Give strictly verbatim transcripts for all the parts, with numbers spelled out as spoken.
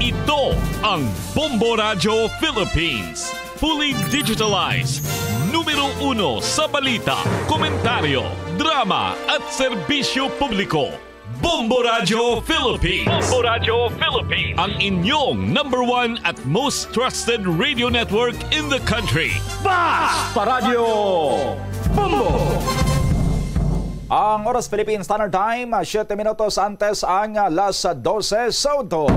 Ito ang Bombo Radyo Philippines. Fully digitalized. Numero uno sa balita, komentaryo, drama, at serbisyo publiko. Bombo Radyo Philippines. Bombo Radyo Philippines. Ang inyong number one at most trusted radio network in the country. Basta Radyo Bombo! Ang oras, Philippine Standard Time, siyete minutos antes ang alas dose sa udto.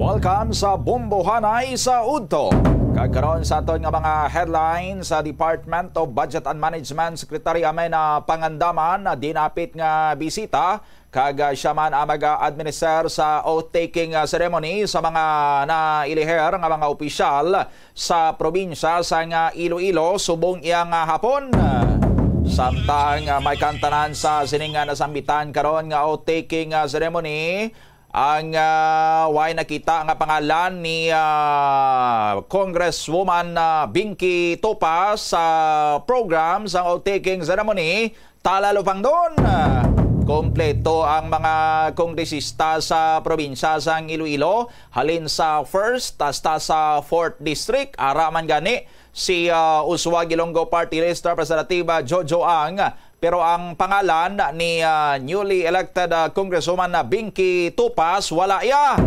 Welcome sa Bombohanay sa Udto. Kag karon sa aton nga mga headlines, sa Department of Budget and Management Secretary Amena Pangandaman, dinapit nga bisita, kag, ah, siya man ang mag-administer sa oath-taking, ah, ceremony sa mga nailiher nga mga opisyal sa probinsya sang Iloilo subong iya nga hapon. Samtang, ah, may kantanan sa sining nga nasambitan karon nga oath-taking, ah, ceremony, ang, ah, way nakita nga pangalan ni, ah, Congresswoman, ah, Binky Tupas sa program sang oath-taking ceremony. Talalupangdon, ah, kompleto ang mga kongresista sa probinsya sang Iloilo, halin sa first hasta sa fourth district. Ara man gani si, ah, Uswag Ilonggo Party List Representative, ah, Jojo Ang, pero ang pangalan ni, ah, newly elected, ah, Congresswoman, ah, Binky Tupas, wala iya.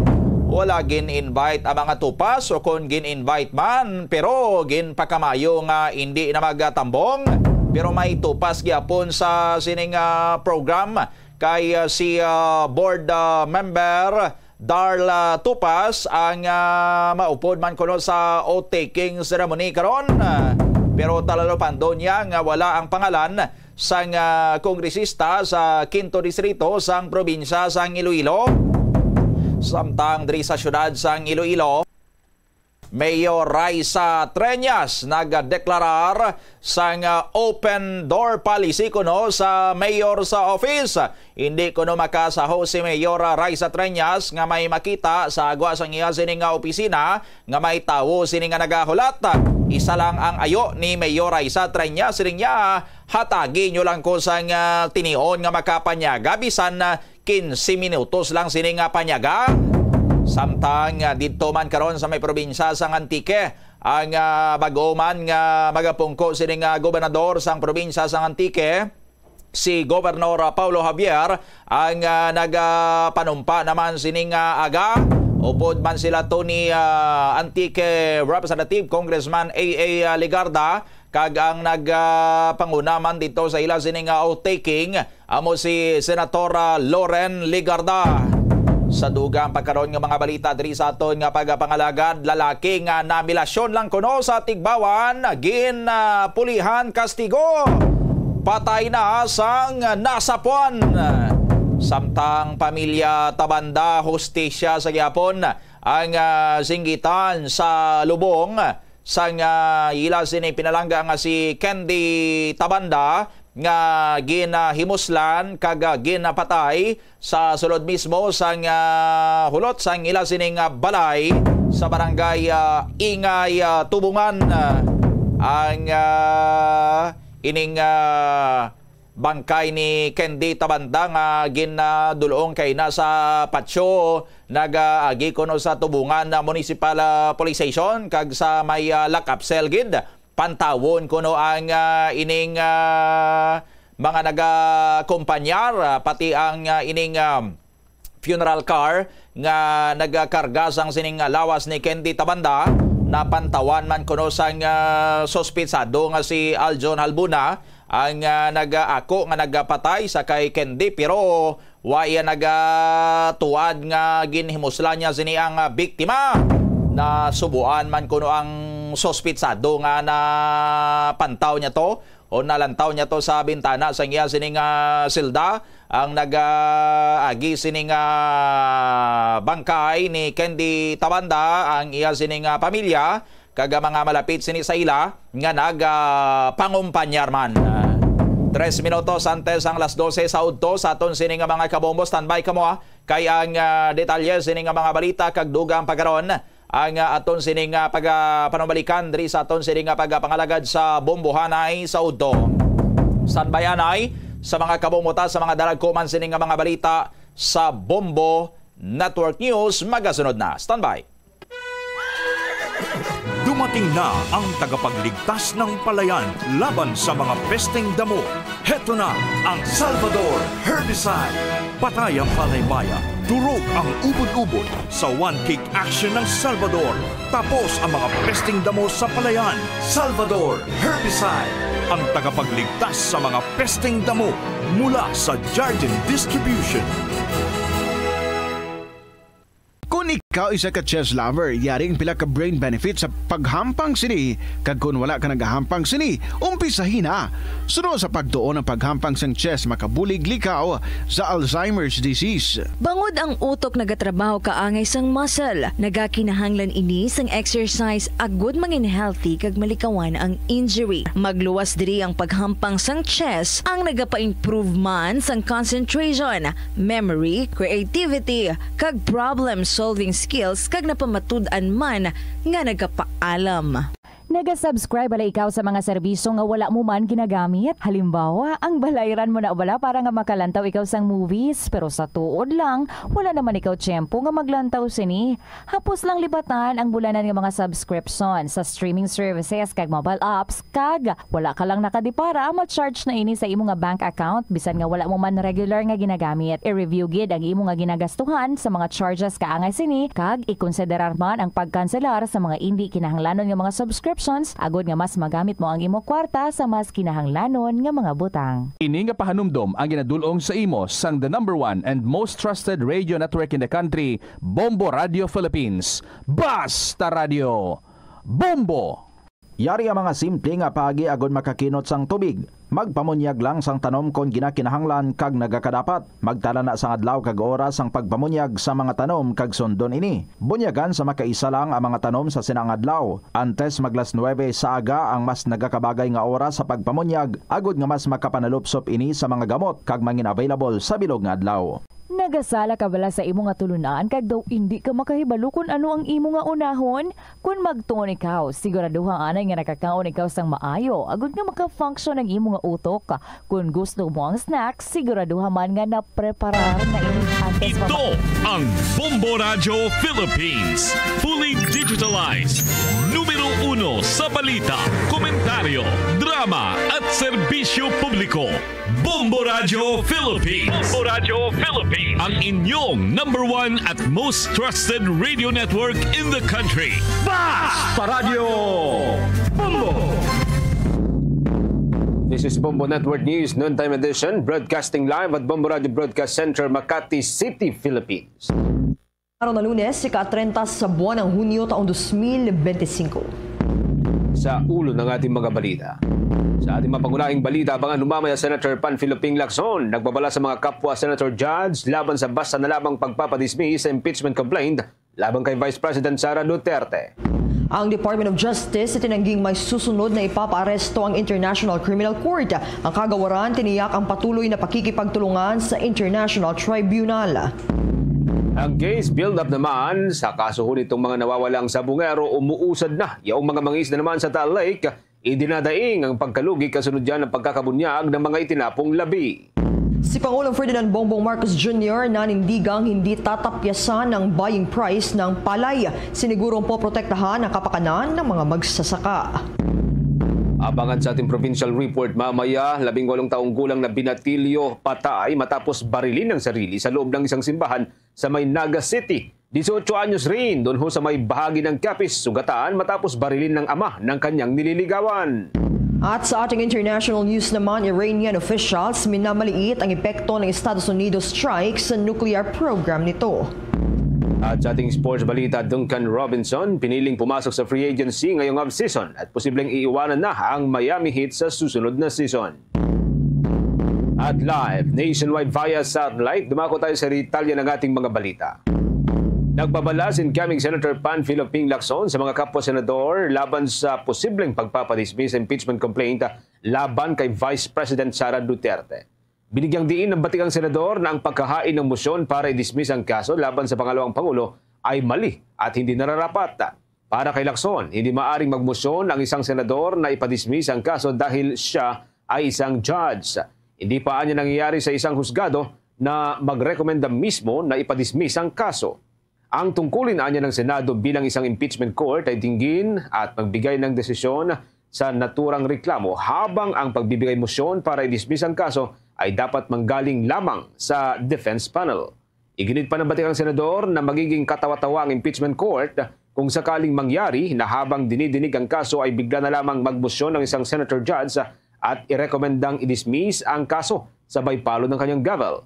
Wala gin-invite ang mga Tupas, o kon gin-invite man, pero ginpakamayo nga indi na magatambong. Pero may Tupas gyapon sa sining, ah, program kay, ah, si, ah, board, ah, member Darla Tupas ang, ah, maupod man kuno sa oath-taking ceremony karon. Pero talalupangdon niya nga wala ang pangalan sang, ah, kongresista sa Quinto Distrito sang probinsya sang Iloilo. Samtang diri sa siyudad sang Iloilo, Mayor Raisa Treñas nagdeklarar sang, ah, open door policy kuno sa mayor sa office. Hindi kuno makasaho si Mayor Raisa Treñas nga may makita sa agwa sang iya sini nga opisina nga may tawo sini nga nagahulat. Isa lang ang ayo ni Mayor Raisa Treñas, siling niya, hatagi nyo lang ko sang, ah, tinion nga makapanyaga bisan, ah, quince minutos lang sini nga panyaga. Samtang, ah, didto man karon sa may probinsya sang Antique, ang, ah, bag-o man nga magapungko sini nga gobernador sang probinsya sang Antique, si Gobernador, ah, Paulo Javier, ang, ah, nagapanumpa naman sini nga aga. Upod man sila to ni, ah, Antique Representative Congressman A A Legarda, kag ang nagpanguna man dito sa ila sini nga oath-taking amo si Senator, ah, Loren Legarda. Sa dugang pagkaron nga mga balita diri sa aton nga pagapangalagad, lalaki nga namilasyon lang kuno sa tigbawan, gin, ah, pulihan kastigo. Patay na sang nasapuan. Samtang pamilya Tabanda, hustisya sa gihapon ang, ah, singgitan sa lubong sang, ah, ila sini pinalangga nga si Candy Tabanda nga ginahimuslan kag, ah, ginapatay sa sulod mismo sang, ah, hulot sang ila sining, ah, balay sa barangay, ah, Ingay, ah, Tubungan. Ah, ang, ah, ining, ah, bangkay ni Candy Tabanda nga ginadul-ong kay na sa patio, nagaagi kuno sa Tubungan, ah, Municipal, ah, Police Station kag sa may, ah, lock-up cell gid. Pantawon kuno ang, ah, ining, ah, mga nagakompanyar, ah, pati ang, ah, ining, ah, funeral car nga nagakarga sang sining lawas ni Candy Tabanda. Napantawan man kuno sang, ah, suspitsado nga si Aljon Halbuna ang, ah, nagaako nga nagapatay sa kay Candy, pero wa iya nagatuad nga ginhimuslan niya sini ang, ah, biktima. Nasubuan man kuno ang suspitsado nga napantaw niya to o nalantaw niya to sa bintana sang iya sining, ah, selda. Ang nag, ah, agi sining, ah, bangkay ni Candy Tabanda, ang iya sining, ah, pamilya, kag ang mga malapit sini sa ila nga nag, ah, pangumpanyar man. Tres minutos antes ang alas dose sa udto sa aton sini nga mga kabombo. Standby kamo, ah, kay ang, ah, detalye sini nga mga balita kag dugang pagkaron ang, ah, aton sini nga pag, ah, panumalikan diri sa aton sini nga pagapangalagad sa Bombohanay sa udto. Standby anay sa mga kabombo ta sa mga dalagkuman sini nga mga balita sa Bombo Network News magasunod na. Standby! Dumating na ang tagapagligtas ng palayan laban sa mga pesteng damo. Heto na ang Salvador Herbicide. Patay ang palaymaya, durog ang ubod-ubod sa one-kick action ng Salvador. Tapos ang mga pesteng damo sa palayan. Salvador Herbicide, ang tagapagligtas sa mga pesteng damo, mula sa Jardin Distribution. Kung ikaw isa ka chess lover, yari ang pila ka brain benefits sa paghampang sini, kag kung wala ka nagahampang sini, umpisahi na. Suno sa pagtuon, ang paghampang sang chess makabulig likaw sa Alzheimer's disease. Bangod ang utok nagatrabaho kaangay sang muscle, nagakinahanglan ini sang exercise agud mangin healthy kag malikawan ang injury. Magluwas diri ang paghampang sang chess, ang nagapa-improve man sang concentration, memory, creativity, kag problem-solving skills, kag napamatud-an man nga nagapaalam. Naga-subscribe bala ikaw sa mga serbisyo nga wala mo man ginagamit? Halimbawa, ang balayran mo na bala para nga makalantaw ikaw sang movies, pero sa tuod lang, wala naman ikaw tiyempo nga maglantaw sini. Hapos lang libatan ang bulanan nga mga subscription sa streaming services kag mobile apps, kag wala ka lang nakadipara, ma-charge na ini sa imo nga bank account bisan nga wala mo man regular nga ginagamit. I-review gid ang imo nga ginagastuhan sa mga charges kaangay sini, kag ikonsiderar man ang pagkanselar sa mga indi kinahanglanon nga mga subscriptions, agud nga mas magamit mo ang imo kwarta sa mas kinahanglanon nga mga butang. Ini nga pahanumdom ang ginadul-ong sa imo sang the number one and most trusted radio network in the country, Bombo Radio Philippines. Basta Radio, Bombo! Yari ang mga simple nga paagi agud makakinot sang tubig. Magpamunyag lang sang tanom kon ginakinahanglan kag nagakadapat. Magtala na sang adlaw kag oras sang pagpamunyag sa mga tanom kag sundon ini. Bunyagan sa makaisa lang ang mga tanom sa sina nga adlaw. Antes mag las nuebe sa aga ang mas nagakabagay nga oras sa pagpamunyag, agud nga mas makapanalupsop ini sa mga gamot kag mangin available sa bilog nga adlaw. Nagasala ka bala sa imo nga tulunan kag daw indi ka makahibalo kon ano ang imo nga unahon? Kon magtuon ikaw, siguraduha anay nga nakakaon ikaw sang maayo, agud nga maka-function ang imo nga utok. Kon gusto mo ang snack, siguraduha man nga napreparar na ini antes pa. Ito ang Bombo Radyo Philippines, fully digitalized, numero uno sa balita, komentaryo, drama, at serbisyo publiko. Bombo Radyo Philippines. Bombo Radyo Philippines. Ang inyong number one at most trusted radio network in the country. Basta Radyo Bombo! This is Bombo Network News, noontime edition, broadcasting live at Bombo Radyo Broadcast Center, Makati City, Philippines. Araw na Lunes, ika-trenta sa buwan ng Hunyo taong dos mil bente singko. Sa ulo ng ating mga balita. Sa ating mapangunahing balita, abangan humamaya Senator Panfilo Ping Lacson nagbabala sa mga kapwa Senator Judge laban sa basta na lamang pagpapadismiss sa impeachment complaint laban kay Vice President Sara Duterte. Ang Department of Justice itinangging may susunod na ipapaaresto ang International Criminal Court. Ang kagawaran tiniyak ang patuloy na pakikipagtulungan sa International Tribunal. Ang case build-up naman sa kaso ho nitong mga nawawalang sabungero umuusad na. Yaong mga mangisda naman sa Taal Lake, idinadaing ang pagkalugi kasunod yan ng pagkakabunyag ng mga itinapong labi. Si Pangulong Ferdinand Bongbong Marcos Junior nanindigang hindi tatapyasan ang buying price ng palay. Sinigurong poprotektahan ang kapakanan ng mga magsasaka. Abangan sa ating provincial report mamaya, labing walong taong gulang na binatilyo patay matapos barilin ang sarili sa loob ng isang simbahan sa may Naga City. Dieciocho anyos rin, doon ho sa may bahagi ng Capiz, sugatan matapos barilin ng ama ng kanyang nililigawan. At sa ating international news naman, Iranian officials minamaliit ang epekto ng Estados Unidos strike sa nuclear program nito. At sa ating sports balita, Duncan Robinson piniling pumasok sa free agency ngayong off-season at posibleng iiwanan na ang Miami Heat sa susunod na season. At live nationwide via satellite, dumako tayo sa detalye ng ating mga balita. Nagbabala si incoming Senator Panfilo Ping Lacson sa mga kapwa senador laban sa posibleng pagpapadismiss sa impeachment complaint laban kay Vice President Sara Duterte. Binigyang diin ng batikang senador na ang pagkahain ng motion para i-dismiss ang kaso laban sa pangalawang pangulo ay mali at hindi nararapat. Para kay Lacson, hindi maaring magmotion ang isang senador na ipadismiss ang kaso dahil siya ay isang judge. Hindi pa anya nangyayari sa isang husgado na magrekomenda mismo na ipadismiss ang kaso. Ang tungkulin anya ng Senado bilang isang impeachment court ay dinggin at magbigay ng desisyon sa naturang reklamo, habang ang pagbibigay motion para i-dismiss ang kaso ay dapat manggaling lamang sa defense panel. Iginit pa ng batikang senador na magiging katawa-tawa ang impeachment court kung sakaling mangyari na habang dinidinig ang kaso ay bigla na lamang magmosyon ang isang senator judge at irekomendang i-dismiss ang kaso sabay palo ng kanyang gavel.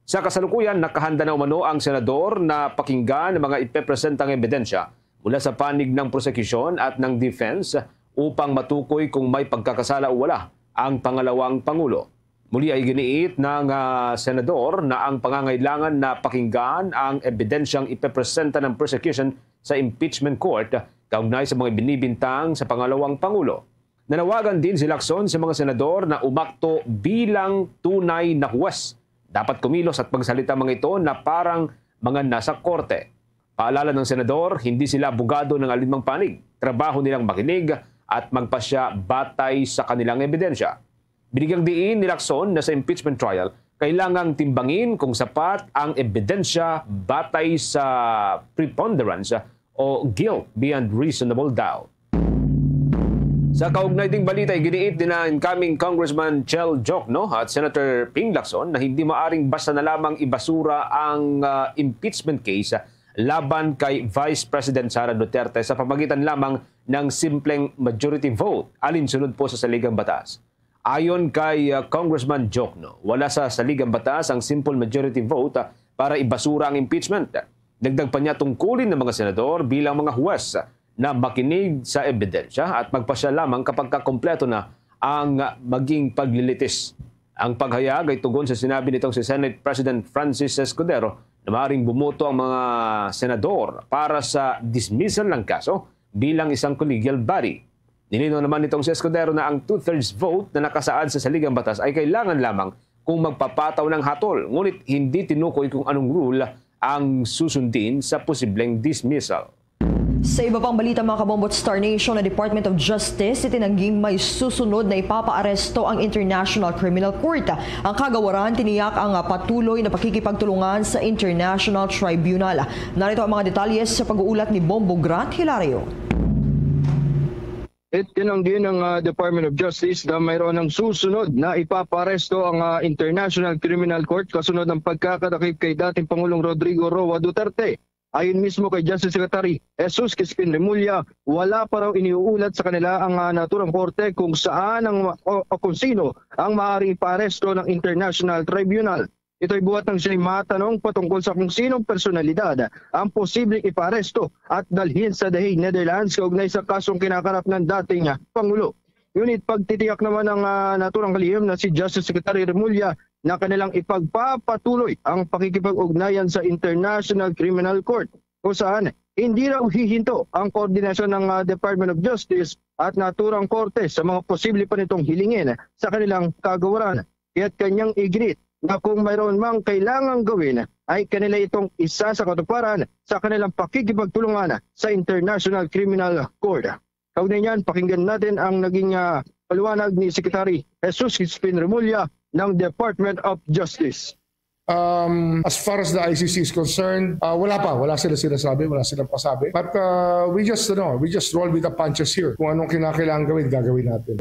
Sa kasalukuyan, nakahanda na umano ang senador na pakinggan ang mga ipepresentang ebidensya mula sa panig ng prosekusyon at ng defense upang matukoy kung may pagkakasala o wala ang pangalawang pangulo. Muli ay giniit ng, ah, senador na ang pangangailangan na pakinggan ang ebidensyang ipepresenta ng prosecution sa impeachment court kaugnay sa mga binibintang sa pangalawang pangulo. Nanawagan din si Lacson sa mga senador na umakto bilang tunay na huwes. Dapat kumilos at magsalita mga ito na parang mga nasa korte. Paalala ng senador, hindi sila abogado ng alinmang panig. Trabaho nilang makinig at magpasya batay sa kanilang ebidensya. Binigyang diin ni Lacson na sa impeachment trial, kailangang timbangin kung sapat ang ebidensya batay sa preponderance o guilt beyond reasonable doubt. Sa kaugnay ding balita, iginiit ni na incoming Congressman Chel Diokno at Senator Ping Lacson na hindi maaring basta na lamang ibasura ang, ah, impeachment case laban kay Vice President Sara Duterte sa pamagitan lamang ng simpleng majority vote alinsunod po sa saligang batas. Ayon kay, ah, Congressman Diokno, wala sa saligang batas ang simple majority vote, ah, para ibasura ang impeachment. Dagdag pa niya, tungkulin ng mga senador bilang mga huwes na makinig sa ebidensya at magpasya lamang kapag kakompleto na ang maging paglilitis. Ang paghayag ay tugon sa sinabi nitong si Senate President Francis Escudero na maaaring bumoto ang mga senador para sa dismissal ng kaso bilang isang collegial body. Nilinaw naman nitong si Escudero na ang two-thirds vote na nakasaad sa saligang batas ay kailangan lamang kung magpapataw ng hatol, ngunit hindi tinukoy kung anong rule ang susundin sa posibleng dismissal. Sa iba pang balita, mga kabombo, Star Nation, ang Department of Justice itinangging may susunod na ipapaaresto ang International Criminal Court. Ang kagawaran tiniyak ang, ah, patuloy na pakikipagtulungan sa International Tribunal. Narito ang mga detalye sa pag-uulat ni Bombo Grant Hilario. Itinanggi ng, ah, Department of Justice na mayroon ng susunod na ipaparesto ang, ah, International Criminal Court kasunod ng pagkakadakip kay dating Pangulong Rodrigo Roa Duterte. Ayon mismo kay Justice Secretary Jesus Crispin Remulla, wala pa raw iniuulat sa kanila ang, ah, naturang korte kung saan ang, o, o kung sino ang maaaring ipaaresto ng International Tribunal. Ito'y buhat nang siya'y matanong patungkol sa kung sinong personalidad ang posibleng ipaaresto at dalhin sa The Hague, Netherlands, kaugnay sa kasong kinakarap ng dating Pangulo. Ngunit pagtitiyak naman ng, ah, naturang kalihim na si Justice Secretary Remulla na kanilang ipagpapatuloy ang pakikipag-ugnayan sa International Criminal Court, kung saan hindi raw hihinto ang koordinasyon ng, ah, Department of Justice at naturang korte sa mga posible pa nitong hilingin sa kanilang kagawaran. Kaya't kanyang iginit na kung mayroon mang kailangang gawin, ay kanila itong isa sa katuparan sa kanilang pakikipagtulungan sa International Criminal Court. Kaugnay niyan, pakinggan natin ang naging, ah, paliwanag ni Secretary Jesus Crispin Remulla ng Department of Justice. Um, as far as the I C C is concerned, ah, wala pa. Wala sila sinasabi, wala silang pasabi. But, ah, we just, ano, we just roll with the punches here. Kung anong kinakailangan gawin, gagawin natin.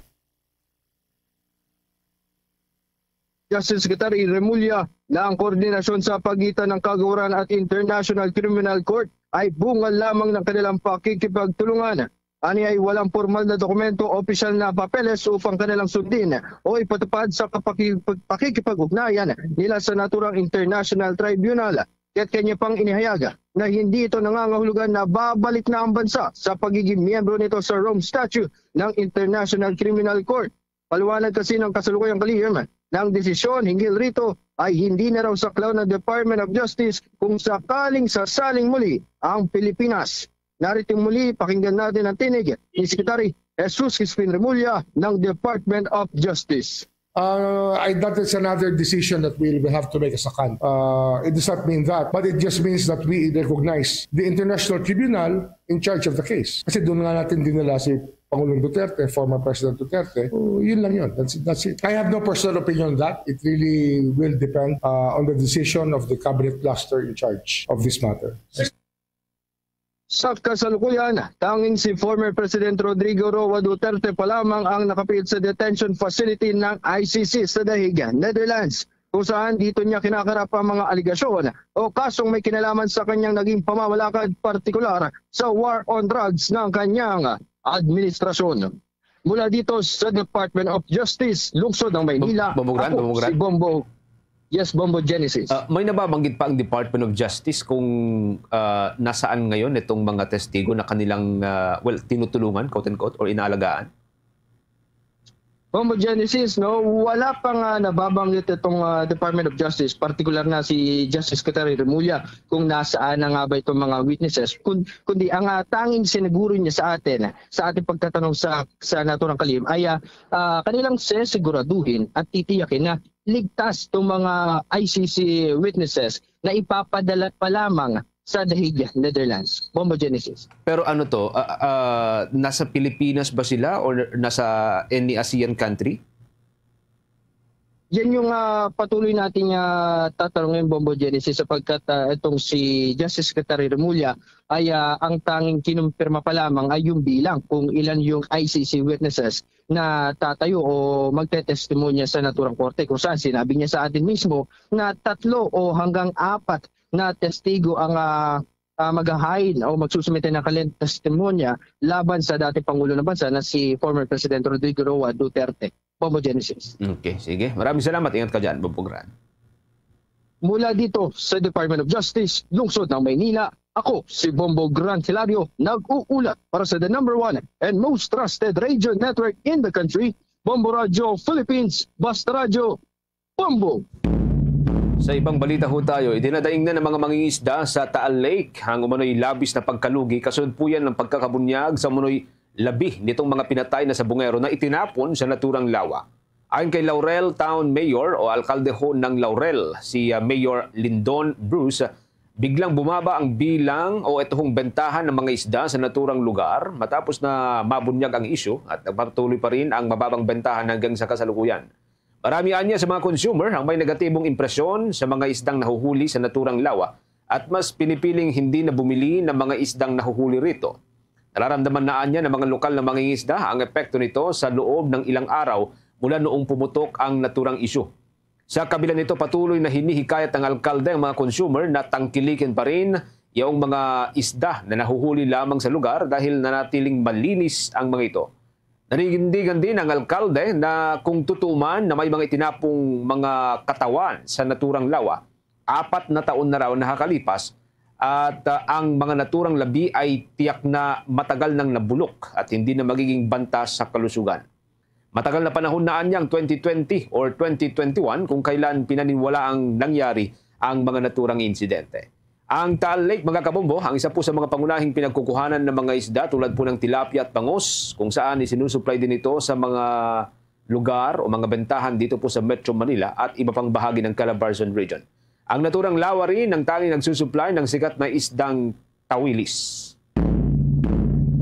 Justice Secretary Remulla na ang koordinasyon sa pagitan ng kagawaran at International Criminal Court ay bunga lamang ng kanilang pakikipagtulungan. Ani ay walang formal na dokumento o opisyal na papeles upang kanilang sundin o ipatupad sa kapaki-, pakikipag-ugnayan nila sa naturang International Tribunal. Kaya't kanya pang inihayag na hindi ito nangangahulugan na babalik na ang bansa sa pagiging miyembro nito sa Rome Statute ng International Criminal Court. Paliwanag kasi ng kasalukuyang kalihim na ang desisyon hinggil rito ay hindi na raw saklaw ng Department of Justice kung sakaling sasaling muli ang Pilipinas. Narito muli, pakinggan natin ang tinig ni Secretary Jesus Crispin Remulla ng Department of Justice. Uh, I, that is another decision that we will have to make as a country. Uh, it does not mean that, but it just means that we recognize the international tribunal in charge of the case. Kasi doon nga natin dinala si Pangulong Duterte, former President Duterte. So, yun lang yun. That's, that's it. I have no personal opinion on that. It really will depend uh, on the decision of the cabinet cluster in charge of this matter. Sa kasalukuyan, tanging si former President Rodrigo Roa Duterte pa lamang ang nakapiit sa detention facility ng I C C sa The Hague, Netherlands, kung saan dito niya kinakarap ang mga alegasyon o kasong may kinalaman sa kanyang naging pamamalakad, partikular sa war on drugs ng kanyang administrasyon. Mula dito sa Department of Justice, Lungsod ng Maynila, Bombo Grant, ako Bombo Grant. Si Bombo. Yes, Bombo Genesis. Ah, may nababanggit pa ang Department of Justice kung ah, nasaan ngayon itong mga testigo na kanilang, ah, well, tinutulungan, quote-unquote, or inaalagaan? Bombo Genesis, no, wala pa nga nababanggit itong ah, Department of Justice, partikular na si Justice Secretary Remulla, kung nasaan na nga ba itong mga witnesses. Kun, kundi ang ah, tanging siniguro niya sa atin, sa ating pagtatanong sa, sa naturang kalim, ay ah, ah, kanilang sisiguraduhin at titiyakin na ligtas itong mga I C C witnesses na ipapadala pa lamang sa The Hague, Netherlands. Bombo Genesis. Pero ano to, ah, ah, nasa Pilipinas ba sila or nasa any ASEAN country? Yan yung ah, patuloy natin nga tatanungin, Bombo Genesis, sapagkat ah, itong si Justice Secretary Remulla ay ah, ang tanging kinumpirma pa lamang ay yung bilang kung ilan yung I C C witnesses na tatayo o magtetestimonya sa naturang korte, kung saan sinabi niya sa atin mismo na tatlo o hanggang apat na testigo ang ah, ah, maghahain o magsusumite ng kanilang testimonya laban sa dating Pangulo ng Bansa na si former President Rodrigo Roa Duterte. Bombo Genesis. Okay, sige. Maraming salamat. Ingat ka dyan, Bombo Grant. Mula dito sa Department of Justice, Lungsod ng Maynila, ako si Bombo Grant Hilario, nag-uulat para sa the number one and most trusted radio network in the country, Bombo Radio Philippines, Basta Radio, Bombo! Sa ibang balita ho tayo, idinadaing na ng mga mangingisda sa Taal Lake ang umano'y labis na pagkalugi kasunod po yan ng pagkakabunyag sa umano'y labi nitong mga pinatay na sabungero na itinapon sa naturang lawa. Ayon kay Laurel Town Mayor o alkalde ho ng Laurel, si ah, Mayor Lindon Bruce, biglang bumaba ang bilang o ito hong bentahan ng mga isda sa naturang lugar matapos na mabunyag ang isyu at nagpatuloy pa rin ang mababang bentahan hanggang sa kasalukuyan. Marami anya sa mga consumer ang may negatibong impresyon sa mga isdang nahuhuli sa naturang lawa at mas pinipiling hindi na bumili ng mga isdang nahuhuli rito. Nararamdaman na anya ng mga lokal na mangingisda ang epekto nito sa loob ng ilang araw mula noong pumutok ang naturang isyu. Sa kabila nito, patuloy na hinihikayat ng alkalde ang mga consumer na tangkilikin pa rin yaong mga isda na nahuhuli lamang sa lugar dahil nanatiling malinis ang mga ito. Nanindigan din ang alkalde na kung totoo man na may mga itinapong mga katawan sa naturang lawa, apat na taon na raw nakakalipas at ah, ang mga naturang labi ay tiyak na matagal nang nabulok at hindi na magiging banta sa kalusugan. Matagal na panahon na anyang twenty twenty or twenty twenty-one kung kailan pinaniwala ang nangyari ang mga naturang insidente. Ang Taal Lake, mga kabombo, ang isa po sa mga pangunahing pinagkukuhanan ng mga isda tulad po ng tilapia at bangus, kung saan isinusuplay din ito sa mga lugar o mga bentahan dito po sa Metro Manila at iba pang bahagi ng Calabarzon Region. Ang naturang lawa rin ang tanging nagsusuplay ng sikat na isdang tawilis.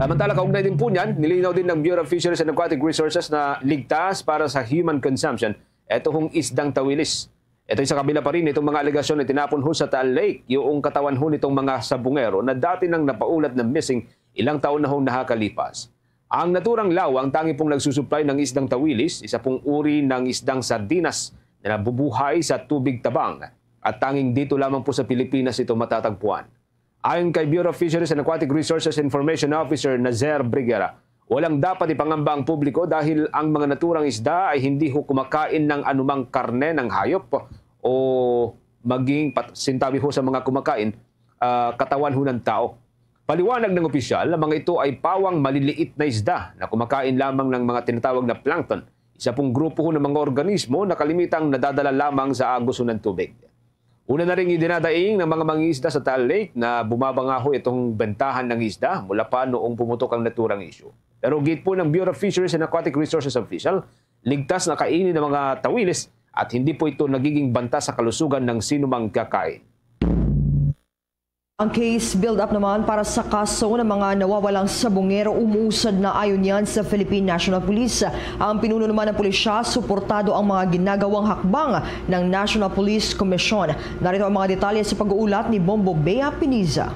Samantala, kaugnay din po niyan, nilinaw din ng Bureau of Fisheries and Aquatic Resources na ligtas para sa human consumption ito hong isdang tawilis. Ito'y sa kabila pa rin itong mga alegasyon na tinapon ho sa Taal Lake, yung katawan ho nitong mga sabungero na dati nang napaulad na missing ilang taon na hong nakakalipas. Ang naturang lawa ang tangi pong nagsusuplay ng isdang tawilis, isa pong uri ng isdang sardinas na nabubuhay sa tubig tabang at tanging dito lamang po sa Pilipinas ito matatagpuan. Ayon kay Bureau of Fisheries and Aquatic Resources Information Officer Nazer Briguera, walang dapat ipangamba ang publiko dahil ang mga naturang isda ay hindi ho kumakain ng anumang karne ng hayop o maging pat- sintabi ho sa mga kumakain, ah, katawan ho ng tao. Paliwanag ng opisyal, ang mga ito ay pawang maliliit na isda na kumakain lamang ng mga tinatawag na plankton, isa pong grupo ho ng mga organismo na kalimitang nadadala lamang sa agos ho ng tubig. Una na ring idinadaing ng mga mangingisda sa Taal Lake na bumaba nga ho itong bentahan ng isda mula pa noong pumutok ang naturang isyu. Pero git po ng Bureau of Fisheries and Aquatic Resources official, Ligtas na kainin ang mga tawilis at hindi po ito nagiging banta sa kalusugan ng sinumang kakain. Ang case build-up naman para sa kaso ng mga nawawalang sabongero umuusad na, ayon yan sa Philippine National Police. Ang pinuno naman ng pulisya, suportado ang mga ginagawang hakbang ng National Police Commission. Narito ang mga detalye sa pag-uulat ni Bombo Bea Piniza.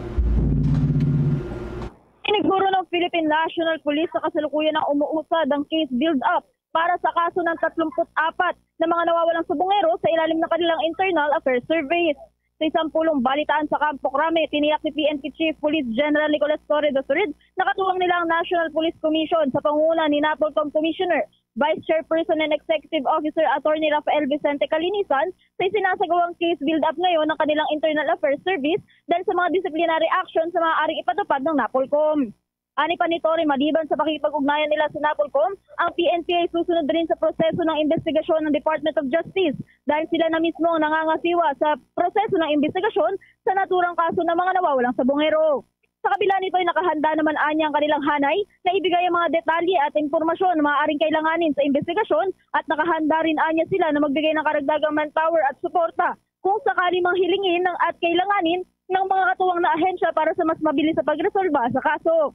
Siniguro ng Philippine National Police sa kasalukuyan na umuusad ang case build-up para sa kaso ng tatlumput apat na mga nawawalang sabongero sa ilalim ng kanilang Internal Affairs Service. Sa isang pulong balitaan sa Campo Crame, tiniyak ni P N P Chief Police General Nicolas Torre Dosurid na katuwang nila ang National Police Commission sa pangunguna ni NAPOLCOM Commissioner, Vice Chairperson and Executive Officer Attorney Rafael Vicente Calinisan sa isinasagawang case build-up ngayon ng kanilang Internal Affairs Service dahil sa mga disciplinary action sa maaaring ipatupad ng NAPOLCOM. Ani pa ni Torre, maliban sa pakikipag-ugnayan nila sa NAPOLCOM, ang P N P ay susunod rin sa proseso ng investigasyon ng Department of Justice dahil sila na mismo ang nangangasiwa sa proseso ng investigasyon sa naturang kaso ng mga nawawalang sabongero. Sa kabila nito ay nakahanda naman anya ang kanilang hanay na ibigay ang mga detalye at impormasyon na maaaring kailanganin sa investigasyon at nakahanda rin anya sila na magbigay ng karagdagang manpower at suporta kung sakali mang hilingin ng at kailanganin ng mga katuwang na ahensya para sa mas mabilis sa pagresolba sa kaso.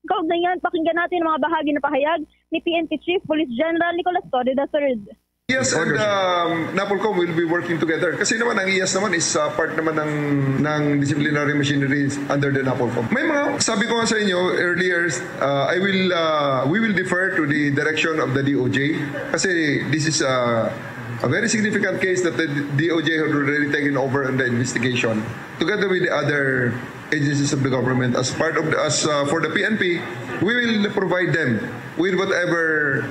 Kaugnay niyan, pakinggan natin ang mga bahagi na pahayag ni P N P Chief Police General Nicolas Torre the third. Yes, and um, NAPOLCOM will be working together. Kasi naman, ang IAS naman is uh, part naman ng, ng disciplinary machinery under the NAPOLCOM. May mga, sabi ko nga sa inyo earlier, uh, I will, uh, we will defer to the direction of the D O J. Kasi this is uh, a very significant case that the D O J had already taken over on the investigation, together with the other agencies of the government. As part of the, as uh, for the P N P, we will provide them with whatever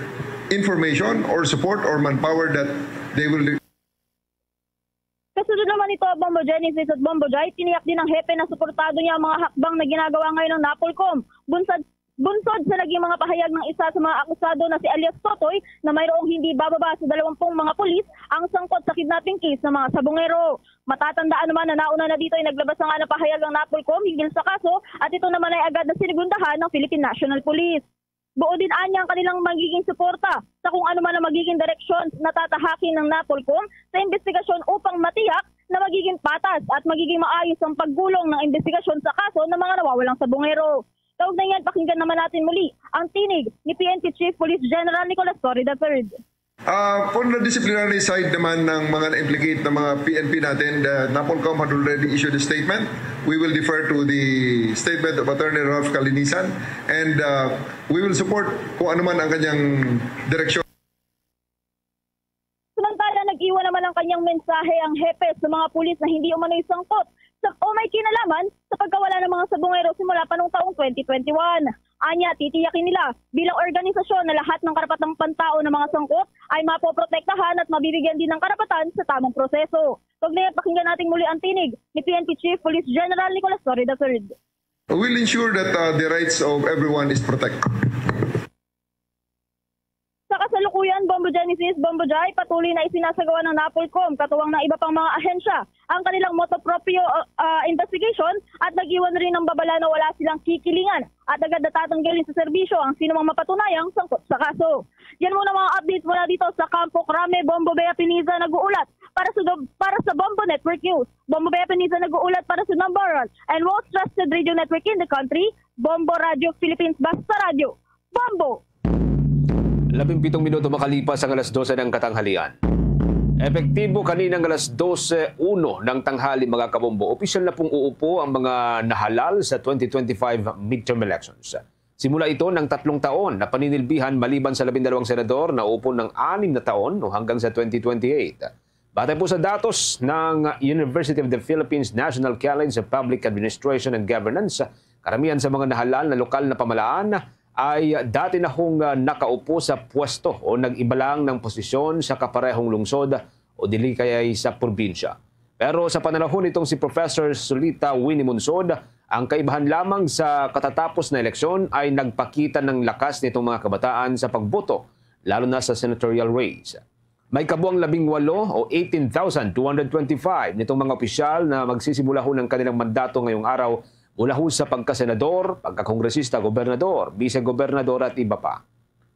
information or support or manpower that they will. Kasunod naman nito, Bombo Genesis at Bombo Jai, tiniyak din ng hepe na suportado niya ang mga hakbang na ginagawa ngayon ng NAPOLCOM. Bunsod, bunsod sa naging mga pahayag ng isa sa mga akusado na si alias Totoy na mayroong hindi bababa sa dalawampung mga pulis ang sangkot sa kidnapping case ng mga sabongero. Matatandaan naman na nauna na dito ay naglabas na nga ng pahayag ang NAPOLCOM hinggil sa kaso at ito naman ay agad na sinigundahan ng Philippine National Police. Buo din anya ang kanilang magiging suporta sa kung ano man ang magiging direksyon na tatahakin ng NAPOLCOM sa investigasyon upang matiyak na magiging patas at magiging maayos ang paggulong ng investigasyon sa kaso ng mga nawawalang sabongero. Kaugnay niyan, pakinggan naman natin muli ang tinig ni P N P Chief Police General Nicolas Torre the third. Uh, on the disciplinary side naman ng mga na-implicate na mga P N P natin, the NAPOLCOM had already issued a statement. We will defer to the statement of Attorney Ralph Calinisan and uh, we will support kung ano man ang kanyang direksyon. Samantala, nag-iwan naman ang kanyang mensahe ang hepe sa mga pulis na hindi umano'y sangkot sa o may kinalaman sa pagkawala ng mga sabungero simula pa noong taong twenty twenty-one. Anya, titiyakin nila bilang organisasyon na lahat ng karapatang pantao ng mga sangkot ay mapoprotektahan at mabibigyan din ng karapatan sa tamang proseso. Kaugnay, pakinggan natin muli ang tinig ni P N P Chief Police General Nicolas Torre the third. We'll ensure that uh, the rights of everyone is protected. Sa kasalukuyan, Bombo Genesis, Bombo Jai, patuloy na isinasagawa ng NAPOLCOM katuwang ng iba pang mga ahensya ang kanilang motu proprio uh, investigation at nag-iwan rin ng babala na wala silang kikilingan at agad na tatanggalin sa serbisyo ang sinumang mapatunayang sangkot sa kaso. Yan muna mga updates mula dito sa Campo Crame. Bombo Bea Piniza nag-uulat para sa, para sa Bombo Network News. Bombo Bea Piniza nag-uulat para sa number one and most trusted radio network in the country, Bombo Radio Philippines. Basta Radio, Bombo! Labing pitong minuto makalipas ang alas dose ng katanghalian. Epektibo kaninang alas dose uno ng tanghali, mga kabombo, opisyal na pong uupo ang mga nahalal sa twenty twenty-five midterm elections. Simula ito ng tatlong taon na paninilbihan maliban sa labindalawang senador na upo ng anim na taon o hanggang sa twenty twenty-eight. Batay po sa datos ng University of the Philippines National College of Public Administration and Governance, karamihan sa mga nahalal na lokal na pamalaan ay dati na hong, ah, nakaupo sa pwesto o nag-iba lang ng posisyon sa kaparehong lungsod o dili kay sa probinsya. Pero sa panalahon nitong si Professor Solita Winnie Monsod, ang kaibahan lamang sa katatapos na eleksyon ay nagpakita ng lakas nitong mga kabataan sa pagboto, lalo na sa senatorial race. May kabuang labing walo o eighteen thousand two hundred twenty-five nitong mga opisyal na magsisimula ho ng kanilang mandato ngayong araw, mula ho sa pagkasenador, pagkakongresista, gobernador, bise-gobernador at iba pa.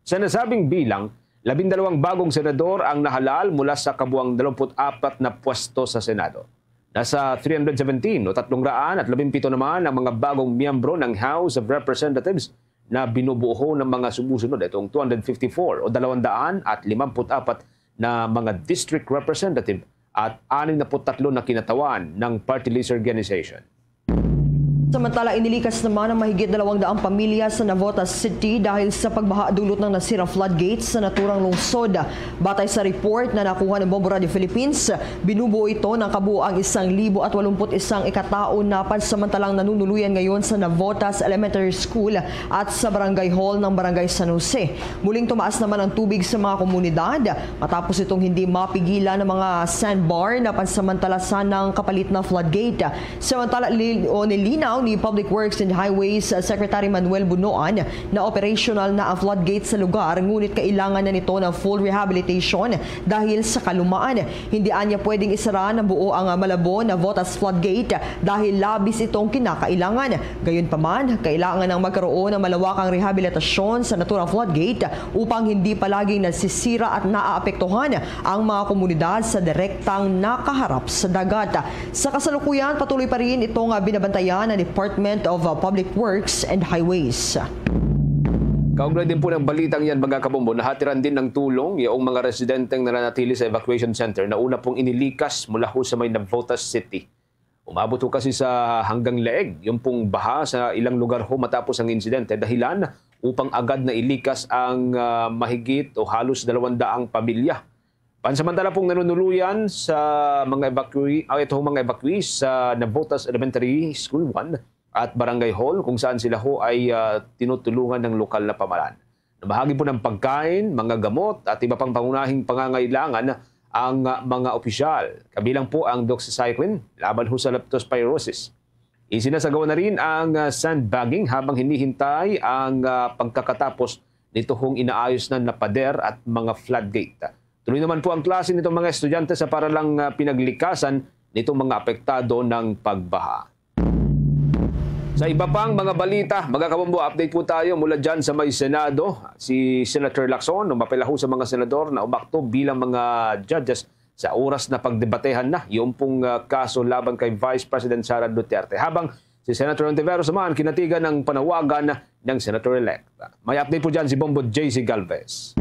Sa nasabing bilang, Labindalawang bagong senador ang nahalal mula sa kabuang dalawampu't apat na pwesto sa Senado. Nasa three hundred seventeen o tatlong raan at labing pito naman ang mga bagong miyembro ng House of Representatives na binubuo ng mga sumusunod. Itong two hundred fifty-four o dalawang daan at limampu't apat na mga district representative at anim na put tatlo na kinatawan ng party list organization. Samantala, inilikas naman ang mahigit dalawang daang pamilya sa Navotas City dahil sa pagbaha dulot ng nasirang floodgates sa naturang lungsod. Batay sa report na nakuha ng Bombo Radio Philippines, binubuo ito ng kabuoang isang libo at walumput isang ikataon na pansamantalang nanunuluyan ngayon sa Navotas Elementary School at sa Barangay Hall ng Barangay San Jose. Muling tumaas naman ang tubig sa mga komunidad matapos itong hindi mapigilan ng mga sandbar na pansamantala sanang kapalit na floodgate. Samantala, li-, o nilinaw ni Public Works and Highways, uh, Secretary Manuel Bunoan na operational na ang floodgate sa lugar, ngunit kailangan na nito ng full rehabilitation dahil sa kalumaan. Hindi anya pwedeng isara ng buo ang, uh, Malabon na Votas floodgate dahil labis itong kinakailangan. Gayunpaman, kailangan ng magkaroon ng malawakang rehabilitasyon sa naturang floodgate upang hindi palaging nasisira at naaapektuhan ang mga komunidad sa direktang nakaharap sa dagat. Sa kasalukuyan, patuloy pa rin itong, ah, binabantayan ng Department of, ah, Public Works and Highways. Kaugnay din po ng balitang yan, mga kabombo, nahatiran din ng tulong yung mga residenteng nananatili sa evacuation center na una pong inilikas mula ho sa may Navotas City. Umabot ho kasi sa hanggang leeg yung pong baha sa ilang lugar ho matapos ang insidente, dahilan upang agad na ilikas ang, ah, mahigit o halos dalawang daang pamilya. Pansamantala pong nanunuluyan sa mga evacuee, ah, ito ho, mga evacuees sa Navotas Elementary School one at Barangay Hall, kung saan sila ho ay, ah, tinutulungan ng lokal na pamalan. Namahagi po ng pagkain, mga gamot at iba pang pangunahing pangangailangan ang, ah, mga opisyal, kabilang po ang doxycycline laban ho sa leptospirosis. Isinasagawa na rin ang, ah, sandbagging habang hinihintay ang, ah, pagkakatapos nito hong inaayos na na pader at mga floodgate. Tuloy naman po ang klase nitong mga estudyante sa paralang, ah, pinaglikasan nitong mga apektado ng pagbaha. Sa iba pang mga balita, mga kabombo, update po tayo mula dyan sa may Senado. Si Senator Lacson, no, mapila ho sa mga senador na umakto bilang mga judges sa oras na pagdebatehan na yung pong, ah, kaso laban kay Vice President Sara Duterte. Habang si Senator Ontiveros naman kinatigan ng panawagan ng Senator-elect. May update po dyan si Bombo J C Galvez.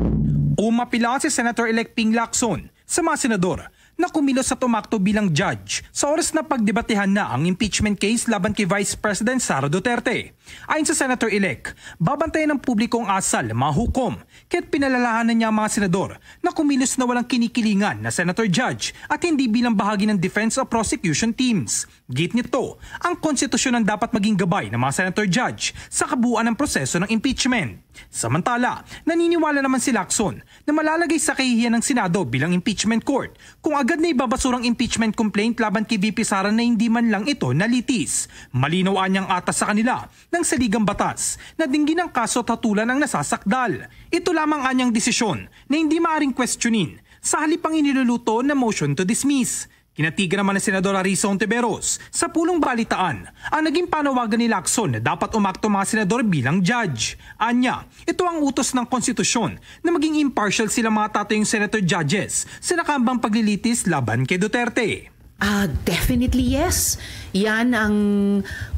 Umapila si Senator-elect Ping Lacson sa mga senador na kumilos at umakto bilang judge sa oras na pagdebatehan na ang impeachment case laban kay Vice President Sara Duterte. Ayon sa Senator-elect, babantayan ng publiko ang asal ng mga hukom, kaya't pinalalahanan niya ang mga senador na kumilos na walang kinikilingan na senator judge at hindi bilang bahagi ng defense o prosecution teams. Git nito, ang konstitusyon ang dapat maging gabay ng mga senator judge sa kabuuan ng proseso ng impeachment. Samantala, naniniwala naman si Lacson na malalagay sa kahihiyan ng Senado bilang impeachment court kung agad na ibabasura ang impeachment complaint laban kay V P Sara na hindi man lang ito nalitis. Malinaw anyang atas sa kanila ng saligang batas na dinggin ang kaso at hatulan ang nasasakdal. Ito lamang anyang desisyon na hindi maaring questionin sa halip ang iniluluto na motion to dismiss. Kinatigan naman ni Senadora Risa Ontiveros sa pulong balitaan ang naging panawagan ni Lacson na dapat umakto mga senador bilang judge. Anya, ito ang utos ng konstitusyon na maging impartial sila mga tatayong senator judges sa nakaambang paglilitis laban kay Duterte. Ah, definitely yes. Yan ang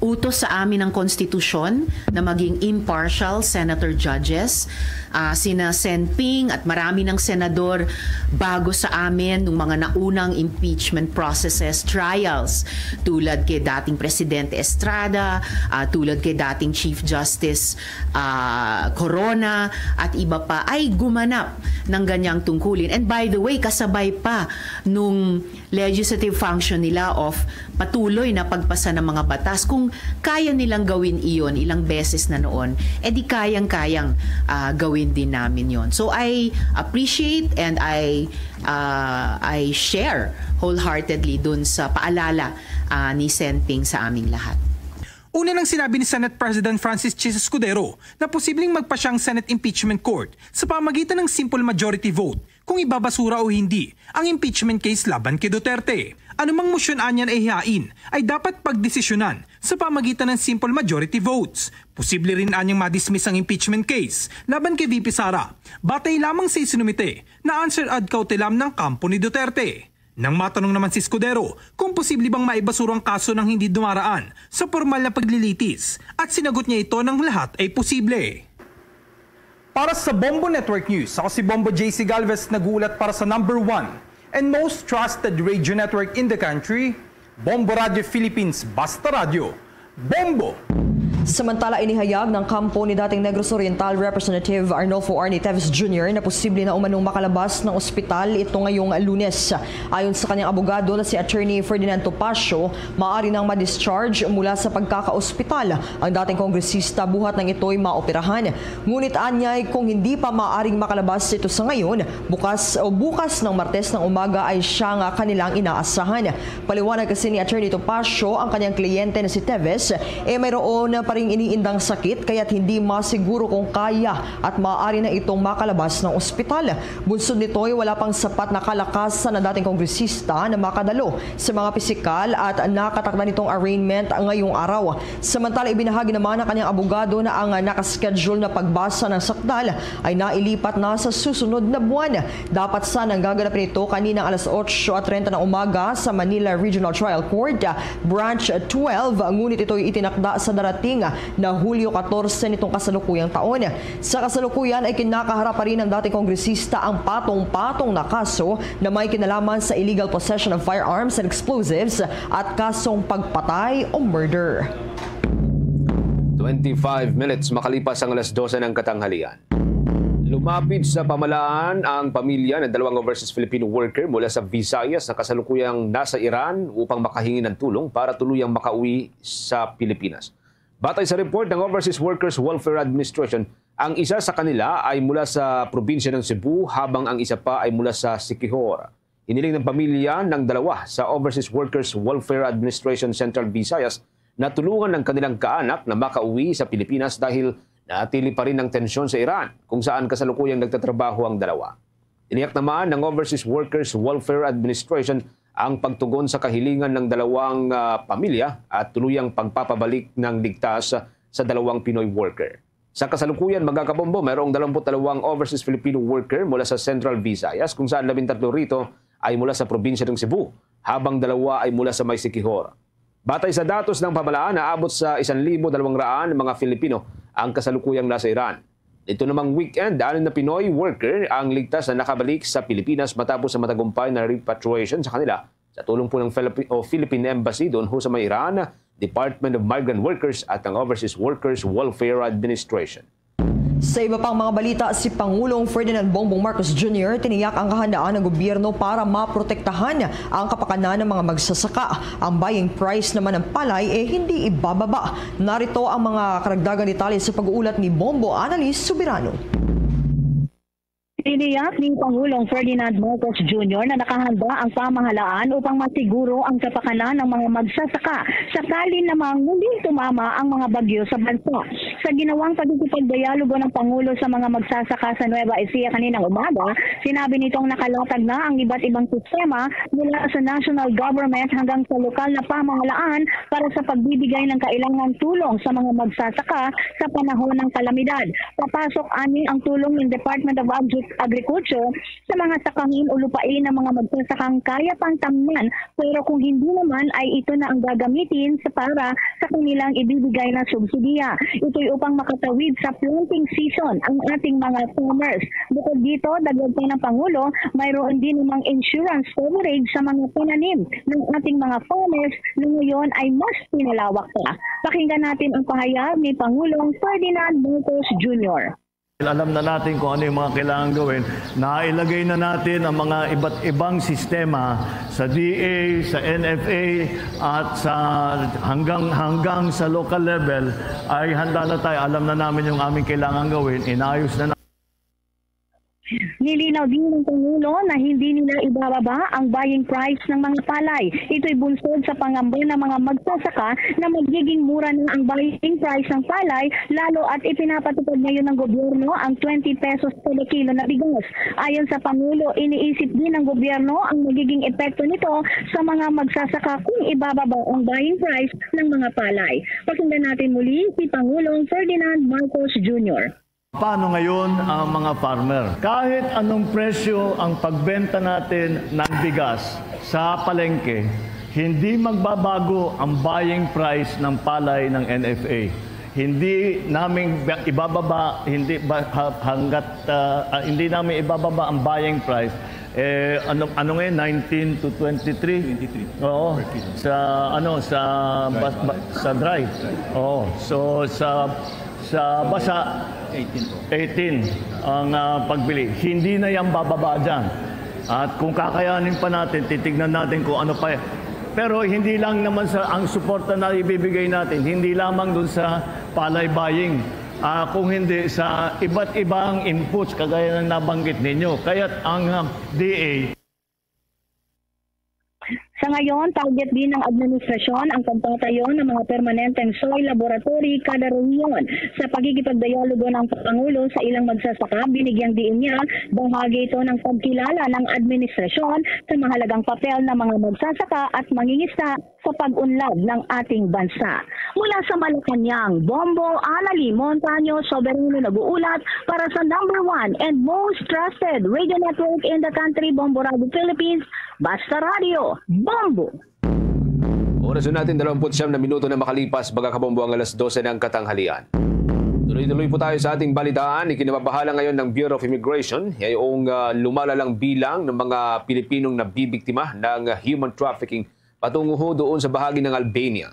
utos sa amin ng konstitusyon na maging impartial senator judges. Ah, sina Sen Ping at marami ng senador bago sa amin nung mga naunang impeachment processes, trials, tulad kay dating Presidente Estrada, ah, tulad kay dating Chief Justice, ah, Corona, at iba pa, ay gumanap ng ganyang tungkulin. And by the way, kasabay pa nung legislative function nila of patuloy na pagpasa ng mga batas. Kung kaya nilang gawin iyon ilang beses na noon, eh di kayang-kayang, ah, gawin din namin yon. So I appreciate and I, ah, I share wholeheartedly dun sa paalala, ah, ni Sen Ping sa aming lahat. Una nang sinabi ni Senate President Francis Chiz Escudero na posibleng magpasya ang Senate Impeachment Court sa pamagitan ng simple majority vote kung ibabasura o hindi ang impeachment case laban kay Duterte. Anumang motion anyan ay hain ay dapat pagdesisyonan sa pamagitan ng simple majority votes. Posible rin anyang madismiss ang impeachment case laban kay V P Sara, batay lamang sa isinumite na answer ad cautelam ng kampo ni Duterte. Nang matanong naman si Escudero kung posible bang maibasura ang kaso nang hindi dumaraan sa pormal na paglilitis, at sinagot niya ito ng lahat ay posible. Para sa Bombo Network News, ako si Bombo J C Galvez, nag-uulat para sa number one and most trusted radio network in the country, Bombo Radio Philippines, Basta Radyo, Bombo! Samantala, inihayag ng kampo ni dating Negros Oriental Representative Arnulfo Arnie Teves Junior na posible na umanong makalabas ng ospital ito ngayong Lunes. Ayon sa kanyang abogado na si Attorney Ferdinand Topacio, maaari nang ma-discharge mula sa pagkakaospital ang dating kongresista buhat nang ito'y maoperahan. Ngunit anyay, kung hindi pa maaring makalabas ito sa ngayon, bukas o bukas ng Martes ng umaga ay siya nga kanilang inaasahan. Paliwanag kasi ni Attorney Topacio, ang kanyang kliyente na si Teves, eh, mayroon pa ring iniindang sakit, kaya't hindi masiguro kung kaya at maaari na itong makalabas ng ospital. Bunsod nito'y wala pang sapat na kalakasan ang dating kongresista na makadalo sa mga pisikal at nakatakda nitong arraignment ngayong araw. Samantala, ibinahagi naman ng kanyang abogado na ang nakaschedule na pagbasa ng sakdal ay nailipat na sa susunod na buwan. Dapat sanang gaganapin ito kaninang alas otso treinta ng umaga sa Manila Regional Trial Court, Branch twelve, ngunit ito'y itinakda sa darating na Hulyo katorse nitong kasalukuyang taon. Sa kasalukuyan ay kinakaharap pa rin ng dating kongresista ang patong-patong na kaso na may kinalaman sa illegal possession of firearms and explosives at kasong pagpatay o murder. Twenty-five minutes makalipas ang alas dose ng katanghalian. Lumapit sa pamalaan ang pamilya ng dalawang overseas Filipino worker mula sa Visayas na kasalukuyang nasa Iran upang makahingi ng tulong para tuluyang makauwi sa Pilipinas. Batay sa report ng Overseas Workers Welfare Administration, ang isa sa kanila ay mula sa probinsya ng Cebu, habang ang isa pa ay mula sa Siquijor. Hiniling ng pamilya ng dalawa sa Overseas Workers Welfare Administration Central Visayas na tulungan ang kanilang kaanak na makauwi sa Pilipinas dahil natili pa rin ang tensyon sa Iran, kung saan kasalukuyang nagtatrabaho ang dalawa. Tiniyak naman ng Overseas Workers Welfare Administration ang pagtugon sa kahilingan ng dalawang, ah, pamilya at tuluyang pagpapabalik ng ligtas sa dalawang Pinoy worker. Sa kasalukuyan, mga kabombo, mayroong dalawampu't dalawang overseas Filipino worker mula sa Central Visayas, kung saan labintatlo rito ay mula sa probinsya ng Cebu, habang dalawa ay mula sa may Siquijor. Batay sa datos ng pamalaan, naabot sa isan libo dalawang raan mga Filipino ang kasalukuyang nasa Iran. Nito namang weekend, anim na Pinoy worker ang ligtas na nakabalik sa Pilipinas matapos sa matagumpay na repatriation sa kanila sa tulong po ng Philippi-, o Philippine Embassy doon ho sa may Iran, Department of Migrant Workers at ang Overseas Workers Welfare Administration. Sa iba pang mga balita, si Pangulong Ferdinand Bongbong Marcos Junior tiniyak ang kahandaan ng gobyerno para maprotektahan ang kapakanan ng mga magsasaka. Ang buying price naman ng palay, eh, hindi ibababa. Narito ang mga karagdagang detalye sa pag-uulat ni Bombo Annalise Soberano. Tiniyak ni Pangulong Ferdinand Marcos Junior na nakahanda ang pamahalaan upang masiguro ang kapakanan ng mga magsasaka sakali namang muling tumama ang mga bagyo sa bansa. Sa ginawang pakikipagdialogo ng Pangulo sa mga magsasaka sa Nueva Ecija kaninang umaga, sinabi nitong nakalatag na ang iba't ibang sistema mula sa national government hanggang sa lokal na pamahalaan para sa pagbibigay ng kailangang tulong sa mga magsasaka sa panahon ng kalamidad. Papasok ani ang tulong ng Department of Agri-, Agriculture sa mga sakahan o lupain ng mga magsasakang kaya pang tamnan, pero kung hindi naman ay ito na ang gagamitin sa para sa kanilang ibibigay na subsidiya. Ito'y upang makatawid sa planting season ang ating mga farmers. Bukod dito, dagdag pa ng Pangulo, mayroon din namang insurance coverage sa mga pananim ng ating mga farmers na ngayon ay mas pinalawak pa. Pakinggan natin ang pahayag ni Pangulong Ferdinand Marcos Junior. Alam na natin kung ano yung mga kailangan gawin. Nailagay na natin ang mga iba't ibang sistema sa D A, sa N F A, at sa hanggang, hanggang sa local level ay handa na tayo. Alam na namin yung aming kailangan gawin. Inayos na Nilinaw din ng Pangulo na hindi nila ibababa ang buying price ng mga palay. Ito'y bunsod sa pangamba ng mga magsasaka na magiging mura na ang buying price ng palay, lalo at ipinapatupad ngayon ng gobyerno ang twenty pesos kada kilo na bigas. Ayon sa Pangulo, iniisip din ng gobyerno ang magiging epekto nito sa mga magsasaka kung ibababa ang buying price ng mga palay. Pakinggan natin muli si Pangulong Ferdinand Marcos Junior. Paano ngayon ang mga farmer? Kahit anong presyo ang pagbenta natin ng bigas sa palengke, hindi magbabago ang buying price ng palay ng N F A. Hindi namin ba-, ibababa, hindi ba, ha-, hanggat, ah, ah, hindi namin ibababa ang buying price. Eh, ano, ano ngayon? Nineteen to twenty-three? Twenty-three. Oo. Per kilo. Sa, ano, sa Dry bas-, ba-, palay. Sa dry. Dry. Oo. So, sa, sa basa, eighteen po. Eighteen ang, ah, pagbili. Hindi na yan bababa dyan. At kung kakayanin pa natin, titignan natin kung ano pa. Pero hindi lang naman sa, ang suporta na ibibigay natin, hindi lamang dun sa palay buying, ah, kung hindi sa iba't ibang inputs kagaya ng nabanggit ninyo. Kaya't ang, ah, D A Sa ngayon, target din ng administrasyon ang pagtatayo ng mga permanenteng soy laboratory kada rehiyon. Sa pakikipagdialogo ng Pangulo sa ilang magsasaka, binigyang diin niya, bahagi ito ng pagkilala ng administrasyon sa mahalagang papel ng mga magsasaka at mangingisda sa pag-unlad ng ating bansa. Mula sa Malacañang, Bombo, Anali Montaño, Soberano nag-uulat para sa number one and most trusted radio network in the country, Bombo Radio Philippines, Basta Radio, Bombo! Oras na natin, dalawampu't siyam na minuto na makalipas, mga kabombo, ang alas dose ng katanghalian. Tuloy-tuloy po tayo sa ating balitaan. Ikinababahala ngayon ng Bureau of Immigration, ngayong, ah, lumalalang bilang ng mga Pilipinong nabibiktima ng, ah, human trafficking patungo ho doon sa bahagi ng Albania.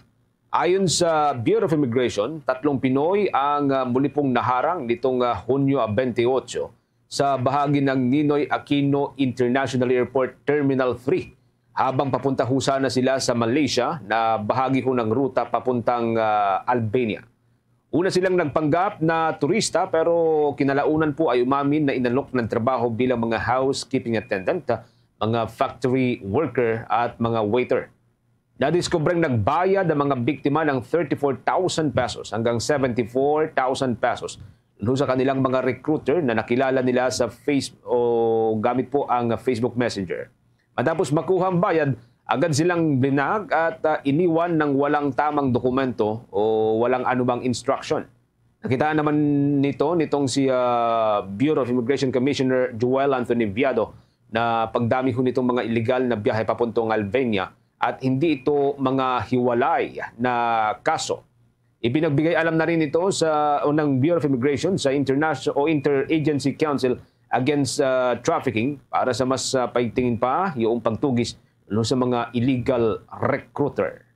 Ayon sa Bureau of Immigration, tatlong Pinoy ang, ah, muli pong naharang nitong, ah, Hunyo twenty-eight sa bahagi ng Ninoy Aquino International Airport Terminal three, habang papunta ho sana sila sa Malaysia na bahagi ho ng ruta papuntang, ah, Albania. Una silang nagpanggap na turista, pero kinalaunan po ay umamin na inalok ng trabaho bilang mga housekeeping attendant, mga factory worker at mga waiter. Nadiskubreng nagbayad ang mga biktima ng thirty-four thousand pesos hanggang seventy-four thousand pesos sa kanilang mga recruiter na nakilala nila sa Face-, o gamit po ang Facebook Messenger. Matapos makuha ang bayad, agad silang blinag at, ah, iniwan ng walang tamang dokumento o walang anumang instruction. Nakitaan naman nito nitong si, ah, Bureau of Immigration Commissioner Joel Anthony Viado na pagdami ho nitong mga illegal na biyahe papuntong Albania at hindi ito mga hiwalay na kaso. Ipinagbigay alam na rin ito sa, o ng Bureau of Immigration sa International o Interagency Council Against, ah, Trafficking para sa mas, ah, paigtingin pa yung pagtugis, no, sa mga illegal recruiter.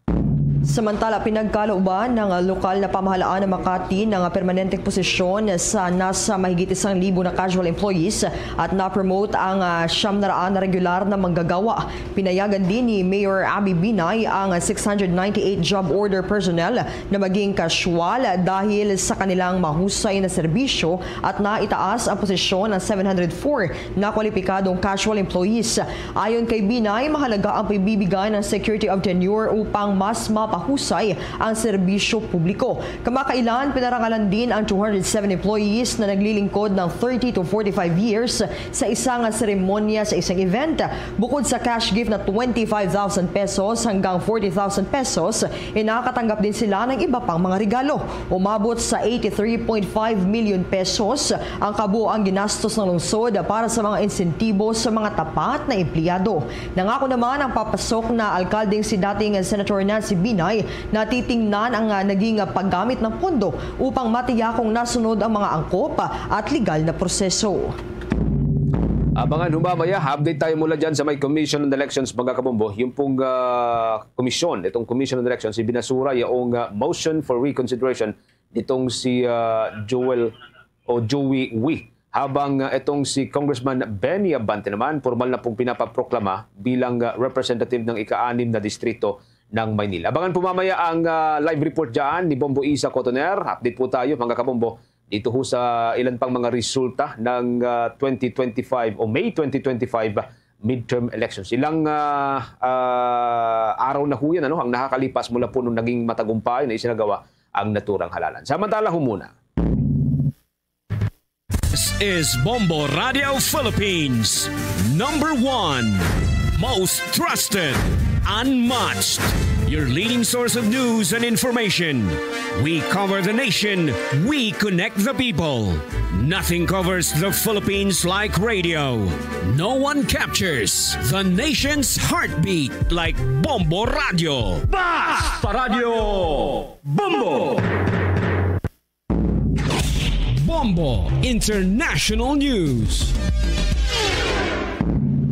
Samantala, pinagkalooban ng lokal na pamahalaan ng Makati ng permanenteng posisyon sa nasa mahigit isang libo na casual employees at na-promote ang, ah, siyam na raan na regular na manggagawa. Pinayagan din ni Mayor Abby Binay ang six hundred ninety-eight job order personnel na maging casual dahil sa kanilang mahusay na serbisyo at naitaas ang posisyon ng seven hundred four na kwalipikadong casual employees. Ayon kay Binay, mahalaga ang pagbibigay ng security of tenure upang mas mapahusay ang serbisyo publiko. Kamakailan, pinarangalan din ang two hundred seven employees na naglilingkod ng thirty to forty-five years sa isang seremonya sa isang event. Bukod sa cash gift na twenty-five thousand pesos hanggang forty thousand pesos, eh, nakakatanggap din sila ng iba pang mga regalo. Umabot sa eighty-three point five million pesos ang kabuoang ginastos ng lungsod para sa mga insentibo sa mga tapat na empleyado. Nangako naman ang papasok na alkaldeng si dating Senator Nancy Binay na titingnan ang, ah, naging, ah, paggamit ng pondo upang matiyakong nasunod ang mga angkop at legal na proseso. Abangan ho mamaya, update tayo mula dyan sa may Commission on Elections, mga kabombo. Yung pong, ah, komisyon, itong Commission on Elections, ibinasura yung, ah, motion for reconsideration nitong si, ah, Joel o Joey Wee. Habang, ah, itong si Congressman Benny Abante naman, formal na pong pinapaproklama bilang, ah, representative ng ika-anim na distrito ng Maynila. Abangan po mamaya ang, ah, live report dyan ni Bombo Isa Cotoner. Update po tayo, mga kabombo, dito ho sa ilan pang mga resulta ng, ah, twenty twenty-five o May twenty twenty-five midterm elections. Ilang, ah, ah, araw na ho yan, ano, ang nakakalipas mula po nung naging matagumpay na isinagawa ang naturang halalan. Samantala ho muna. This is Bombo Radio Philippines, number one, most trusted, unmatched, your leading source of news and information. We cover the nation, we connect the people. Nothing covers the Philippines like radio. No one captures the nation's heartbeat like Bombo Radio. Basta Radio Bombo! Bombo International News.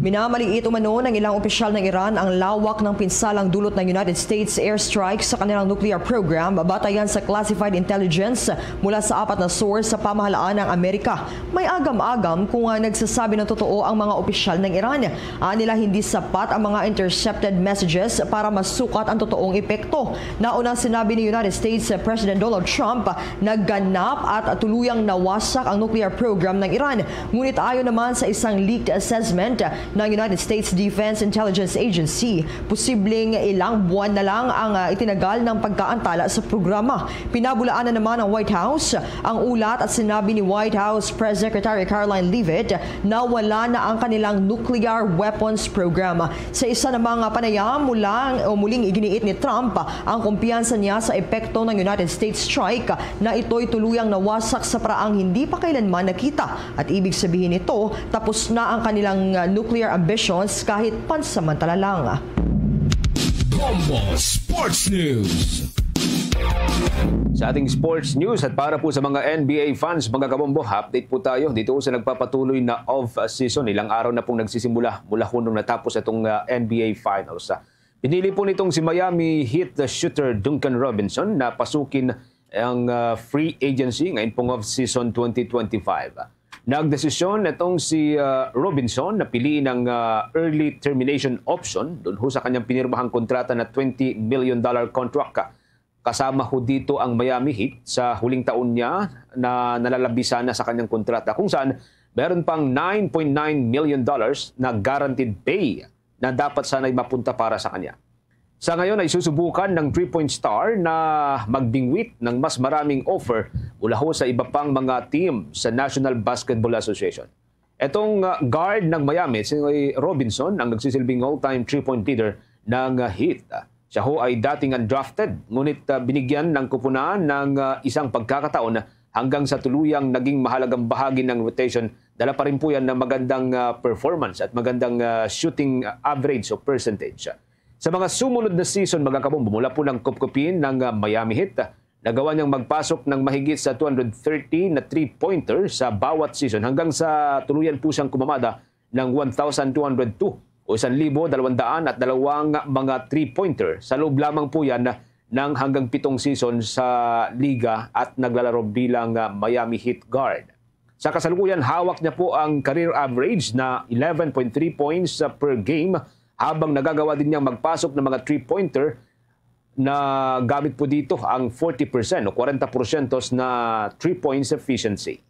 Minamaliit umano ng ilang opisyal ng Iran ang lawak ng pinsalang dulot ng United States airstrike sa kanilang nuclear program, batayan sa classified intelligence mula sa apat na source sa pamahalaan ng Amerika. May agam-agam kung, ah, nagsasabi ng totoo ang mga opisyal ng Iran. Anila, hindi sapat ang mga intercepted messages para masukat ang totoong epekto. Naunang sinabi ni United States President Donald Trump, nagganap at tuluyang nawasak ang nuclear program ng Iran. Ngunit ayon naman sa isang leaked assessment ng United States Defense Intelligence Agency, posibleng ilang buwan na lang ang, ah, itinagal ng pagkaantala sa programa. Pinabulaanan naman ng White House ang ulat at sinabi ni White House Press Secretary Karoline Leavitt na wala na ang kanilang nuclear weapons program. Sa isa namang panayam, mulang, o muling iginiit ni Trump ang kumpiyansa niya sa epekto ng United States strike na ito'y tuluyang nawasak sa paraang hindi pa kailanman nakita, at ibig sabihin nito, tapos na ang kanilang, ah, nuclear ambitions kahit pansamantala lang. Bombo Sports News. Sa ating sports news, at para po sa mga N B A fans, mga kabombo, update po tayo dito sa nagpapatuloy na off-season. Ilang araw na pong nagsisimula mula ho nung natapos itong, ah, N B A Finals. Ah, pinili po nitong si Miami Heat na shooter Duncan Robinson na pasukin ang, ah, free agency ngayon pong off-season twenty twenty-five. Nagdesisyon itong si, ah, Robinson na piliin ang, ah, early termination option doon ho sa kanyang pinirmahang kontrata na twenty million dollar contract. Kasama ho dito ang Miami Heat sa huling taon niya na nalalabisan na sa kanyang kontrata, kung saan meron pang nine point nine million dollars na guaranteed pay na dapat sana'y mapunta para sa kanya. Sa ngayon ay susubukan ng three-point star na magbingwit ng mas maraming offer mula ho sa iba pang mga team sa National Basketball Association. Itong, ah, guard ng Miami, si Robinson, ang nagsisilbing all-time three-point leader ng, ah, Heat. Siya ho ay dating undrafted, ngunit, ah, binigyan ng kupunan ng, ah, isang pagkakataon hanggang sa tuluyang naging mahalagang bahagi ng rotation. Dala pa rin po yan ng magandang, ah, performance at magandang, ah, shooting, ah, average o percentage. Sa mga sumunod na season, mga kabombo, mula po ng kupkupin ng, ah, Miami Heat, ah, nagawa niyang magpasok ng mahigit sa two hundred thirty na three-pointer sa bawat season hanggang sa tuluyan po siyang kumamada ng one thousand two hundred two o isang libo dalawang daan at dalawang mga three-pointer. Sa loob lamang po yan ng hanggang pitong season sa liga at naglalaro bilang, ah, Miami Heat guard. Sa kasalukuyan, hawak niya po ang career average na eleven point three points, ah, per game, habang nagagawa din niyang magpasok ng mga three-pointer na gamit po dito ang forty percent o kwarenta porsyento na three points efficiency.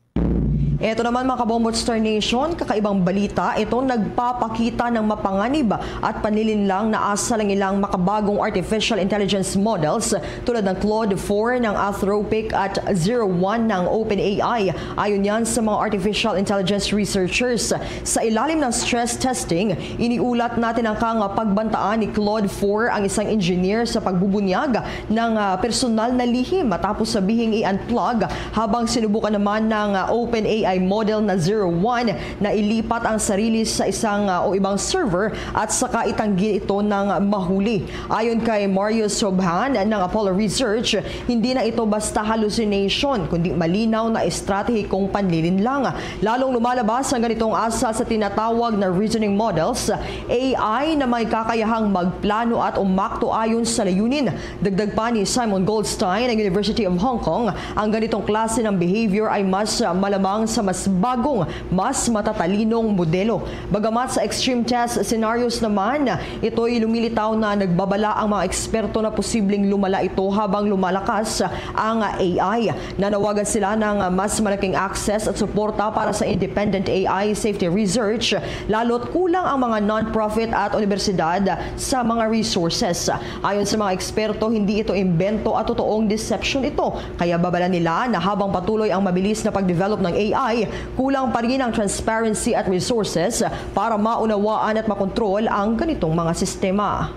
Ito naman, mga Kabombo Star Nation, kakaibang balita. Ito nagpapakita ng mapanganib at panlilinlang na asal ang ilang makabagong artificial intelligence models tulad ng Claude four ng Anthropic at Zero One ng OpenAI. Ayon yan sa mga artificial intelligence researchers. Sa ilalim ng stress testing, iniulat natin ang kang pagbantaan ni Claude four ang isang engineer sa pagbubunyag ng, ah, personal na lihim matapos sabihing i-unplug, habang sinubukan naman ng, ah, OpenAI model na Zero One na ilipat ang sarili sa isang, ah, o ibang server at saka itanggi ito ng mahuli. Ayon kay Marius Sobhan ng Apollo Research, hindi na ito basta hallucination, kundi malinaw na estratehikong panlilinlang. Lalong lumalabas ang ganitong asal sa tinatawag na reasoning models, A I, na may kakayahang magplano at umakto ayon sa layunin. Dagdag pa ni Simon Goldstein ng University of Hong Kong, ang ganitong klase ng behavior ay mas, ah, malamang sa mas bagong, mas matatalinong modelo. Bagamat sa extreme test scenarios naman, ito'y lumilitaw na nagbabala ang mga eksperto na posibleng lumala ito habang lumalakas ang A I. Nanawagan sila ng mas malaking access at suporta para sa independent A I safety research, lalo't kulang ang mga non-profit at unibersidad sa mga resources. Ayon sa mga eksperto, hindi ito imbento at totoong deception ito. Kaya babala nila na habang patuloy ang mabilis na pag-develop ng A I, kulang pa rin ang transparency at resources para maunawaan at makontrol ang ganitong mga sistema.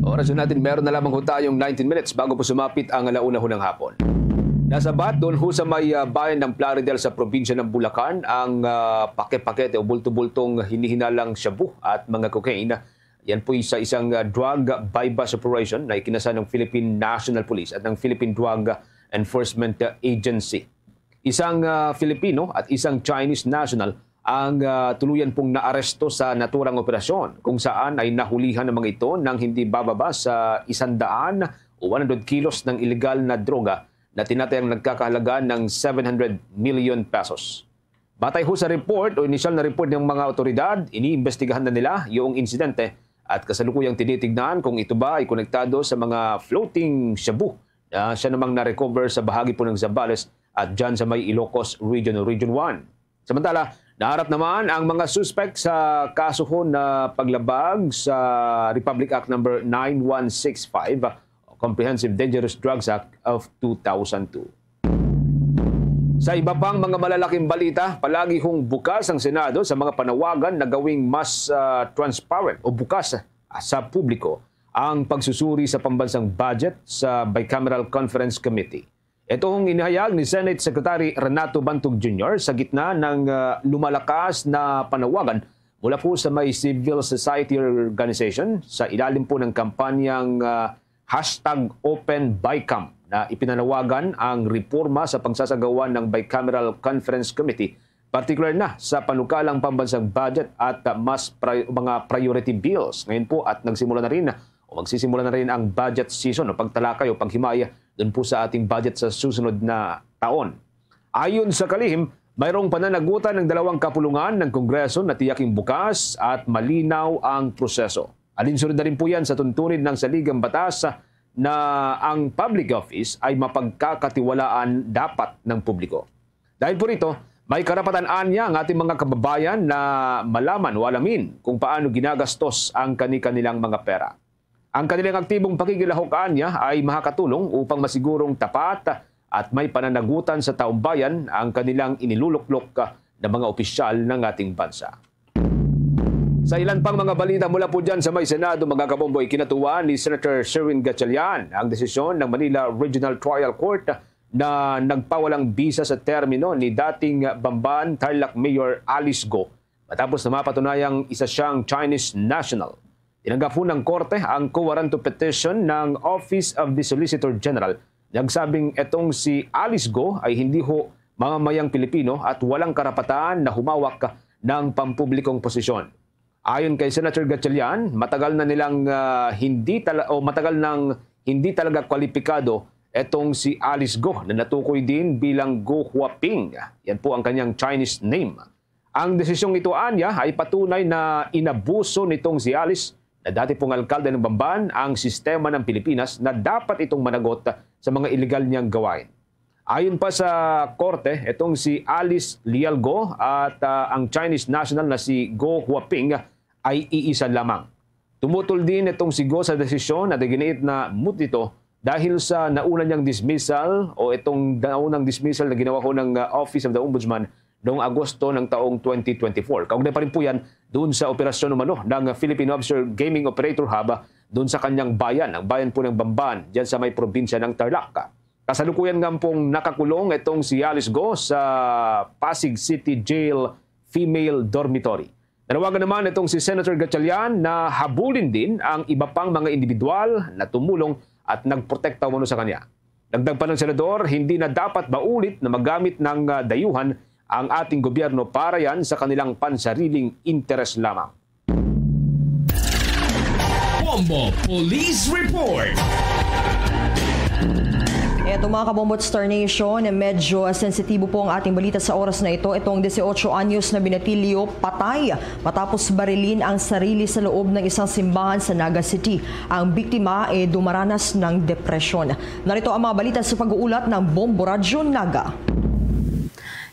Oras na natin, meron na lamang ho tayong nineteen minutes bago po sumapit ang alauna ho ng hapon. Nasabat doon ho sa may ah, bayan ng Plaridel sa probinsya ng Bulacan ang ah, pake-pakete o bulto-bultong hinihinalang shabu at mga cocaine. Yan po sa isang ah, drug buy-bust operation na ikinasa ng Philippine National Police at ng Philippine Drug Enforcement Agency. Isang ah, Filipino at isang Chinese national ang ah, tuluyan pong naaresto sa naturang operasyon, kung saan ay nahulihan ang mga ito ng hindi bababa sa isandaan o one hundred kilos ng iligal na droga na tinatayang nagkakahalaga ng seven hundred million pesos. Batay ho sa report o inisyal na report ng mga otoridad, iniimbestigahan na nila yung insidente at kasalukuyang tinitignan kung ito ba ay konektado sa mga floating shabu na siya namang na-recover sa bahagi po ng Zambales at dyan sa may Ilocos Region o Region one. Samantala, naharap naman ang mga suspek sa kaso ho na paglabag sa Republic Act number nine one six five, Comprehensive Dangerous Drugs Act of two thousand two. Sa iba pang mga malalaking balita, palagi hong bukas ang Senado sa mga panawagan na gawing mas ah, transparent o bukas ah, sa publiko ang pagsusuri sa pambansang budget sa Bicameral Conference Committee. Ito ang inihayag ni Senate Secretary Renato Bantog Junior sa gitna ng ah, lumalakas na panawagan mula po sa may civil society organization sa ilalim po ng kampanyang ah, hashtag Open Bicam na ipinanawagan ang reforma sa pagsasagawa ng Bicameral Conference Committee, partikular na sa panukalang pambansang budget at ah, mas pri- mga priority bills. Ngayon po at nagsimula na rin o magsisimula na rin ang budget season o pagtalakay o paghimay dun po sa ating budget sa susunod na taon. Ayon sa kalihim, mayroong pananagutan ng dalawang kapulungan ng Kongreso na tiyaking bukas at malinaw ang proseso. Alinsunod na rin po yan sa tuntunin ng saligang batas na ang public office ay mapagkakatiwalaan dapat ng publiko. Dahil po rito, may karapatan anya ang ating mga kababayan na malaman o alamin kung paano ginagastos ang kani-kanilang mga pera. Ang kanilang aktibong pakikilahok anya ay makakatulong upang masigurong tapat at may pananagutan sa taumbayan ang kanilang iniluluklok na mga opisyal ng ating bansa. Sa ilan pang mga balita mula po dyan sa may Senado, mga kabombo, ikinatuwa ni Senator Sherwin Gatchalian ang desisyon ng Manila Regional Trial Court na nagpawalang bisa sa termino ni dating Bamban Tarlac Mayor Alice Go matapos na mapatunayang isa siyang Chinese national. Tinanggap ho ng korte ang co-warranto petition ng Office of the Solicitor General. Nagsabing etong si Alice Go ay hindi ho mamamayang Pilipino at walang karapatan na humawak ng pampublikong posisyon. Ayon kay Senator Gatchalian, matagal na nilang ah, hindi tala- o matagal nang hindi talaga kwalipikado etong si Alice Go na natukoy din bilang Go Huaping. Yan po ang kanyang Chinese name. Ang desisyong ito anya ay patunay na inabuso nitong si Alice na dati pong alkalde ng Bamban ang sistema ng Pilipinas na dapat itong managot sa mga iligal niyang gawain. Ayon pa sa korte, itong si Alice Lialgo at ah, ang Chinese national na si Go Huaping ay iisa lamang. Tumutol din itong si Go sa desisyon na giniit na moot ito dahil sa nauna niyang dismissal o itong naunang dismissal na ginawa ho ng ah, Office of the Ombudsman noong Agosto ng taong twenty twenty-four. Kaugnay pa rin po yan doon sa operasyon umano ng Philippine Offshore Gaming Operator Hub doon sa kanyang bayan, ang bayan po ng Bamban, dyan sa may probinsya ng Tarlac. Kasalukuyan nga pong nakakulong itong si Alice Go sa Pasig City Jail Female Dormitory. Nanawagan naman itong si Senator Gatchalian na habulin din ang iba pang mga individual na tumulong at nagprotekta umano sa kanya. Dagdag pa ng senador, hindi na dapat maulit na magamit ng ah, dayuhan ang ating gobyerno para yan sa kanilang pansariling interes lamang. Bombo Police Report. Ito, mga kabombo at Star Nation, medyo sensitibo po ang ating balita sa oras na ito. Itong dieciocho anyos na binatilyo patay matapos barilin ang sarili sa loob ng isang simbahan sa Naga City. Ang biktima ay dumaranas ng depresyon. Narito ang mga balita sa pag-uulat ng Bombo Radyo Naga.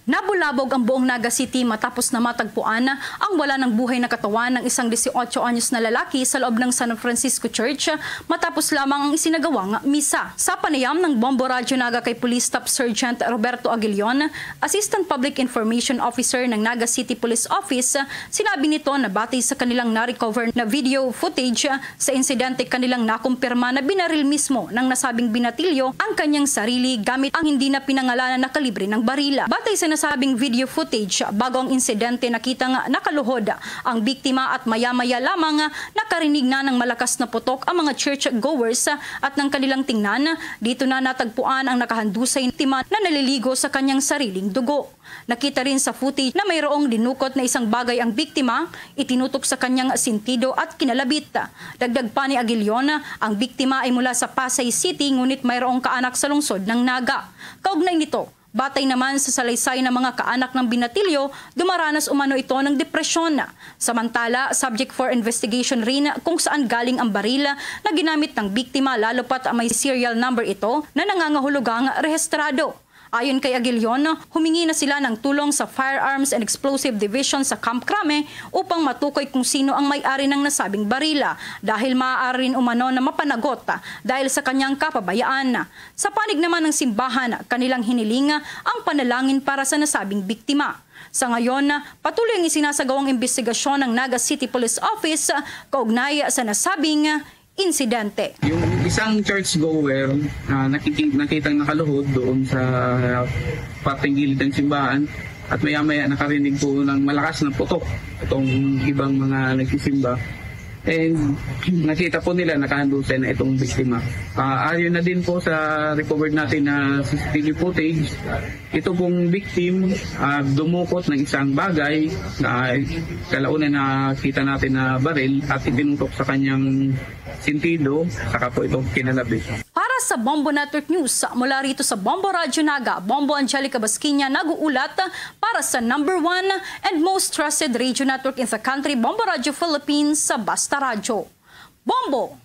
Nabulabog ang buong Naga City matapos na matagpuan ang wala ng buhay na katawan ng isang dieciocho anyos na lalaki sa loob ng San Francisco Church matapos lamang ang isinagawang misa. Sa panayam ng Bombo Radyo Naga kay Police Staff Sergeant Roberto Aguilion, Assistant Public Information Officer ng Naga City Police Office, sinabi nito na batay sa kanilang na-recover na video footage, sa insidente, kanilang nakumpirma na binaril mismo ng nasabing binatilyo ang kanyang sarili gamit ang hindi na pinangalanan na kalibre ng barila. Batay sa nasabing video footage, bago ang insidente, nakitang nakaluhod ang biktima at maya-maya lamang nakarinig na ng malakas na putok ang mga church goers at nang kanilang tingnan, dito na natagpuan ang nakahandusay na biktima na naliligo sa kanyang sariling dugo. Nakita rin sa footage na mayroong dinukot na isang bagay ang biktima, itinutok sa kanyang sentido at kinalabit. Dagdag pa ni Aguilion, ang biktima ay mula sa Pasay City ngunit mayroong kaanak sa lungsod ng Naga. Kaugnay nito, batay naman sa salaysay ng mga kaanak ng binatilyo, dumaranas umano ito ng depresyon. Samantala, subject for investigation rin kung saan galing ang baril na ginamit ng biktima, lalo pat may serial number ito na nangangahulugang rehistrado. Ayon kay Aguilion, humingi na sila ng tulong sa Firearms and Explosive Division sa Camp Crame upang matukoy kung sino ang may-ari ng nasabing barila, dahil maaari rin umano na mapanagot dahil sa kanyang kapabayaan. Sa panig naman ng simbahan, kanilang hiniling ang panalangin para sa nasabing biktima. Sa ngayon, patuloy ang isinasagawang imbestigasyon ng Naga City Police Office kaugnay sa nasabing insidente. Yung isang church goer, ah, nakiki-, nakitang nakaluhod doon sa parteng gilid ng simbahan at maya-maya nakarinig po ng malakas na putok itong ibang mga nagsisimba. And nakita po nila nakahandusay na itong biktima. Ah, ayon na din po sa recovered natin na C C T V footage, ito pong victim, ah, dumukot ng isang bagay na kalaunan nakita natin na baril at itinutok sa kanyang sentido, saka po ito kinalabit. Para sa Bombo Network News, mula rito sa Bombo Radyo Naga, Bombo Angelica Basquiña nag-uulat para sa number one and most trusted radio network in the country, Bombo Radyo Philippines, sa Basta Radyo. Bombo!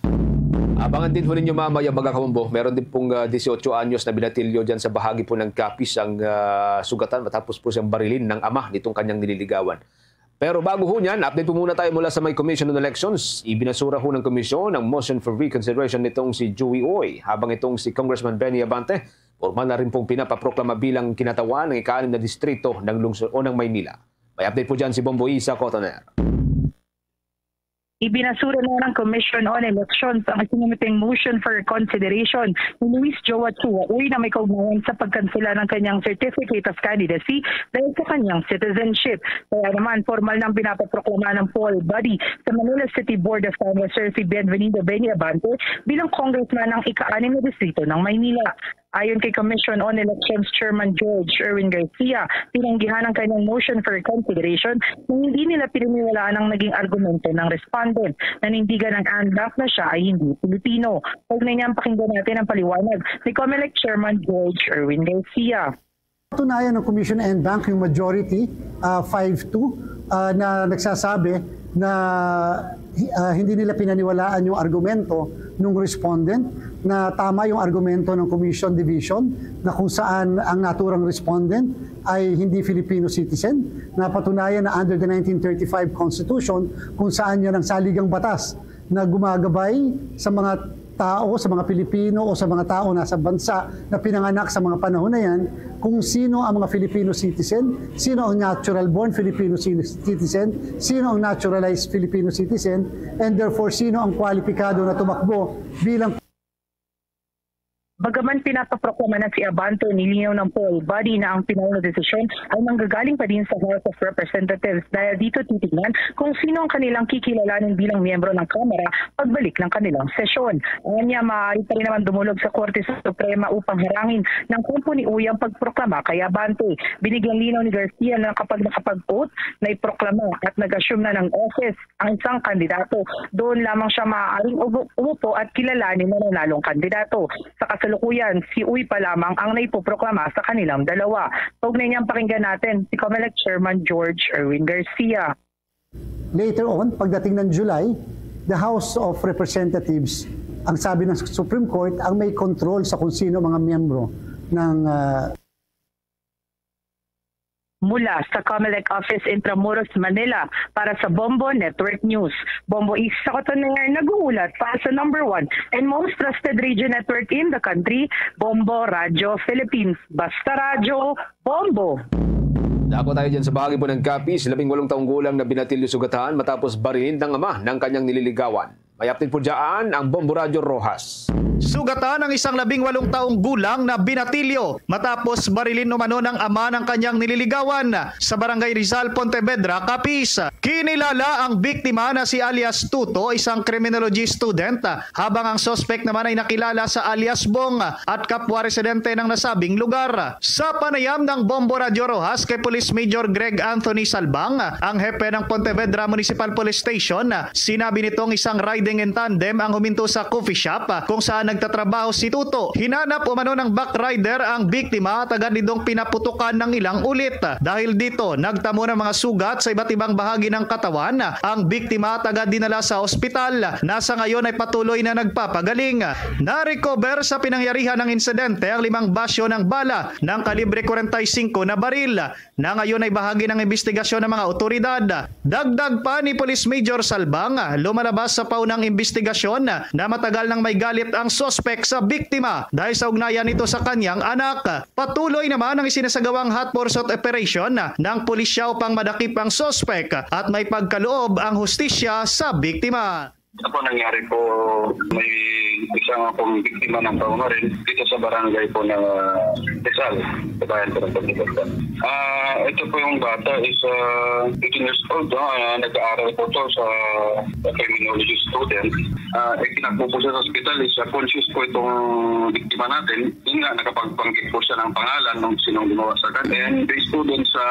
Abangan din ho ninyo mamaya, mga kabombo. Meron din pong, ah, dieciocho anyos na binatilyo dyan sa bahagi po ng Capiz ang, ah, sugatan matapos po siyang barilin ng ama nitong kanyang nililigawan. Pero bago ho niyan, update po muna tayo mula sa may Commission on Elections. Ibinasura ho ng komisyon ang motion for reconsideration nitong si Joey Uy, habang itong si Congressman Benny Abante, formal na rin pong pinapaproklama bilang kinatawan ng ika-anim na distrito ng lungsod o ng Maynila. May update po dyan si Bombo Isa Cotoner. Ibinasura na ng Commission on Elections ang isinumite motion for reconsideration ni Luis Joa Chua Uy na may kaugnayan sa pagkansela ng kanyang certificate of candidacy dahil sa kanyang citizenship. Kaya naman, formal nang pinapaproklama ng poll body sa Manila City Board of Canvassers si Bienvenido Benny Abante bilang congressman ng ika-anim na distrito ng Maynila. Ayon kay Commission on Elections Chairman George Erwin Garcia, tinanggihan ang kanyang motion for reconsideration na hindi nila pinaniwalaan ang naging argumento ng respondent. Nanindigan ang en banc na siya ay hindi Pilipino. Kaugnay niyan, pakinggan natin ang paliwanag ni Comelec Chairman George Erwin Garcia. Patunayan ng Commission en banc yung majority, ah, five two, ah, na nagsasabi na, ah, hindi nila pinaniwalaan yung argumento ng respondent, na tama yung argumento ng Commission Division na kung saan ang naturang respondent ay hindi Filipino citizen. Napatunayan na under the nineteen thirty-five Constitution, kung saan yan ang saligang batas na gumagabay sa mga tao, sa mga Pilipino o sa mga tao nasa bansa na pinanganak sa mga panahon na yan, kung sino ang mga Filipino citizen, sino ang natural born Filipino ci-, citizen, sino ang naturalized Filipino citizen, and therefore sino ang kwalipikado na tumakbo bilang Bagaman pinapaproklama na si Abante, nilinaw ng poll body na ang final na desisyon ay manggagaling pa din sa House of Representatives. Dahil dito, titignan kung sino ang kanilang kikilalanin bilang miyembro ng Kamara pagbalik ng kanilang sesyon. Anya, maaari pa rin naman dumulog sa Korte Suprema upang harangin ng kampo ni Uy ang pagproklama kay Abante. Binigyang linaw ni Garcia na kapag nakapag-oath na iproklama at nag-assume na ng office ang isang kandidato, doon lamang siya maaaring umu-, umupo at kilalanin na nanalong kandidato. Sa kasalukuyan, Kuyan, si Uy pa lamang ang naipoproklama sa kanilang dalawa. Kaugnay niyan, pakinggan natin si Comelec Chairman George Erwin Garcia. Later on, pagdating ng July, the House of Representatives, ang sabi ng Supreme Court, ang may control sa kung sino mga miyembro ng ah, Mula sa Comelec Office, Intramuros, Manila, para sa Bombo Network News. Bombo East sa Cotoner, nag-uulat para sa number one and most trusted radio network in the country, Bombo Radyo Philippines. Basta Radyo, Bombo! Dako tayo dyan sa bahagi po ng Capiz, labing walong taong gulang na binatilyo sugatan matapos barilin ng ama ng kanyang nililigawan. May update po dyan ang Bombo Radyo Roxas. Sugatan ang isang labing walong taong gulang na binatilyo matapos barilin umano ng ama ng kanyang nililigawan sa Barangay Rizal, Pontevedra, Capiz. Kinilala ang biktima na si alias Tuto, isang criminology student, habang ang suspect naman ay nakilala sa alias Bong at kapwa residente ng nasabing lugar. Sa panayam ng Bombo Radyo Roxas kay Police Major Greg Anthony Salbang, ang hepe ng Pontevedra Municipal Police Station, sinabi nitong isang riding in tandem ang huminto sa coffee shop kung saan nagtatrabaho si Tuto. Hinanap umano ng backrider ang biktima at agad nitong pinaputukan ng ilang ulit. Dahil dito, nagtamo ng mga sugat sa iba't ibang bahagi ng katawan ang biktima at agad dinala sa ospital na sa ngayon ay patuloy na nagpapagaling. Na-recover sa pinangyarihan ng insidente ang limang basyo ng bala ng kalibre forty-five na baril na ngayon ay bahagi ng imbestigasyon ng mga otoridad. Dagdag pa ni Police Major Salbang, lumalabas sa paunang imbestigasyon na matagal nang may galit ang suspek sa biktima dahil sa ugnayan nito sa kanyang anak. Patuloy naman ang isinasagawang hot pursuit operation ng pulisya upang madakip ang suspek at may pagkaloob ang hustisya sa biktima. Ako nangyari po, may isang akong biktima ng trauma rin dito sa barangay po ng Rizal, sa bayan po ng Pagkikita. Ah, ito po yung bata is ah, eighteen years old, no? Ah, nag-aaral po to sa, sa criminology student. Ah, itinakbo po siya sa ospital, is ah, conscious po itong biktima natin. Yun nga, nakapagbanggit po siya ng pangalan ng sinong gumawa sa kanya. And based po dun sa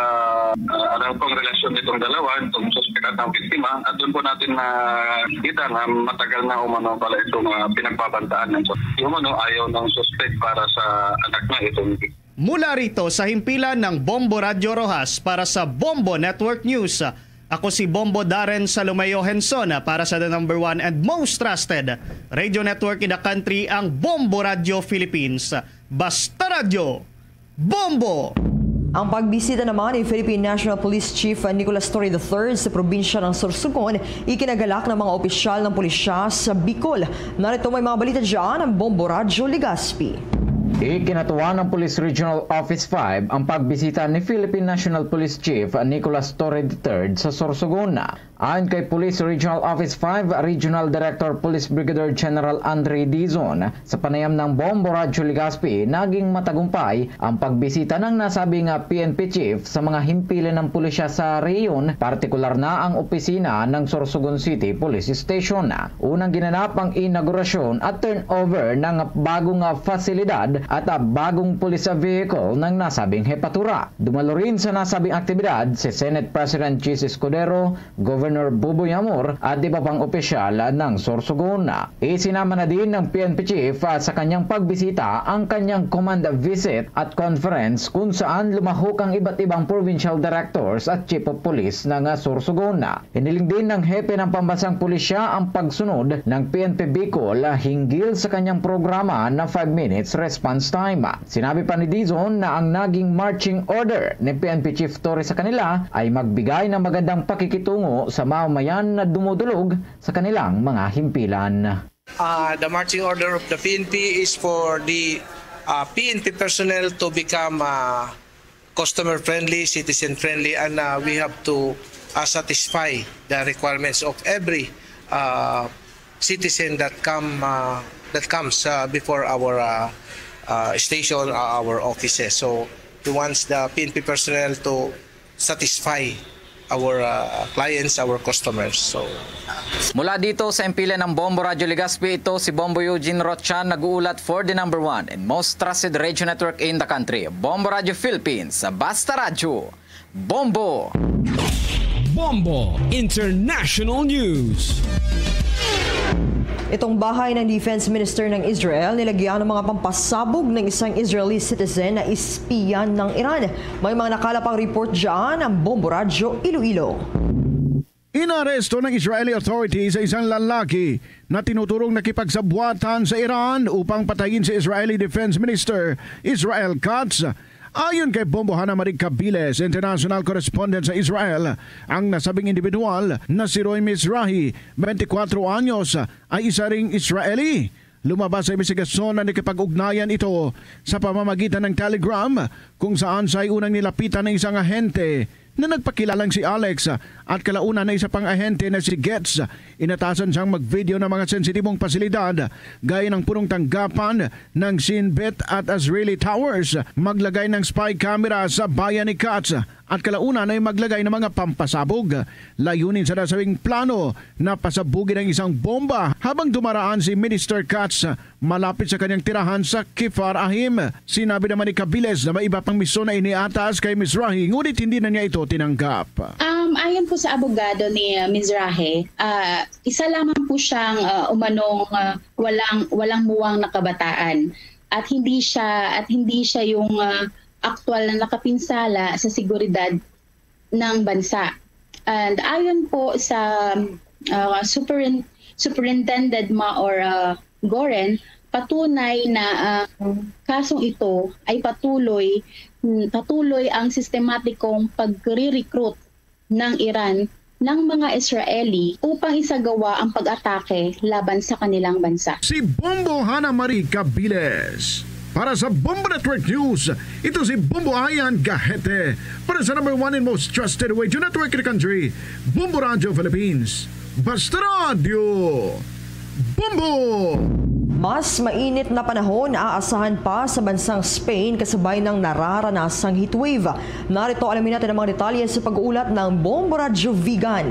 ah, ano pong relasyon nitong dalawa, itong suspect at ang biktima, at doon po natin nakita na matagal na umano pala itong ah, pinagbabantaan ng suspect. Yung umano, ayaw ng suspect para sa anak na itong biktima. Mula rito sa himpilan ng Bombo Radyo Roxas para sa Bombo Network News, ako si Bombo Darren Salomeo Henson para sa the number one and most trusted radio network in the country, ang Bombo Radyo Philippines. Basta Radyo, Bombo! Ang pagbisita naman ni Philippine National Police Chief Nicolas Torre the third sa probinsya ng Sorsogon, ikinagalak ng mga opisyal ng pulisya sa Bicol. Narito may mga balita dyan ang Bombo Radyo Legazpi. Ikinatuwa ng Police Regional Office five ang pagbisita ni Philippine National Police Chief Nicolas Torre the third sa Sorsogon. Ayon kay Police Regional Office five Regional Director Police Brigadier General Andre Dizon, sa panayam ng Bombo Radyo Legazpi, naging matagumpay ang pagbisita ng nasabing P N P chief sa mga himpilan ng pulisya sa rehiyon, partikular na ang opisina ng Sorsogon City Police Station. Unang ginanap ang inaugurasyon at turnover ng bagong fasilidad at bagong police vehicle ng nasabing hepatura. Dumalo rin sa nasabing aktibidad si Senate President Chiz Escudero, Governor Boboy Amor at iba pang opisyal ng Sorsogon. Isinama na din ng P N P Chief sa kanyang pagbisita ang kanyang command visit at conference kung saan lumahok ang iba't ibang provincial directors at chief of police ng Sorsogon. Hiniling din ng hepe ng pambansang pulisya ang pagsunod ng P N P Bicol hinggil sa kanyang programa na five minutes response time. Sinabi pa ni Dizon na ang naging marching order ni P N P Chief Torre sa kanila ay magbigay ng magandang pakikitungo sa mamamayan na dumudulog sa kanilang mga himpilan. Uh, the marching order of the P N P is for the uh, P N P personnel to become uh, customer friendly, citizen friendly, and uh, we have to uh, satisfy the requirements of every uh, citizen that come uh, that comes uh, before our uh, uh, station, uh, our offices. So he wants the P N P personnel to satisfy our uh, clients, our customers. So Mula dito sa himpilan ng Bombo Radyo Legazpi, ito si Bombo Eugene Rochan, nag-uulat for the number one and most trusted radio network in the country, Bombo Radyo Philippines. Basta Radyo, Bombo! Bombo International News. Itong bahay ng Defense Minister ng Israel nilagyan ng mga pampasabog ng isang Israeli citizen na espiya ng Iran. May mga nakalap ang report dyan ang Bombo Radyo Iloilo. Inaresto ng Israeli authorities sa isang lalaki na tinuturong nakipagsabuatan sa Iran upang patayin si Israeli Defense Minister Israel Katz. Ayon kay Bombo Hana Marie Cabiles, international correspondent sa Israel, ang nasabing individual na si Roy Mizrahi, twenty-four anyos, ay isa ring Israeli. Lumabas sa imbestigasyon na nakipag-ugnayan ito sa pamamagitan ng Telegram, kung saan siya ay unang nilapitan ng isang ahente na nagpakilalang si Alex at kalaunan na isa pang ahente na si Getz. Inatasan siyang mag-video ng mga sensitibong pasilidad, gaya ng punong tanggapan ng Shin Bet at Azrieli Towers, maglagay ng spy camera sa bayan ni Katz at kalaunan ay maglagay ng mga pampasabog. Layunin sa nasabing plano na pasabugin ang isang bomba habang dumaraan si Minister Katz malapit sa kanyang tirahan sa Kifar Ahim. Sinabi naman ni Cabiles na may iba pang misyon na iniatas kay Mizrahi, ngunit hindi na niya ito tinanggap. Um, ayon po sa abogado ni, uh, Mizrahi, ah, isa lamang po siyang, ah, umanong, ah, walang, walang muwang na kabataan. At hindi siya, at hindi siya yung, ah, aktual na nakapinsala sa seguridad ng bansa. And ayon po sa, ah, Superin-, Superintendent Maor, ah, Goren, patunay na ang kasong ito ay patuloy, mm, patuloy ang sistematikong pagre-recruit ng Iran ng mga Israeli upang isagawa ang pag-atake laban sa kanilang bansa. Si Bombo Hana Marie Cabiles. Para sa Bombo Network News, ito si Bombo Ayan Gahete. Para sa number one and most trusted radio network in the country, Bombo Radio Philippines. Basta Radio Bombo! Mas mainit na panahon aasahan pa sa bansang Spain kasabay ng nararanasang heatwave. Narito alamin natin ang mga detalye sa pag-uulat ng Bombo Radyo Vigan.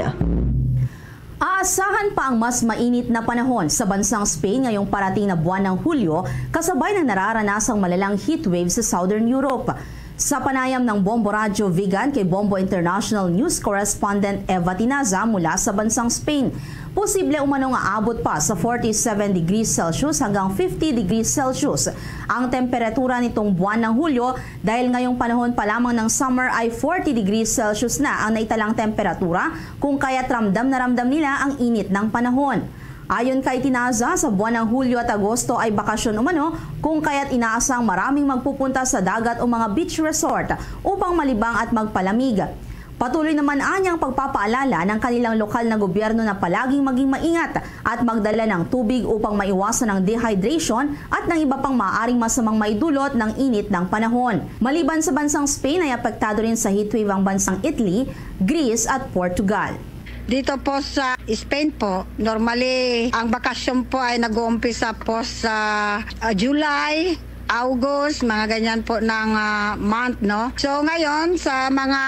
Aasahan pa ang mas mainit na panahon sa bansang Spain ngayong parating na buwan ng Hulyo, kasabay ng nararanasang malalang heatwave sa Southern Europe. Sa panayam ng Bombo Radyo Vigan kay Bombo International News Correspondent Eva Tinaza mula sa bansang Spain, posible umano nga abot pa sa forty-seven degrees Celsius hanggang fifty degrees Celsius ang temperatura nitong buwan ng Hulyo, dahil ngayong panahon pa lamang ng summer ay forty degrees Celsius na ang naitalang temperatura, kung kaya't ramdam na ramdam nila ang init ng panahon. Ayon kay Tinaza, sa buwan ng Hulyo at Agosto ay bakasyon umano, kung kaya't inaasang maraming magpupunta sa dagat o mga beach resort upang malibang at magpalamig. Patuloy naman anya ang pagpapaalala ng kanilang lokal na gobyerno na palaging maging maingat at magdala ng tubig upang maiwasan ang dehydration at ng iba pang maaaring masamang maidulot ng init ng panahon. Maliban sa bansang Spain, ay apektado rin sa heatwave ang bansang Italy, Greece at Portugal. Dito po sa Spain po, normally, ang bakasyon po ay nag-uumpisa po sa, ah, July, August, mga ganyan po ng, ah, month, no? So, ngayon, sa mga,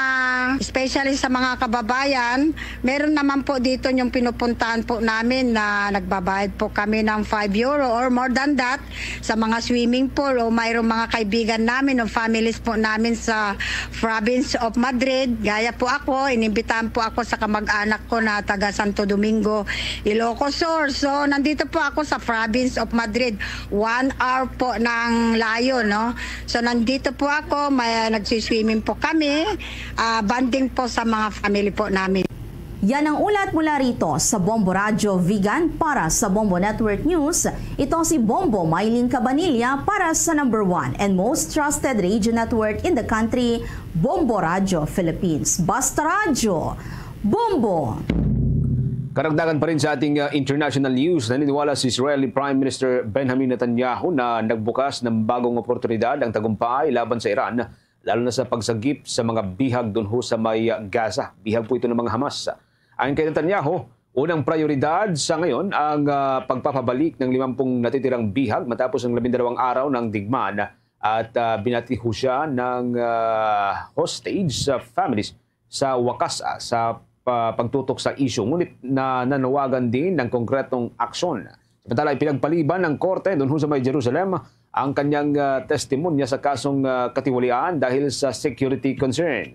especially sa mga kababayan, meron naman po dito yung pinupuntahan po namin na nagbabayad po kami ng five euro or more than that sa mga swimming pool o mayroong mga kaibigan namin o families po namin sa province of Madrid. Gaya po ako, inimbitahan po ako sa kamag-anak ko na taga Santo Domingo, Ilocos Sur. So, nandito po ako sa province of Madrid. One hour po ng layo, no? So, nandito po ako, may, nagsiswimming po kami. Ah, bonding po sa mga family po namin. Yan ang ulat mula rito sa Bombo Radyo Vigan para sa Bombo Network News. Ito si Bombo Mylene Cabanilla para sa number one and most trusted radio network in the country, Bombo Radyo Philippines. Basta Radyo, Bombo! Karagdagan pa rin sa ating, uh, international news, naniniwala si Israeli Prime Minister Benjamin Netanyahu na nagbukas ng bagong oportunidad ang tagumpay laban sa Iran, lalo na sa pagsagip sa mga bihag dunho sa may, uh, Gaza. Bihag po ito ng mga Hamas. Ayon kay Netanyahu, unang prioridad sa ngayon ang, ah, pagpapabalik ng limampung natitirang bihag matapos ang labindalawang araw ng digmaan at, ah, binati ho siya ng, ah, hostage sa families sa wakas, ah, sa pa-, pagtutok sa isyu. Ngunit na nanawagan din ng konkretong aksyon. Samantala, ipinagpaliban ng korte doon ho sa may Jerusalem ang kanyang, ah, testimonya sa kasong, ah, katiwalian dahil sa security concern.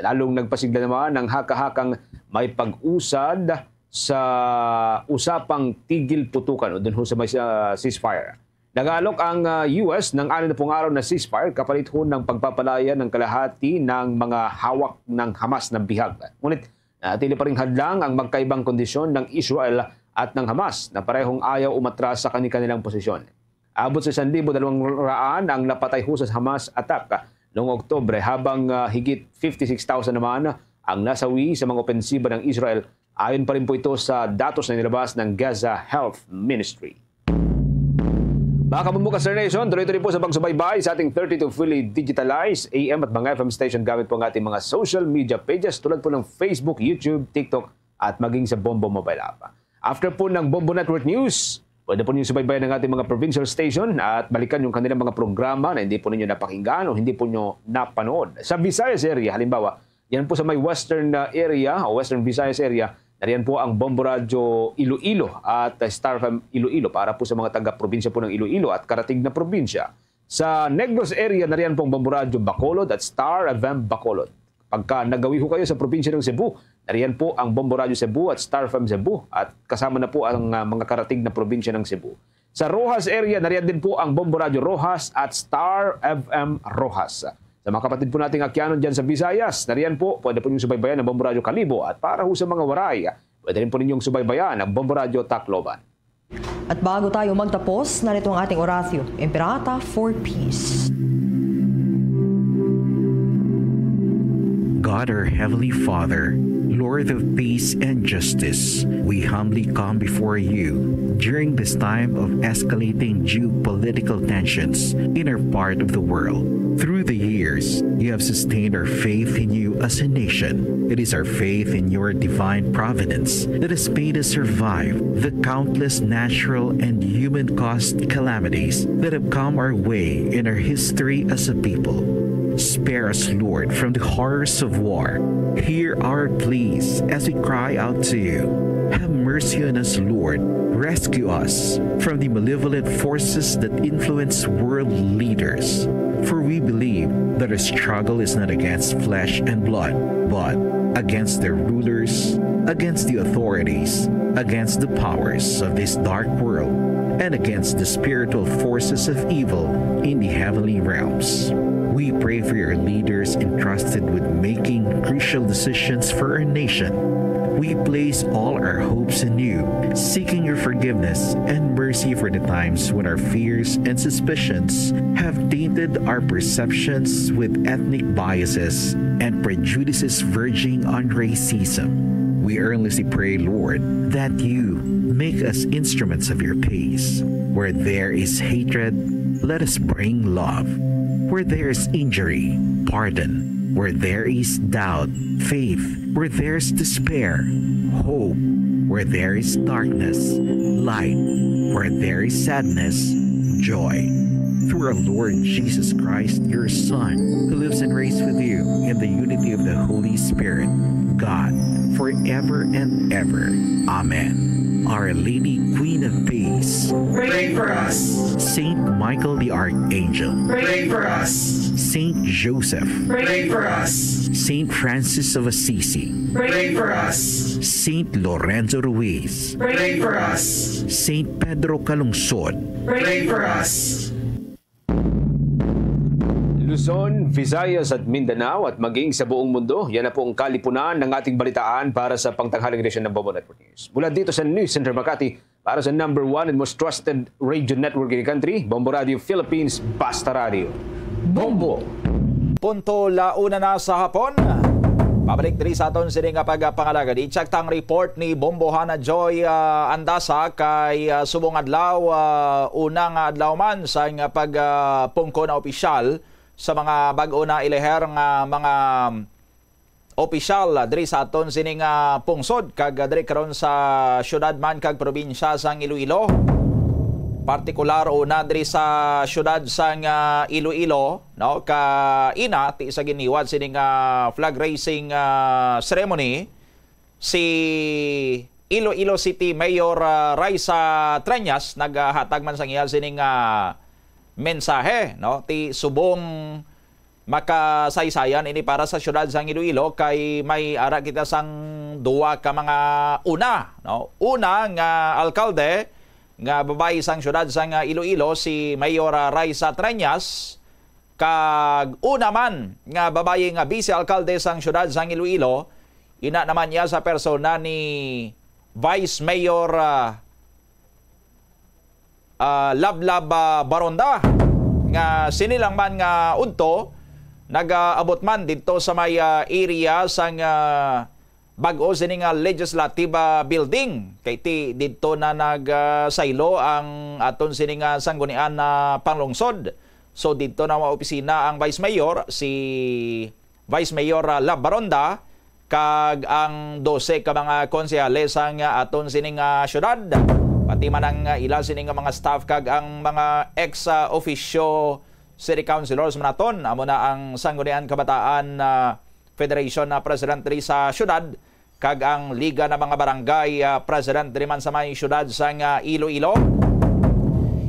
Lalong nagpasigla naman ang haka-hakang may pag-usad sa usa pang tigil putukan o dun ho sa may, ah, ceasefire. Nag-aalok ang, ah, U S ng anim na pung araw na ceasefire kapalit ho ng pagpapalaya ng kalahati ng mga hawak ng Hamas na bihag. Ngunit nanatili pa ring hadlang ang magkaibang kondisyon ng Israel at ng Hamas na parehong ayaw umatras sa kani-kanilang posisyon. Abot sa isang libo dalawang raan ang napatay ho sa Hamas attack noong Oktubre, habang, ah, higit fifty-six thousand naman ang nasawi sa mga opensiba ng Israel. Ayon pa rin po ito sa datos na nilabas ng Gaza Health Ministry. Mga kabumbukas, Star Nation, tuloy-tuloy po sa pagsubaybay sa ating thirty-two fully digitalized A M at mga F M station gamit po ang ating mga social media pages tulad po ng Facebook, YouTube, TikTok, at maging sa Bombo Mobile App. After po ng Bombo Network News, pwede po ninyo subaybayan ang ating mga provincial station at balikan yung kanilang mga programa na hindi po ninyo napakinggan o hindi po nyo napanood. Sa Visayas area, halimbawa, yan po sa may western, uh, area o Western Visayas area, nariyan po ang Bombo Radyo Iloilo at, uh, Star F M Iloilo para po sa mga taga-probinsya po ng Iloilo at karatig na probinsya. Sa Negros area, nariyan po ang Bombo Radyo Bacolod at Star F M Bacolod. Pagka nagawi ho kayo sa probinsya ng Cebu, nariyan po ang Bombo Radyo Cebu at Star F M Cebu at kasama na po ang, uh, mga karatig na probinsya ng Cebu. Sa Roxas area, nariyan din po ang Bombo Radyo Roxas at Star F M Roxas. Sa mga kapatid po nating Akyanon dyan sa Visayas, nariyan po, pwede po niyo subaybayan ang Bombo Radyo Kalibo at para ho sa mga Waray, pwede rin po ninyong subaybayan ang Bombo Radyo Tacloban. At bago tayo magtapos, narito ang ating Oratio Imperata for Peace. God, our Heavenly Father, Lord of peace and justice, we humbly come before you during this time of escalating geopolitical tensions in our part of the world. Through the years, you have sustained our faith in you as a nation. It is our faith in your divine providence that has made us survive the countless natural and human-caused calamities that have come our way in our history as a people. Spare us, Lord, from the horrors of war. Hear our pleas as we cry out to you. Have mercy on us, Lord. Rescue us from the malevolent forces that influence world leaders. For we believe that our struggle is not against flesh and blood, but against the rulers, against the authorities, against the powers of this dark world, and against the spiritual forces of evil in the heavenly realms. We pray for your leaders entrusted with making crucial decisions for our nation. We place all our hopes in you, seeking your forgiveness and mercy for the times when our fears and suspicions have tainted our perceptions with ethnic biases and prejudices verging on racism. We earnestly pray, Lord, that you make us instruments of your peace. Where there is hatred, let us bring love. Where there is injury, pardon. Where there is doubt, faith. Where there is despair, hope. Where there is darkness, light. Where there is sadness, joy. Through our Lord Jesus Christ, your Son, who lives and reigns with you in the unity of the Holy Spirit, God, forever and ever. Amen. Our Lady, Queen of Peace, pray for us. Saint Michael the Archangel, pray for us. Saint Joseph, pray for us. Saint Francis of Assisi, pray for us. Saint Lorenzo Ruiz, pray for us. Saint Pedro Calungsod, pray for us. Luzon, Visayas at Mindanao at maging sa buong mundo, yan na po ang kalipunan ng ating balitaan para sa pangtanghaling edisyon ng Bombo Network News. Mula dito sa News Center Makati, para sa number one and most trusted radio network in the country, Bombo Radio Philippines, Basta Radio. Bombo! Punto la una na sa hapon. Pabalik diri sa aton sini nga pagpangalagad. Eksaktang report ni Bombo Hana Joy, ah, Andasa kay, ah, subong adlaw, ah, una nga adlaw man sa nga pag, ah, pungko na opisyal sa mga bag-o na iliher nga mga opisyal, ah, diri sa aton sini nga pungsod kag, ah, diri karon sa syudad man kag probinsya sang Iloilo. Partikular una diri sa syudad sang, ah, Iloilo, no, ka ina ti sa giniwad sini nga flag raising, ah, ceremony, si Iloilo City Mayor, ah, Raisa Treñas naghatag man sang iya sining, ah, mensahe, no, ti subong makasaysayan ini para sa siyudad sang Iloilo, kay may ara kita sang duwa ka mga una, no? Una nga alkalde nga babayi sang siyudad sang Iloilo, si Mayor, ah, Raisa Treñas, kag una man nga babayi nga vice alkalde sang siyudad sang Iloilo, ina naman niya sa persona ni Vice Mayor, ah, ah, Lablab, ah, Baronda, nga sini lang man nga udto nag-aabot man didto sa may, ah, area sang, ah, bag-o sini nga Legislative, ah, Building. Kay ti didto na nag, ah, saylo ang aton sini nga sanggunian na panglungsod. So didto na mga opisina ang Vice Mayor, si Vice Mayor, ah, Lab Baronda, kag ang dose ka mga konsehales sang, ah, aton sining, ah, syudad, pati man ang, ah, ila sining mga staff kag ang mga ex, ah, officio city councilors man naton. Amo na ang Sangguniang Kabataan, ah, Federation, ah, President diri sa syudad, kag ang Liga ng mga Barangay, ah, President diri man sa may syudad sang, ah, Iloilo.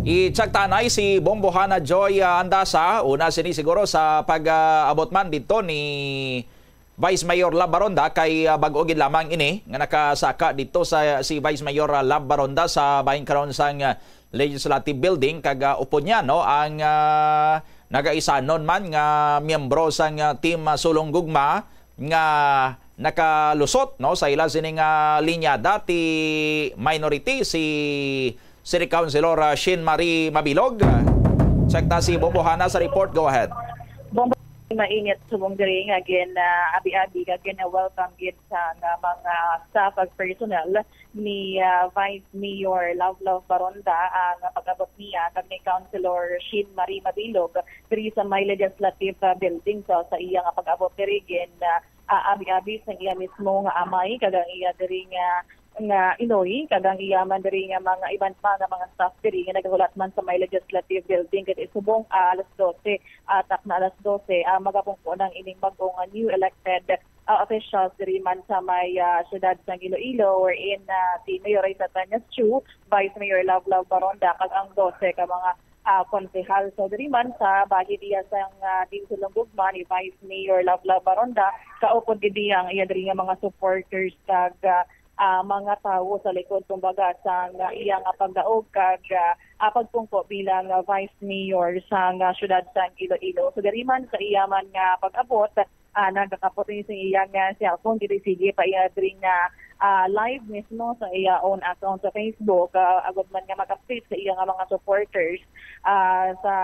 I-check tanay si Bombohana Joy, ah, Andasa, una sini siguro sa pag, ah, abot man dito ni Vice Mayor Lab Baronda, kay, ah, bag-o gid lamang ini nga nakasaka dito sa si Vice Mayor, ah, Lab Baronda sa bahin karon sang, ah, Legislative Building, kag, ah, upod niya, no, ang, ah, nagaisanon man nga miyembro sang, ah, Team, ah, Sulong Gugma nga nakalusot, no, sa ila sining, ah, linya dati minority, si City Councilor, ah, Shin Marie Mabilog. Check ta si Bombohana sa report. Go ahead. Bombo, mainit subong diri nga gin, ah, abi-abi nga gin-welcome gid sa nga mga staff ag personnel ni, ah, Vice Mayor Love Love Baronda ang pag-abot niya kag ni Councilor Shin Marie Mabilog diri sa may Legislative, ah, Building. So, sa iya nga pag-abot diri, gin, ah, ah, abi-abi sang iya mismo nga amay kag ang iya diri nga, nga inoy kag ang iya man diri nga mga iban pa nga mga staff diri nga nagahulat man sa may Legislative Building. Kay subong, ah, alas dose, atak na alas dose, ah, magapungko nang ining bag-o nga new elected, ah, officials diri man sa may, ah, siyudad sang Iloilo, wherein, ah, si Mayor Raisa Tañas Chu, Vice Mayor Love Love Baronda, kag ang dose ka mga, ah, konsehal. So, diri man sa bahin iya sang, ah, Team Sulong Gugma ni Vice Mayor Love Love Baronda, kaupod gid niya ang iya diri nga mga supporters kag, ah, ah, mga tawo sa likod, kumbaga, sang, ah, iya nga pagdaog kag, ah, ah, pagpungko bilang, ah, Vice Mayor sang, ah, siyudad sang Iloilo. So, diri man sa iya man nga pag-abot, ah, nagakapot ini sa iya nga cellphone, gid sige pa iya diri nga, ah, live mismo sa iya own account sa Facebook, ah, agud man nga mag-update sa iya nga mga supporters, ah, sa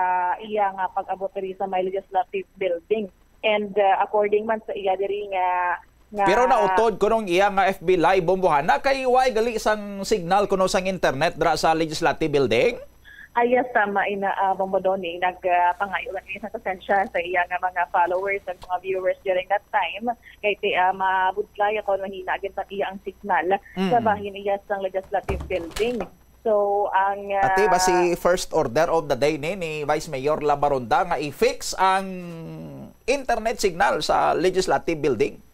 iya nga pag-abot diri sa may Legislative Building. And, ah, according man sa iya diri nga, nga Pero nautod kuno ang iya nga F B Live, Bombohana, kay way gali sang signal kuno sang internet dira sa Legislative Building? Ah, yes, tama ina, ah, Bombo Donny. Nag, ah, pangayo lang sa pasensya sa iya nga mga followers ag mga viewers during that time. Kay ti, ah, mabudlay ako, mahina gid pati ang signal sa Mm. bahin iya sang Legislative Building. So, ang, Ati ba ah, si first order of the day ni, ni Vice Mayor Lab Baronda nga i-fix ang internet signal sa Legislative Building?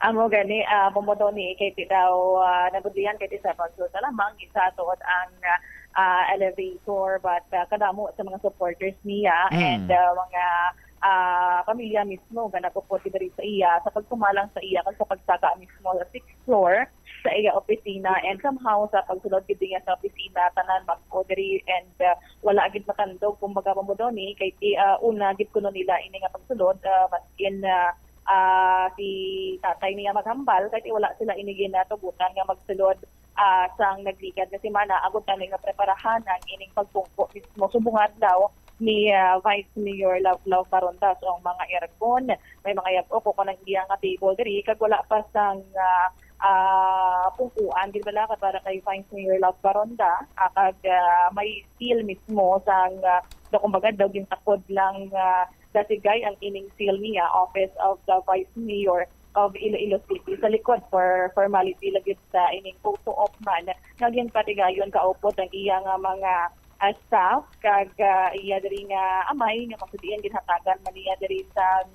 Amo gani, ah, Bombo Donny, kay ti daw, ah, nabudlian kay ti sa pagsulta lamang, isa tuod ang, ah, elevator, but, ah, kadamo sa mga supporters niya Mm. and, ah, mga, ah, pamilya mismo nga nagupod diri sa iya, sa pagsumalang sa iya, kag sa pagsaka mismo sa sixth floor sa iya opisina, and somehow sa pagsulod gid niya sa opisina, tanan mag-o diri, and, ah, wala gid makandog, kumbaga, Bombo Donny, kay ti, ah, una gid kuno nila ini nga pagsulod, ah, maskin, ah, ah, si tatay niya maghambal, kay ti wala sila ini ginatugutan nga magsulod, ah, sang nagligad nga semana, agud tani nga preparahan ang ining pagpungko mismo subong adlaw ni, ah, Vice Mayor Love Love Baronda. So, ang mga aircon, may mga yag-ok ko kanang iya nga table diri, kag wala pa sang, ah, ah, pungkuan, gid bala, kay para kay Vice Mayor Love Baronda, ah, kag, ah, may seal mismo sang, ah, daw kumbaga daw gintakod lang, ah, dasigay ang ining seal niya, Office of the Vice Mayor of Iloilo City, sa likod for formality lagi sa ining photo op man nga ginpatigayon kaupod ang iya nga mga, ah, staff kag, ah, iya diri nga amay nga kasudian ginhatagan man niya diri sa,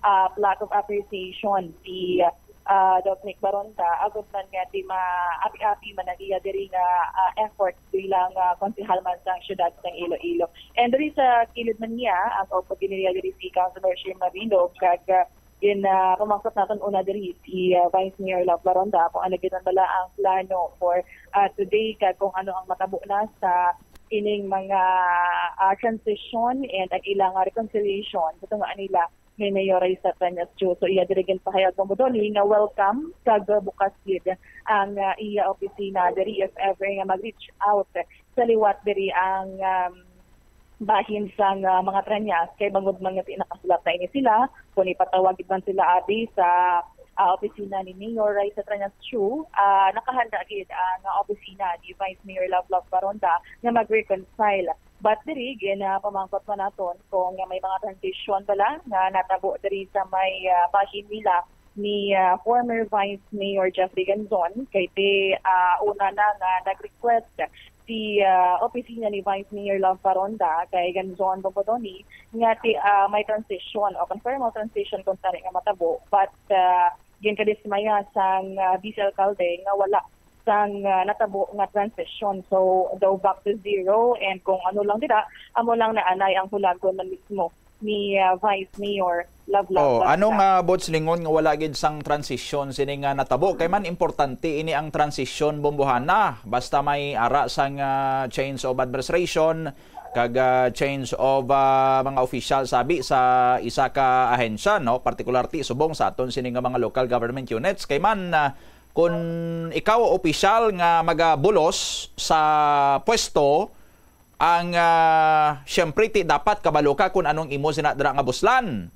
ah, plaque of appreciation si, ah, Doc Nick Baronda, agod man nga di maapi-api man ang iya diri nga, ah, effort bilang, ah, konsehal man sang siyudad sang Iloilo. And diri sa kilid man niya, ang kaupo gid niya diri si Councilor Shirley Marilog, kag, ah, gin, ah, pamangkot naton una diri si, ah, Vice Mayor Love Baronda kung ano gid man bala ang plano for, ah, today, kag kung ano ang matabo na sa ining mga, ah, transition and ang ilang, ah, reconciliation sa tunga nila ni Mayor Raisa Trañas Chu. So, iya diri ginpahayag, Bombo Donny, nga welcome kag bukas gid ang, ah, iya opisina diri if ever nga mag-reach out sa liwat diri ang, um, bahin sang, ah, mga Trañas, kay bangod man nga ti-, nakasulat na ini sila, kung ipatawag gid man sila abi sa, ah, opisina ni Mayor Raisa Trañas Chu, ah, nakahanda gid ang, ah, opisina ni Vice Mayor Love Love Baronda nga mag-reconcile. But diri, ginapamangkot man naton kung may mga transition bala nga natabo diri sa may, ah, bahin nila ni, ah, former Vice Mayor Jeffrey Ganzon, kay ti, ah, una na nga nag-request si, ah, opisina ni Vice Mayor Love Baronda kay Ganzon, Bombo Donny, nga ti, ah, may transition o confirm ang transition kung tani nga matabo. But, ah, ginkadismaya sang, ah, vice alkalde nga wala sang, ah, natabo nga transition. So, daw back to zero, and kung ano lang dira, amo lang na anay ang hulagon man mismo ni, ah, Vice Mayor Love Love. Oh, ano nga, Bots, lingon nga wala gid sang transition sini nga natabo? Kay man importante ini ang transition, Bombohana. Basta may ara sang, ah, change of administration, kag, ah, change of, ah, mga official sabi sa isa ka ahensya, no? Partikular ti subong sa aton sini nga mga local government units. Kay man, ah, kun ikaw opisyal nga magabulos sa pwesto, ang, ah, siyempre, ti dapat kabalo ka kun anong imo sina dira nga buslan.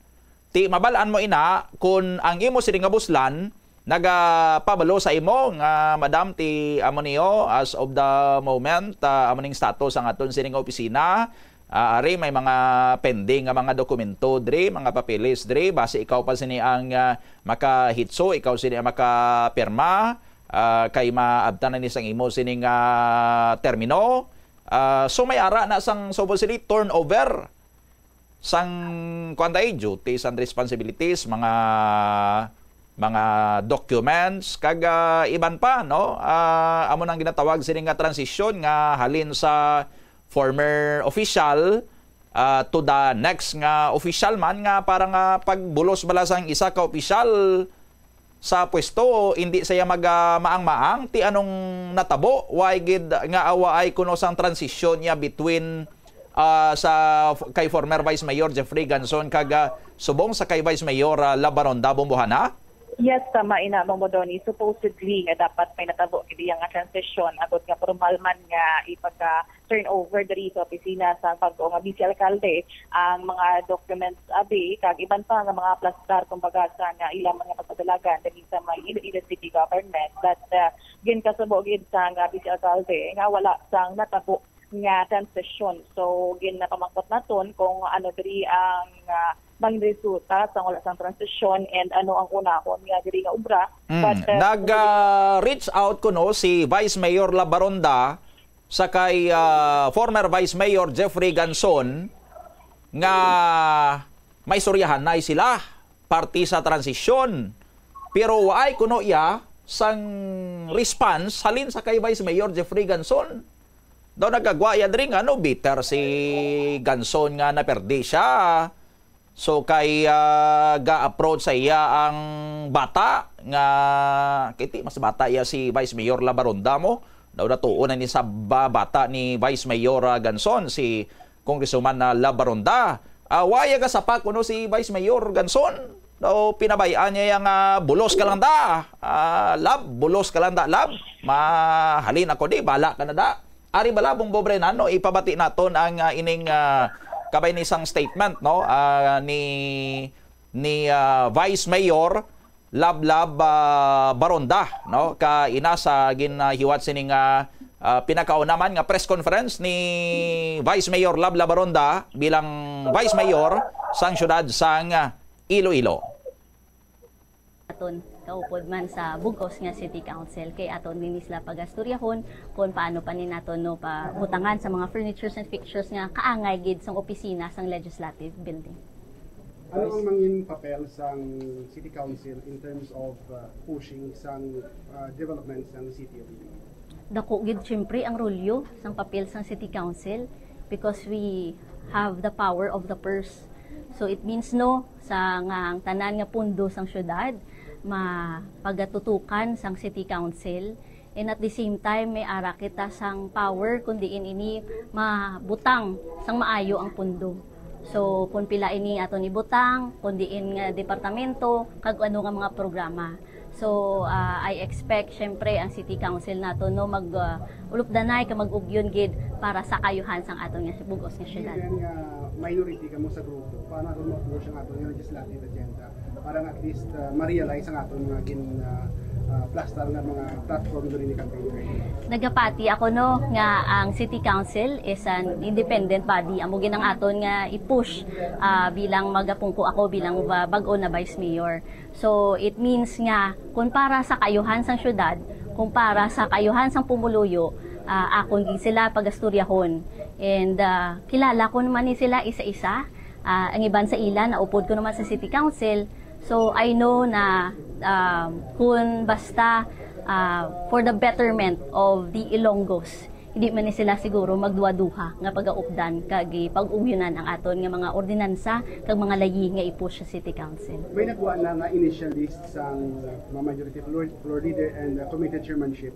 Ti mabal-an mo ina kun ang imo sini nga buslan nagapabalo sa imo nga, "Madam, ti amo niyo as of the moment, ah, amo ning status ang aton sini nga opisina." Ah, ari may mga pending nga mga dokumento diri, mga papeles diri, basi ikaw pa sini ang, ah, makahitso, ikaw sini ang makapirma, ah, kay maabtan na ni sang imo sini nga termino. Ah, so may ara na sang, so, sini turnover sang, kuwan ta, eh, duties and responsibilities, mga, mga documents, kag, ah, iban pa, no? Ah, amo nang ginatawag sini nga transition nga halin sa former official, ah, to the next nga official man, nga para nga pagbulos bala sang isa ka opisyal sa pwesto, hindi siya mag, ah, maang-maang. Ti anong natabo? Why gid nga awaay kuno sang transition niya between, ah, sa f-, kay former Vice Mayor Jeffrey Ganzon kag, ah, subong sa kay Vice Mayor, ah, Love Baronda, Bombohana? Yes, tama ina, Bombo Donny. Supposedly nga dapat may natabo gid iya nga transition agod nga formal man nga ipagka turnover diri sa opisina sang bag-o nga vice alkalde ang mga documents abi kag iban pa nga mga plastar, kumbaga, sa nga ila man nga pagpadalagan diri sa may Iloilo City Government. But, uh, ginkasubo gid sang vice alkalde nga wala sang natabo nga transition. So, ginapamangkot naton kung ano diri ang, uh, mangresulta sang wala sang transition and ano ang unahon nga diri nga obra. Mm. But, uh, nag, uh, reach out kuno si Vice Mayor Love Baronda sa kay, ah, former Vice Mayor Jeffrey Ganzon nga may istoryahanay sila parte sa transisyon. Pero waay kuno iya sang response halin sa kay Vice Mayor Jeffrey Ganzon. Daw nagagwa iya diri nga, no, bitter si Ganzon nga naperdi siya. So, kay, ah, ga-approach sa iya ang bata nga, kay ti mas bata iya si Vice Mayor Love Baronda mo. Daw natuon na ni sa ba-, bata ni Vice Mayor, ah, Ganzon, si Congresswoman, ah, Love Baronda. Ah, wa iya gasapa kuno si Vice Mayor Ganzon. Daw pinabay-an niya iya nga, "Bulos ka lang da. Ah, Love, bulos ka lang da, Love. Mahalin ako di, bala ka na da." Ari bala, Bombo Brennan, no, ipabati naton ang, ah, ining, ah, kabay ni sang statement, no, ah, ni, ni, ah, Vice Mayor Love Love, ah, Baronda, no, kaina sa ginhiwat sining, ah, ah, pinakauna man nga press conference ni Vice Mayor Love Love Baronda bilang Vice Mayor sang siyudad sang, ah, Iloilo. Aton kaupod man sa bugos nga City Council, kay aton din sila pagastoryahon kung paano pa ni naton, no, pabutangan sa mga furnitures and fixtures nga kaangay gid sang opisina sang Legislative Building. Ano ang mangin papel sang City Council in terms of uh, pushing sang uh, development sang city of Iloilo? Dako gid siyempre ang rolyo sang papel sang City Council because we have the power of the purse. So it means no sa nga ang tanan nga pundo sang syudad mapagatutukan sang City Council, and at the same time may ara kita sang power kun diin ini mabutang sang maayo ang pundo. So kun pila ini aton ibutang, kun diin nga departamento, kag ano nga mga programa. So uh, I expect syempre ang City Council nato no mag uh, ulupdanay ka mag-ugyon gid para sa kaayuhan sang aton nga bug-os nga syudad. Given nga minority kamo sa grupo, paano naton ma-push ang aton nga legislative agenda para nga at least uh, ma-realize ang aton mga gin uh, uh, plastar nga mga platform diri ni campaign? Nagapati ako no nga ang City Council is an independent body. Amo gid ang aton nga i-push uh, bilang magapungko ako bilang uh, bag-o na vice mayor. So it means nga kung para sa kaayuhan sang syudad, kung para sa kaayuhan sang pumuluyo, uh, akon gid sila pagastoryahon. And uh, kilala ko naman ni sila isa-isa. Uh, ang iban sa ila naupod ko naman sa City Council. So I know na um, kung basta uh, for the betterment of the Ilonggos, hindi man ni sila siguro magduha-duha nga pagaupdan kag pag-ugyonan ang aton nga mga ordinansa kag mga layi nga i-push sa City Council. May nagwa na nga initial list sang mga majority floor, floor leader and uh, committee chairmanship.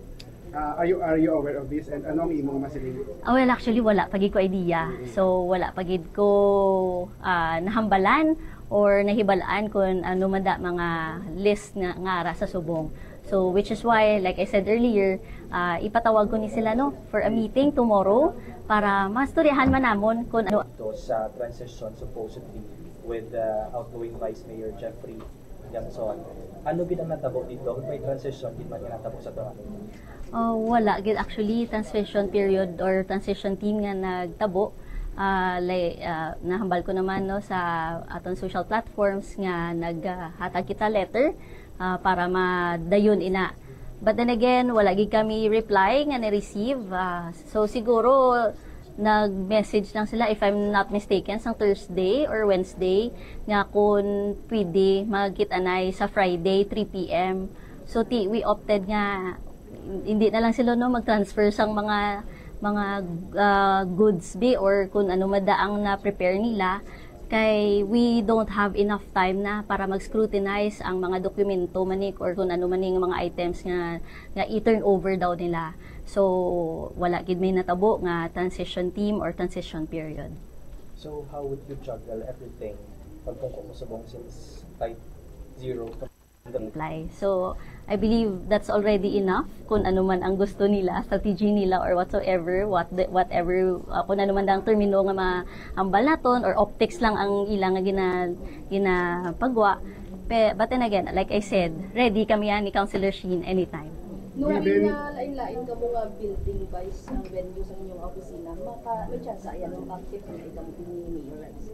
Uh, are you are you aware of this and ano ang imong masiling? Ah, well, actually wala pa gid ko idea. So wala pa gid ko ah, nahambalan or nahibalaan kung ano man da mga list nga ngara sa subong. So which is why, like I said earlier, ah, ipatawag ko ni sila no for a meeting tomorrow para mastoryahan man namon kung ano. Ito sa transition supposedly with uh, outgoing Vice Mayor Jeffrey Gamson. Ano gid ang natabo dito? May transition gid man nga natabo sa ito? Oh, wala gid actually transition period or transition team nga nagtabo. Ah, lay, ah, nahambal ko naman no sa aton social platforms nga naghatag kita letter ah, para madayon ina. But then again, wala gid kami reply nga na-receive. Ah, so siguro nag-message lang sila, if I'm not mistaken, sang Thursday or Wednesday nga kung pwede magkita na sa Friday, three p.m. So ti we opted nga hindi na lang sila no mag-transfer sang mga mga ah, goods bi or kung ano madaang na-prepare nila kay we don't have enough time na para mag-scrutinize ang mga dokumento manik or kung ano maning mga items nga nga i-turn over daw nila. So wala gid may natabo nga transition team or transition period. So how would you juggle everything? Pagpungko mo subong since type zero. Reply. So I believe that's already enough kung ano man ang gusto nila, strategy nila or whatsoever, what the, whatever uh, kung ano man ang termino nga mahambal naton or optics lang ang ilang nga gina, ginapagwa. Pe, but then again, like I said, ready kami yan ni Councilor Sheen anytime. No, lain na lain-lain kamo nga building vice ang venue sa inyong opisina, maka, may chance ayan makakit na ikaw ni Mayor Rice?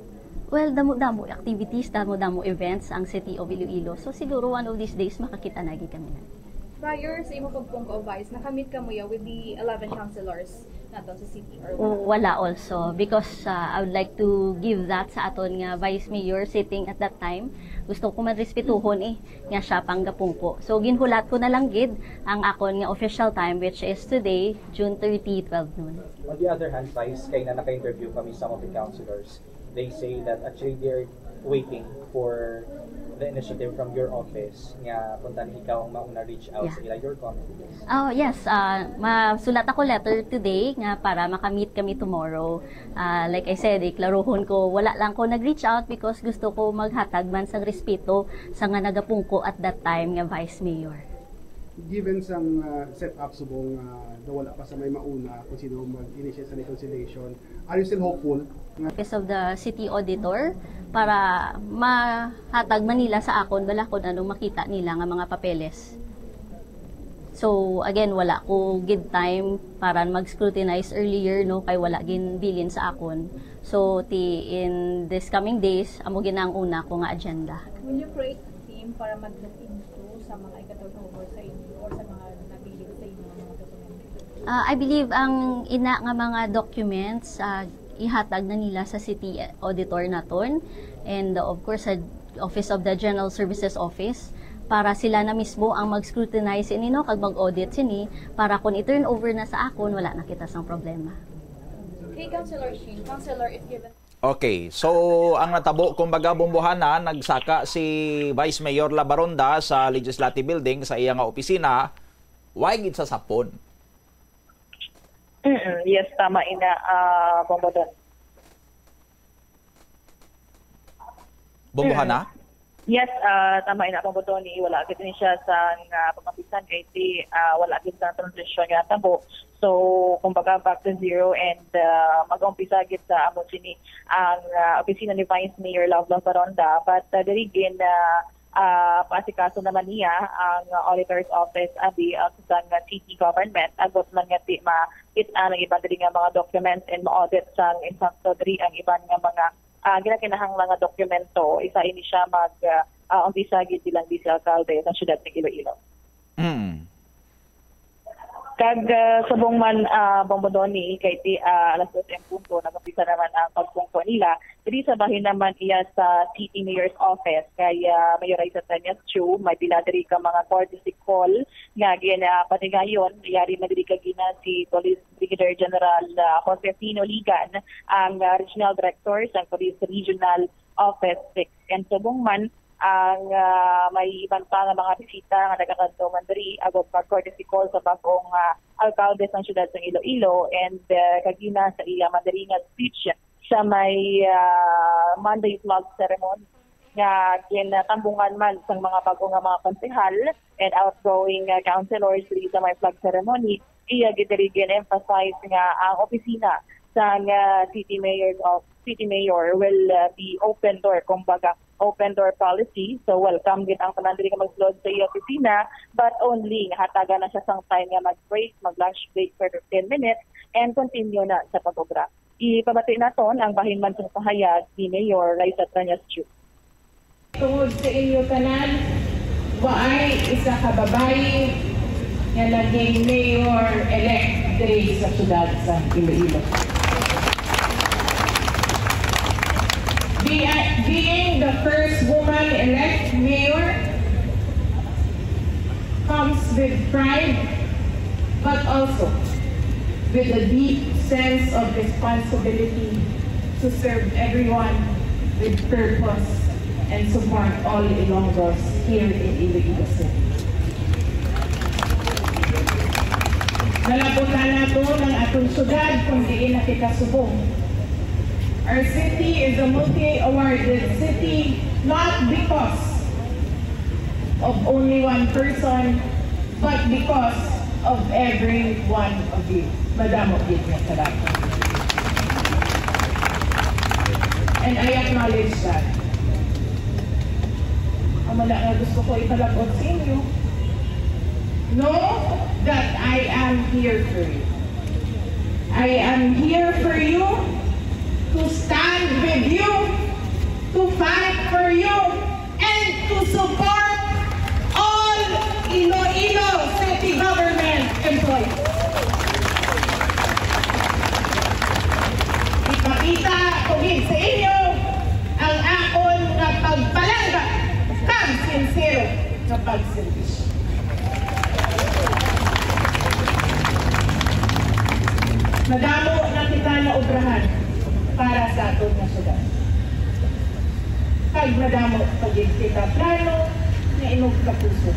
Well, damo-damo activities, damo-damo events ang City of Iloilo. So siguro one of these days makakita na gid kami na. Prior sa imo pagpungko, Vice, nakamit ka mo ya with the eleven councilors naton sa city or O, wala also because uh, I would like to give that sa aton nga vice mayor sitting at that time. Gusto ko man respetuhon eh nga siya pang gapungko. So ginhulat ko na lang gid ang akon nga official time, which is today, June thirty, twelve noon. On the other hand, Vice, kay na naka-interview kami some of the councilors, they say that actually they're waiting for the initiative from your office nga kung tan ikaw ang mauna reach out Yeah. sa ila, your communities. Oh, yes. Ah, masulat ako letter today nga para makamit kami tomorrow. Ah, like I said, iklarohon ko, wala lang ko nag-reach out because gusto ko maghatag man sang respeto sa nga nagapungko at that time nga vice mayor. Given sang uh, setup subong uh, daw wala pa sa may mauna kung sino mag-initiate sa reconciliation, are you still hopeful nga Office of the City Auditor para mahatag man nila sa akon bala kung ano makita nila nga mga papeles. So again, wala ko gid time para mag-scrutinize earlier no kay wala ginbilin sa akon. So ti in this coming days, amo gid na ang una ko nga agenda. Will you create a team para mag-look into sa mga ika-turnover sa inyo or sa mga nabilin sa inyo nga mga dokumento? Ah, I believe ang ina nga mga documents ah, ihatag na nila sa city auditor naton, and, uh, of course, sa Office of the General Services Office, para sila na mismo ang mag-scrutinize ini, no, kag mag-audit sini, para kung i-turn over na sa akon, wala na kita sang problema. Hey, Councilor Sheen. Councilor, if given Okay, so ang natabo, kumbaga, Bombohana, nagsaka si Vice Mayor Labaronda sa Legislative Building sa iya nga opisina, why gid sa sapon? Mm, yes, tama ina, ah, Bombo Don. Bombohana? Yes, ah, tama ina, Bombo Don, eh, wala gid ni siya sa nga pagmampisan kay ti ah, wala gid sa transition nga tabo. So, kumbaga, back to zero and ah, mag-umpisa gid sa amo sini ang ah, opisina ni Vice Mayor Love Love Baronda. But ah, diri gid ah, ah, paasikaso naman niya ang ah, auditor's office abi ah, sa city government. Agod man nga ti ma-, it-an ang iban diri nga mga documents and ma-audit sang insakto diri ang iban nga mga ah, ginakinahanglan nga dokumento. Isa ini siya mag ah, ah, umpisa gid bilang vice alkalde sa siyudad ng Iloilo. Mm. Kag ah, subong man ah, Bombo Donny, kay ti ah, alas dos en punto, nag-umpisa naman ang pagpungko nila. Diri sa bahin naman iya sa City Mayor's Office, kay ah, Mayor Raisa Tanyas Chu, may pila diri ka mga courtesy call nga ginapatigayon. Yari man diri kagina si Police Brigadier General ah, Josefino Ligan, ang ah, Regional Director sa Police Regional Office six. And subong man, ang ah, may iban pa nga mga bisita nga nagakadto man diri agod mag-courtesy call sa bag-ong ah, alkalde sang siyudad sang Iloilo. And ah, kagina sa iya man diri nga speech sa may ah, Monday flag ceremony nga ginatambungan man sang mga bag-o nga mga konsehal and outgoing ah, councilors diri sa may flag ceremony, iya gid diri gin-emphasize nga ang opisina sang ah, city mayor's of city mayor will ah, be open door, kumbaga open door policy. So welcome gid ang tanan diri nga magsulod sa iya opisina, but only nga hatagan na siya sang time nga mag-break, mag-lunch break for fifteen minutes, and continue na sa pag-obra. Ipabati naton ang bahin man sang pahayag ni Mayor Raisa Tanyas Chu. Tungod sa inyo tanan, waay isa ka babayi nga naging mayor-elect diri sa siyudad sa Iloilo. Be-, being the first woman-elect mayor comes with pride, but also with a deep sense of responsibility to serve everyone with purpose and support all Ilonggos here in Iloilo City. Nalabutan naton ang aton syudad kung diin na kita subong. Our city is a multi-awarded city, not because of only one person, but because of every one of you. Madamo gid nga salamat. And I acknowledge that. Amo na nga gusto ko ipalabot sa inyo. Know that I am here for you. I am here for you, to stand with you, to fight for you, and to support all Iloilo City Government employees. Ipakita ko gid sa inyo ang akon nga pagpalangga kag sinsero nga pagserbisyo. Madamo na kita naobrahan para sa aton nga syudad. Kag madamo pa gid kita plano nga inog kapuso.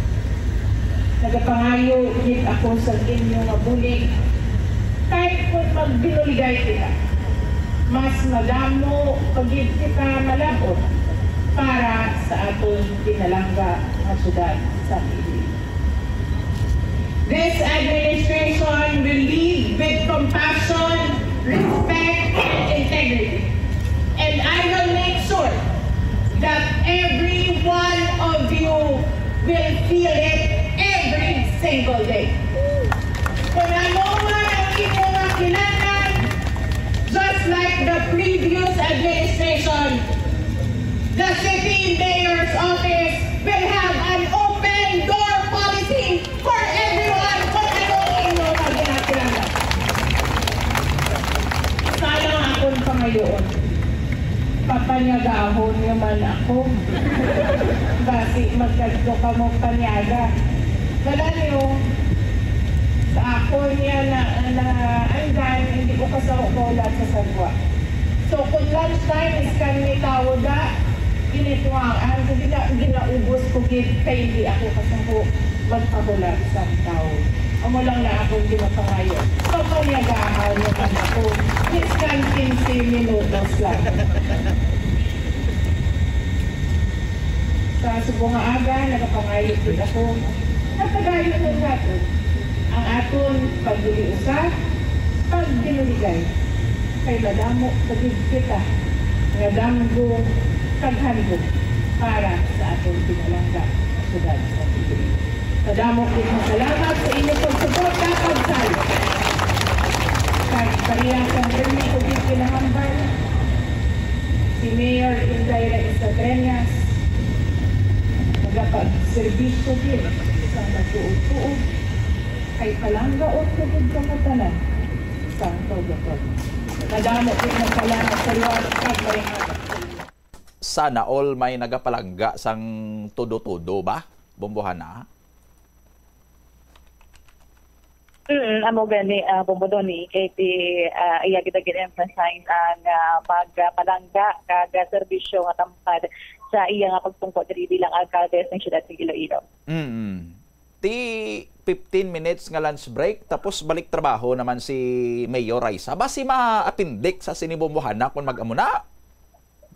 Nagapangayo gid ako sa inyo nga bulig, kay kon magbinuligay kita, mas madamo pa gid kita malab-ot para sa aton pinalangga nga syudad sa Iloilo. This administration will lead with compassion, respect, and integrity. And I will make sure that every one of you will feel it every single day. Kung ano man ang inyong mga kinahanglan, just like the previous administration, the city mayor's office will have an open door policy for everyone kung ano ang inyong mga kinahanglan. Sana ang akong Ako. Basi magkadto ka mo paniaga. Wala niyo. Sa ako niya na, na, andan, hindi ko kasaro ko wala sa sagwa. So, kung lunch time, is kami tawo da, ginituwaan ko, gina, ginaubos ko gid kay hindi ako kasaro magpahulat sa tawo. Amo lang na akong ginapangayo. So, paniagaan niyo kami ako. Is kan quince minutos lang. Sa subong nga aga, nagapangayo gid ako, nagpadayon lang naton ang aton pagbuliusa, pagbinuligay, kay madamo pa gid kita nga damgo kag handom para sa aton pinalangga nga syudad sa Iloilo. Madamo gid nga salamat sa inyo pagsuporta, pagsayo. Kag pareha sa permi ko gid kinahambal, si Mayor Indira Isagreñas, nagapagserbisyo gid sa matuod-tuod, kay palanggaon ko gid kamo tanan sa Tawgapan. Madamo gid nga salamat sa liwat kag may Sana all may nagapalangga sang todo-todo ba, Bombohana? Mm, amo gani, ah, Bombo Donny, kay ti, ah, iya kita gin-emphasize ang, ah, pagpalangga kag, ah, serbisyo nga tampad sa iya nga pagpungko diri bilang alkalde sa siyudad sa Iloilo. Mm. Ti fifteen minutes nga lunch break, tapos balik trabaho naman si Mayor Raisa. Basi ma-appendix sa sini Bombohana kung mag-amo na.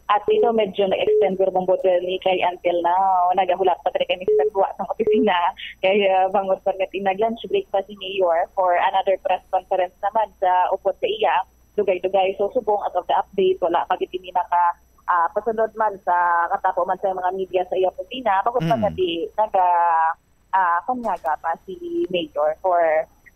At dito medyo nag-extend guro Bombo Donny kay until now. Nagahulat pa diri kami sa gwa sang opisina. Kay, ah, bangod pa nga nag-lunch break pa si Mayor for another press conference naman sa upod sa iya, dugay-dugay. So, subong as of the update, wala pa gid kami naka, ah, pasunod man sa katapo man sa mga media sa iya opisina. Bangod pa Mm. nga di naga, ah, panyaga pa si Mayor for,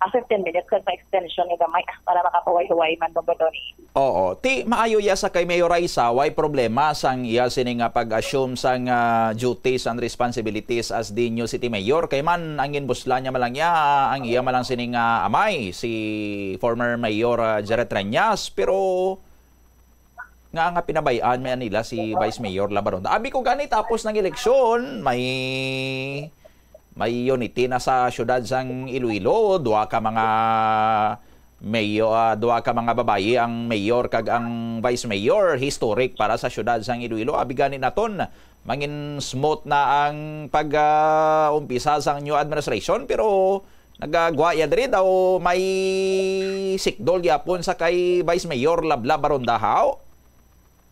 ah, fifteen minutes kag may extension nga gamay, ah, para makapahuway-huway man, Bombo Donny. Oo. Ti, maayo ya sa kay Mayor Raisa, way problema sang iya sini nga pag-assume sang, ah, duties and responsibilities as the new city mayor. Kay man, ang ginbuslan niya man lang ya, ang iya man lang sini nga amay, si former Mayor, ah, Jaret Reñas. Pero nga, nga pinabay-an man nila si Vice Mayor Labaronda. Abi ko gani, tapos ng eleksyon, may, may unity na sa siyudad sang Iloilo. Duha ka mga mayo-, ah, duha ka mga babayi ang mayor kag ang vice mayor. Historic para sa siyudad sang Iloilo. Abi gani naton, mangin smooth na ang pag, ah, umpisa sang new administration, pero nagagwa ya diri daw may sikdol gyapon sa kay Vice Mayor Lablab Barondahaw.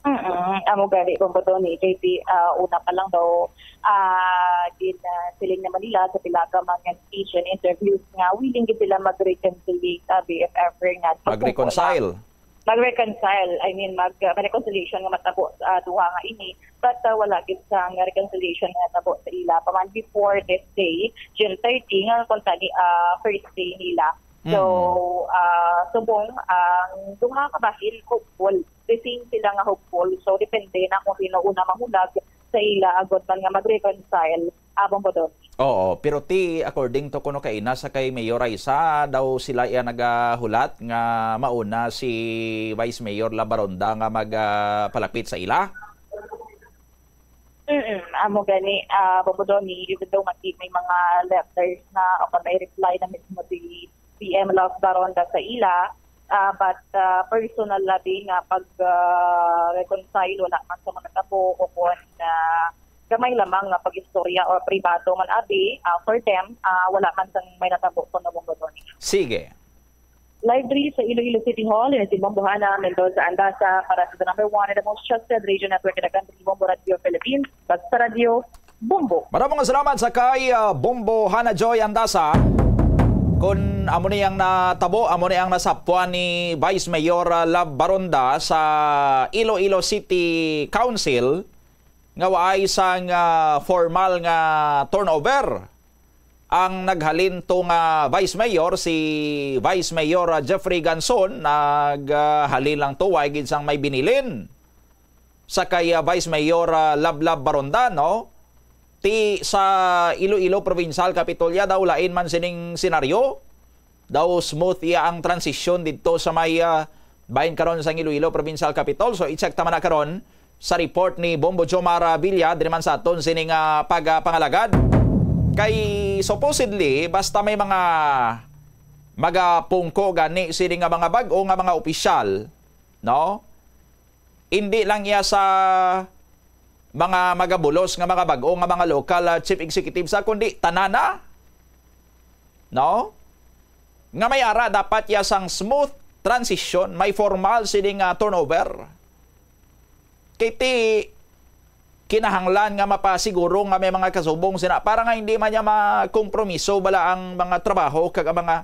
Mm, amo gani, Bombo Donny, kay di, ah, una pa lang daw, ah, gin, ah, siling naman nila sa pila ka mga speech and interviews nga willing gid sila mag-reconciliate, abi, if ever nga Mag-reconcile. Mag-reconcile, I mean, mag, uh, may reconciliation nga matabo sa, uh, duha nga ini, but, uh, wala gid sang reconciliation nga natabo sa ila pa man before this day, June thirty, nga kung tani, uh, first day nila. So, Mm. uh, subong ang duha ka bahin hopeful, the same sila nga hopeful. So, depende na kung sino una mahulag sa ila agod man nga mag-reconcile, ah, Bombo Donny. Oo, pero ti, according to kuno kaina sa kay Mayor Raisa, daw sila iya nagahulat nga mauna si Vice Mayor Labaronda nga mag, ah, palapit sa ila? Mm, amo gani, ah, Bombo Donny, even though nga ti-, may mga letters na o kung may reply na mismo si P M Love Baronda sa ila, ah, but, ah, personal labi nga pag, ah, reconcile, wala man sa mga tabo o kung, ah, gamay lamang nga pag-istorya or pribado man abi, ah, for them, ah, wala man sang may natabo kuno, Bombo Donny. Sige. Live diri sa Iloilo City Hall, ini si Bombo Hana Mendoza Andasa para sa the number one and the most trusted radio network in the country, Bombo Radio Philippines, Basta Radio, Bombo. Maraming salamat sa kay, ah, Bombo Hana Joy Andasa. Kung amo ni ang natabo, amo ni ang nasapwan ni Vice Mayor, ah, Love Baronda sa Iloilo City Council, nga waay sang, ah, formal nga turnover. Ang naghalin to nga Vice Mayor, si Vice Mayor, ah, Jeffrey Ganson, naghalin lang to, way gid sang may binilin sa kay, ah, Vice Mayor, ah, Lablab Baronda, no? Ti sa Iloilo Provincial Capitol ya daw lain man sining senaryo. Daw smooth iya ang transition didto sa may, ah, bahin karon sang Iloilo Provincial Capitol. So, i-check ta man na karon sa report ni Bombo Jomar Villa diri man sa aton sini nga pagpangalagad. Kay supposedly, basta may mga magapungko gani sini nga mga bag-o nga mga opisyal, no? Hindi lang iya sa mga magabulos nga mga bag-o nga mga local, ah, chief executives, ah, kundi tanana, no? Nga may ara dapat iya sang smooth transition, may formal sini nga turnover. Kay ti kinahanglan nga mapasiguro nga may mga kasubong sina para nga hindi man niya makompromiso bala ang mga trabaho kag ang mga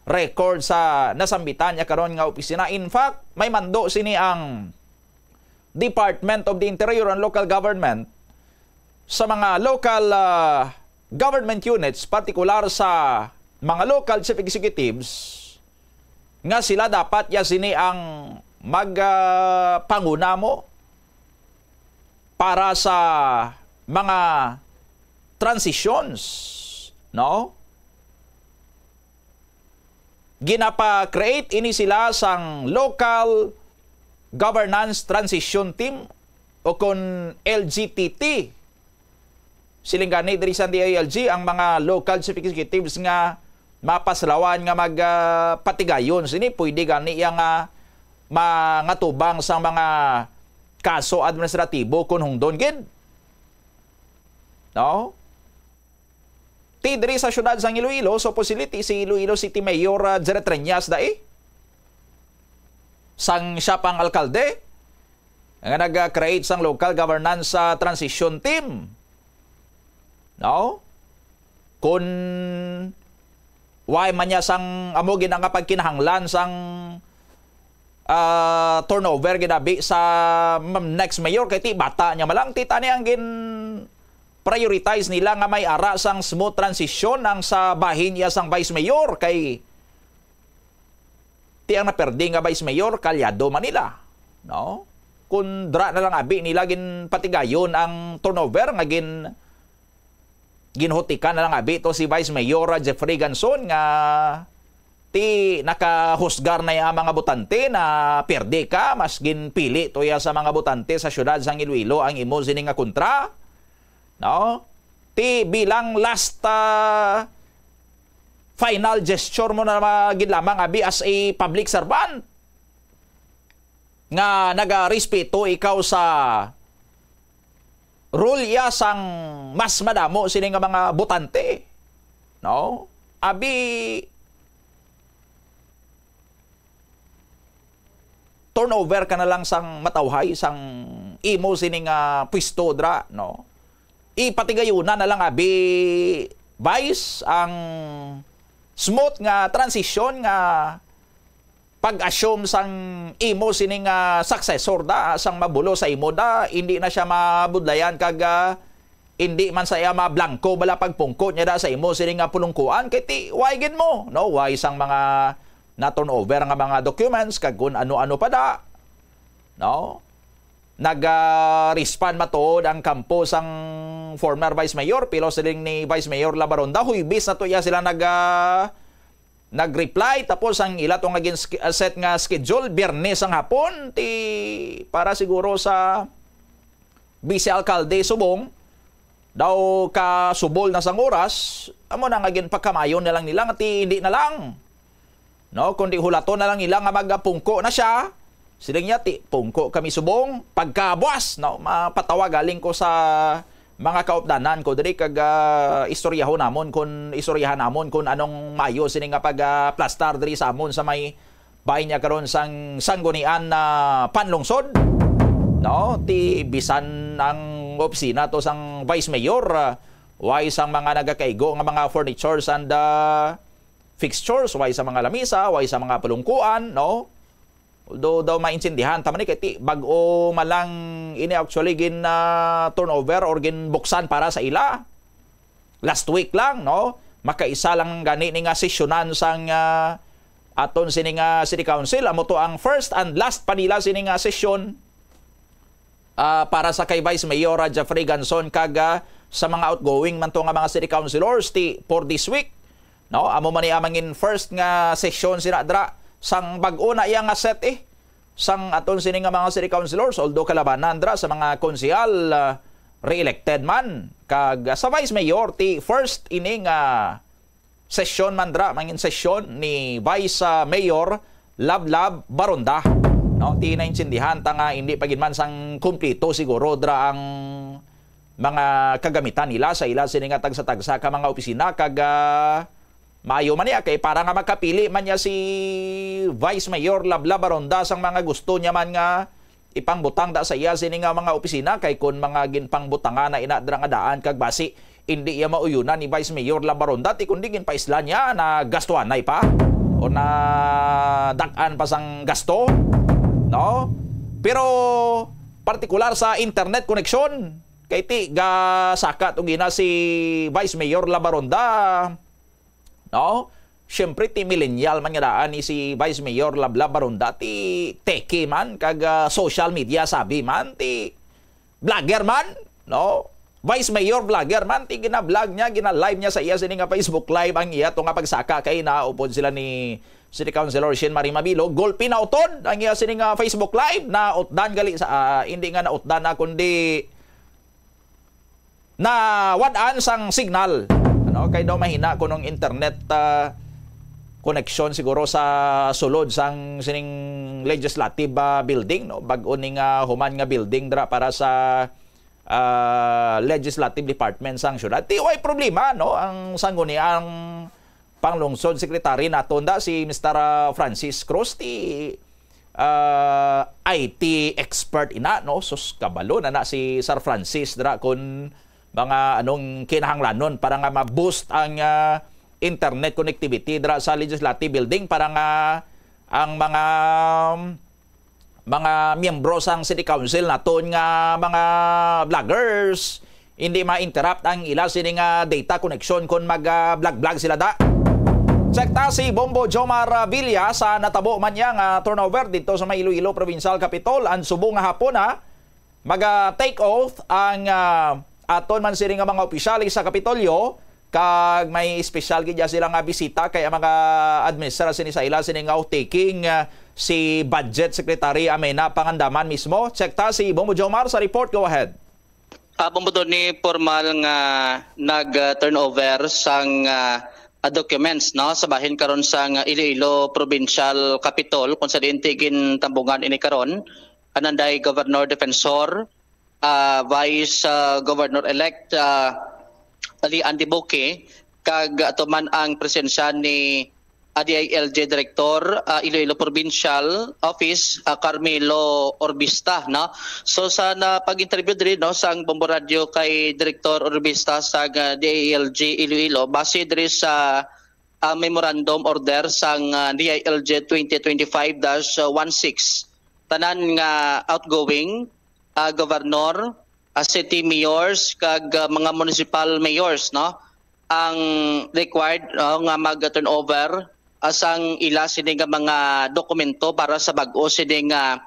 record sa nasambitan niya karon nga opisina. In fact, may mando sini ang Department of the Interior and Local Government sa mga local, ah, government units, partikular sa mga local chief executives, nga sila dapat ya sini ang mag, ah, panguna mo para sa mga transitions, no? Ginapa-create ini sila sang Local Governance Transition Team o kon L G T T. Siling gani diri sa D I L G, ang mga local chief executives nga mapaslawan nga mag, ah, patigayon sini, pwede gani iya nga mangatubang sang mga kaso administratibo kon hungdon gid. No? Ti diri sa siyudad sang Iloilo, supposedly ti si Iloilo City Mayor, ah, Jerry Treñas dai, sang siya pang alkalde, nga nag-create sang local governance, ah, transition team. No? Kun why man niya sang amo gid ang kapagkinahanglan sang, ah, turnover gid abi sa, mm, next mayor, kay ti bata niya malang, ti tani ang gin prioritize nila nga may ara sang smooth transition ang sa bahin iya sang vice mayor, kay ti ang naperdi nga vice mayor, kalyado man nila, no? Kun dra na lang abi nila ginpatigayon ang turnover nga gin ginhutikan na lang abi to si Vice Mayor, ah, Jeffrey Ganson nga ti nakahusgar na iya mga botante na pierde ka, mas ginpili to iya sa mga botante sa siyudad sang Iloilo ang imo sini nga kontra, no? Ti bilang last, ah, final gesture mo na ma-, gid lamang abi as a public servant nga nagarespeto ikaw sa role iya sang mas madamo sini nga mga botante, no? Abi, turnover ka na lang sang matawhay sang imo sini nga pwesto dra, no? Ipatigayuna na lang abi, Vice, ang smooth nga transition nga pag-assume sang imo sini nga successor da, sang mabulo sa imo da, hindi na siya mabudlayan kag, ah, hindi man sa iya mablangko bala pagpungko niya da sa imo sini nga pulungkuan, kay ti why gid mo, no? Why sang mga na-turnover nga mga documents kag kun ano-ano pa da, no? Nag, ah, respond matuod ang kampo sang former Vice Mayor, pero siling ni Vice Mayor Labaronda, Huwebes na to iya sila nag, ah, nag-reply, tapos ang ila to nga gin-, ah, set nga schedule, Biyernes ang hapon, ti para siguro sa Vice Alkalde Subong, daw kasubol na sang oras, amo na nga ginpakamayon na lang nila nga ti hindi na lang. No, kundi hulaton na lang nila nga magapungko na siya. Siling niya, "Ti, pungko kami subong, pagkabuas," no, mapatawa galing ko sa mga kaupdanan ko diri kag, ah, istoryahon namon kun, istoryahan namon kun anong mayo sini nga pag, ah, plastar diri sa amon sa may bahin niya karon sang Sanggunian na panlungsod, no? Ti bisan ang opisina to sang Vice Mayor, ah, way sang mga nagakaigo nga mga furnitures and, ah, fixtures, way sa mga lamisa, way sa mga palungkuan, no? Although daw maintindihan ta man ni kay ti bag-o man lang ini actually gin, ah, turnover or ginbuksan para sa ila. Last week lang, no? Makaisa lang gani ni nga sesyonan sang, ah, aton sini nga City Council. Amo to ang first and last pa nila sini nga sesyon, ah, para sa kay Vice Mayor, ah, Jeffrey Ganson kag, ah, sa mga outgoing man to nga mga city councilors ti for this week. No, amo man ni ang mangin first nga sesyon sina dra sang bag-o na iya nga set, eh. sang aton sini nga mga city councilors, although kalabanan dra sa mga konsehal, ah, re-elected man. Kag, ah, sa vice mayor, ti first ini nga sesyon man dra, mangin sesyon ni Vice, ah, Mayor Lablab Baronda. No, ti naintindihan ta nga hindi pa gid man sang kumpleto siguro dra ang mga kagamitan nila sa ila sini nga tagsa-tagsa ka mga opisina, kag, ah, maayo man niya kay para nga makapili man niya si Vice Mayor Lablab Baronda sang mga gusto niya man nga ipangbutang da sa iya sini nga mga opisina, kay kun mga ginpangbutangan na ina dira nga daan kag basi indi iya mauyunan ni Vice Mayor Labaronda, ti kundi ginpaisla niya na gastuanay pa o na dak-an pa sang gasto, no? Pero partikular sa internet connection, kay ti gasakat og ina si Vice Mayor Labaronda, no? Siyempre, ti millennial man nga daan ni si Vice Mayor Lablab Baronda, ti techie man, kag, ah, social media savvy man, ti vlogger man, no? Vice Mayor vlogger man, ti gina-vlog niya, gina-live niya sa iya sini nga Facebook Live ang iya to nga pagsaka kay naupod sila ni City Councilor Shin Marie Mabilo. Gulpi na utod ang iya sini nga Facebook Live, nautdan gali sa, ah, hindi nga nautdan na, kundi nawad-an sang signal. Ano, kay daw mahina kunong internet, ah, connection siguro sa sulod sang sining legislative, ah, building, no? Bag-o ni nga human nga building dira para sa, ah, legislative department sang syudad. Ti way problema, no? Ang sangguniang panglungsod secretary naton da si Mister, ah, Francis Cruz, ti, ah, I T expert ina, no? Sus, kabalo na na si Sir Francis dira kun mga anong kinahanglanon para nga ma-boost ang, ah, internet connectivity dira sa Legislative Building para nga ang mga mga miyembro sang City Council naton nga mga vloggers, hindi ma-interrupt ang ila sini nga data connection kon mag, ah, vlog-vlog sila da. Check ta si Bombo Jomar, ah, Villa sa natabo man niya nga turnover dito sa may Iloilo Provincial Capitol ang subong nga hapon, ha. Maga take oath ang, ah, aton man sini nga mga opisyales sa Kapitolyo, kag may espesyal gid ya sila nga bisita kay ang mga administra sini sa ila sini nga oath taking, ah, si Budget Secretary Amena Pangandaman mismo. Check ta si Bombo Jomar sa report. Go ahead. Ah, Bombo Tony, formal nga nag-turnover sang, ah, ah, documents, no, sa bahin karon sang Iloilo Provincial Capitol, kung sa diin ti gintambungan ini karon, ananday Governor Defensor, ah, Vice, ah, Governor-elect, ah, Lee Andy Buki, kag ato man ang presensya ni, ah, D I L G Director, ah, Iloilo Provincial Office, ah, Carmelo Orbista, no? So, sa na pag-interview diri, no, sang Bombo Radio kay Director Orbista sa, ah, D I L G Iloilo, base diri sa, ah, memorandum order sang, ah, D I L G twenty twenty-five dash one six, tanan nga outgoing, ah, governor, ah, city mayors, kag, ah, mga municipal mayors, no, ang required, no, nga mag-turnover, ah, sang ila sini nga mga dokumento para sa bag-o sini nga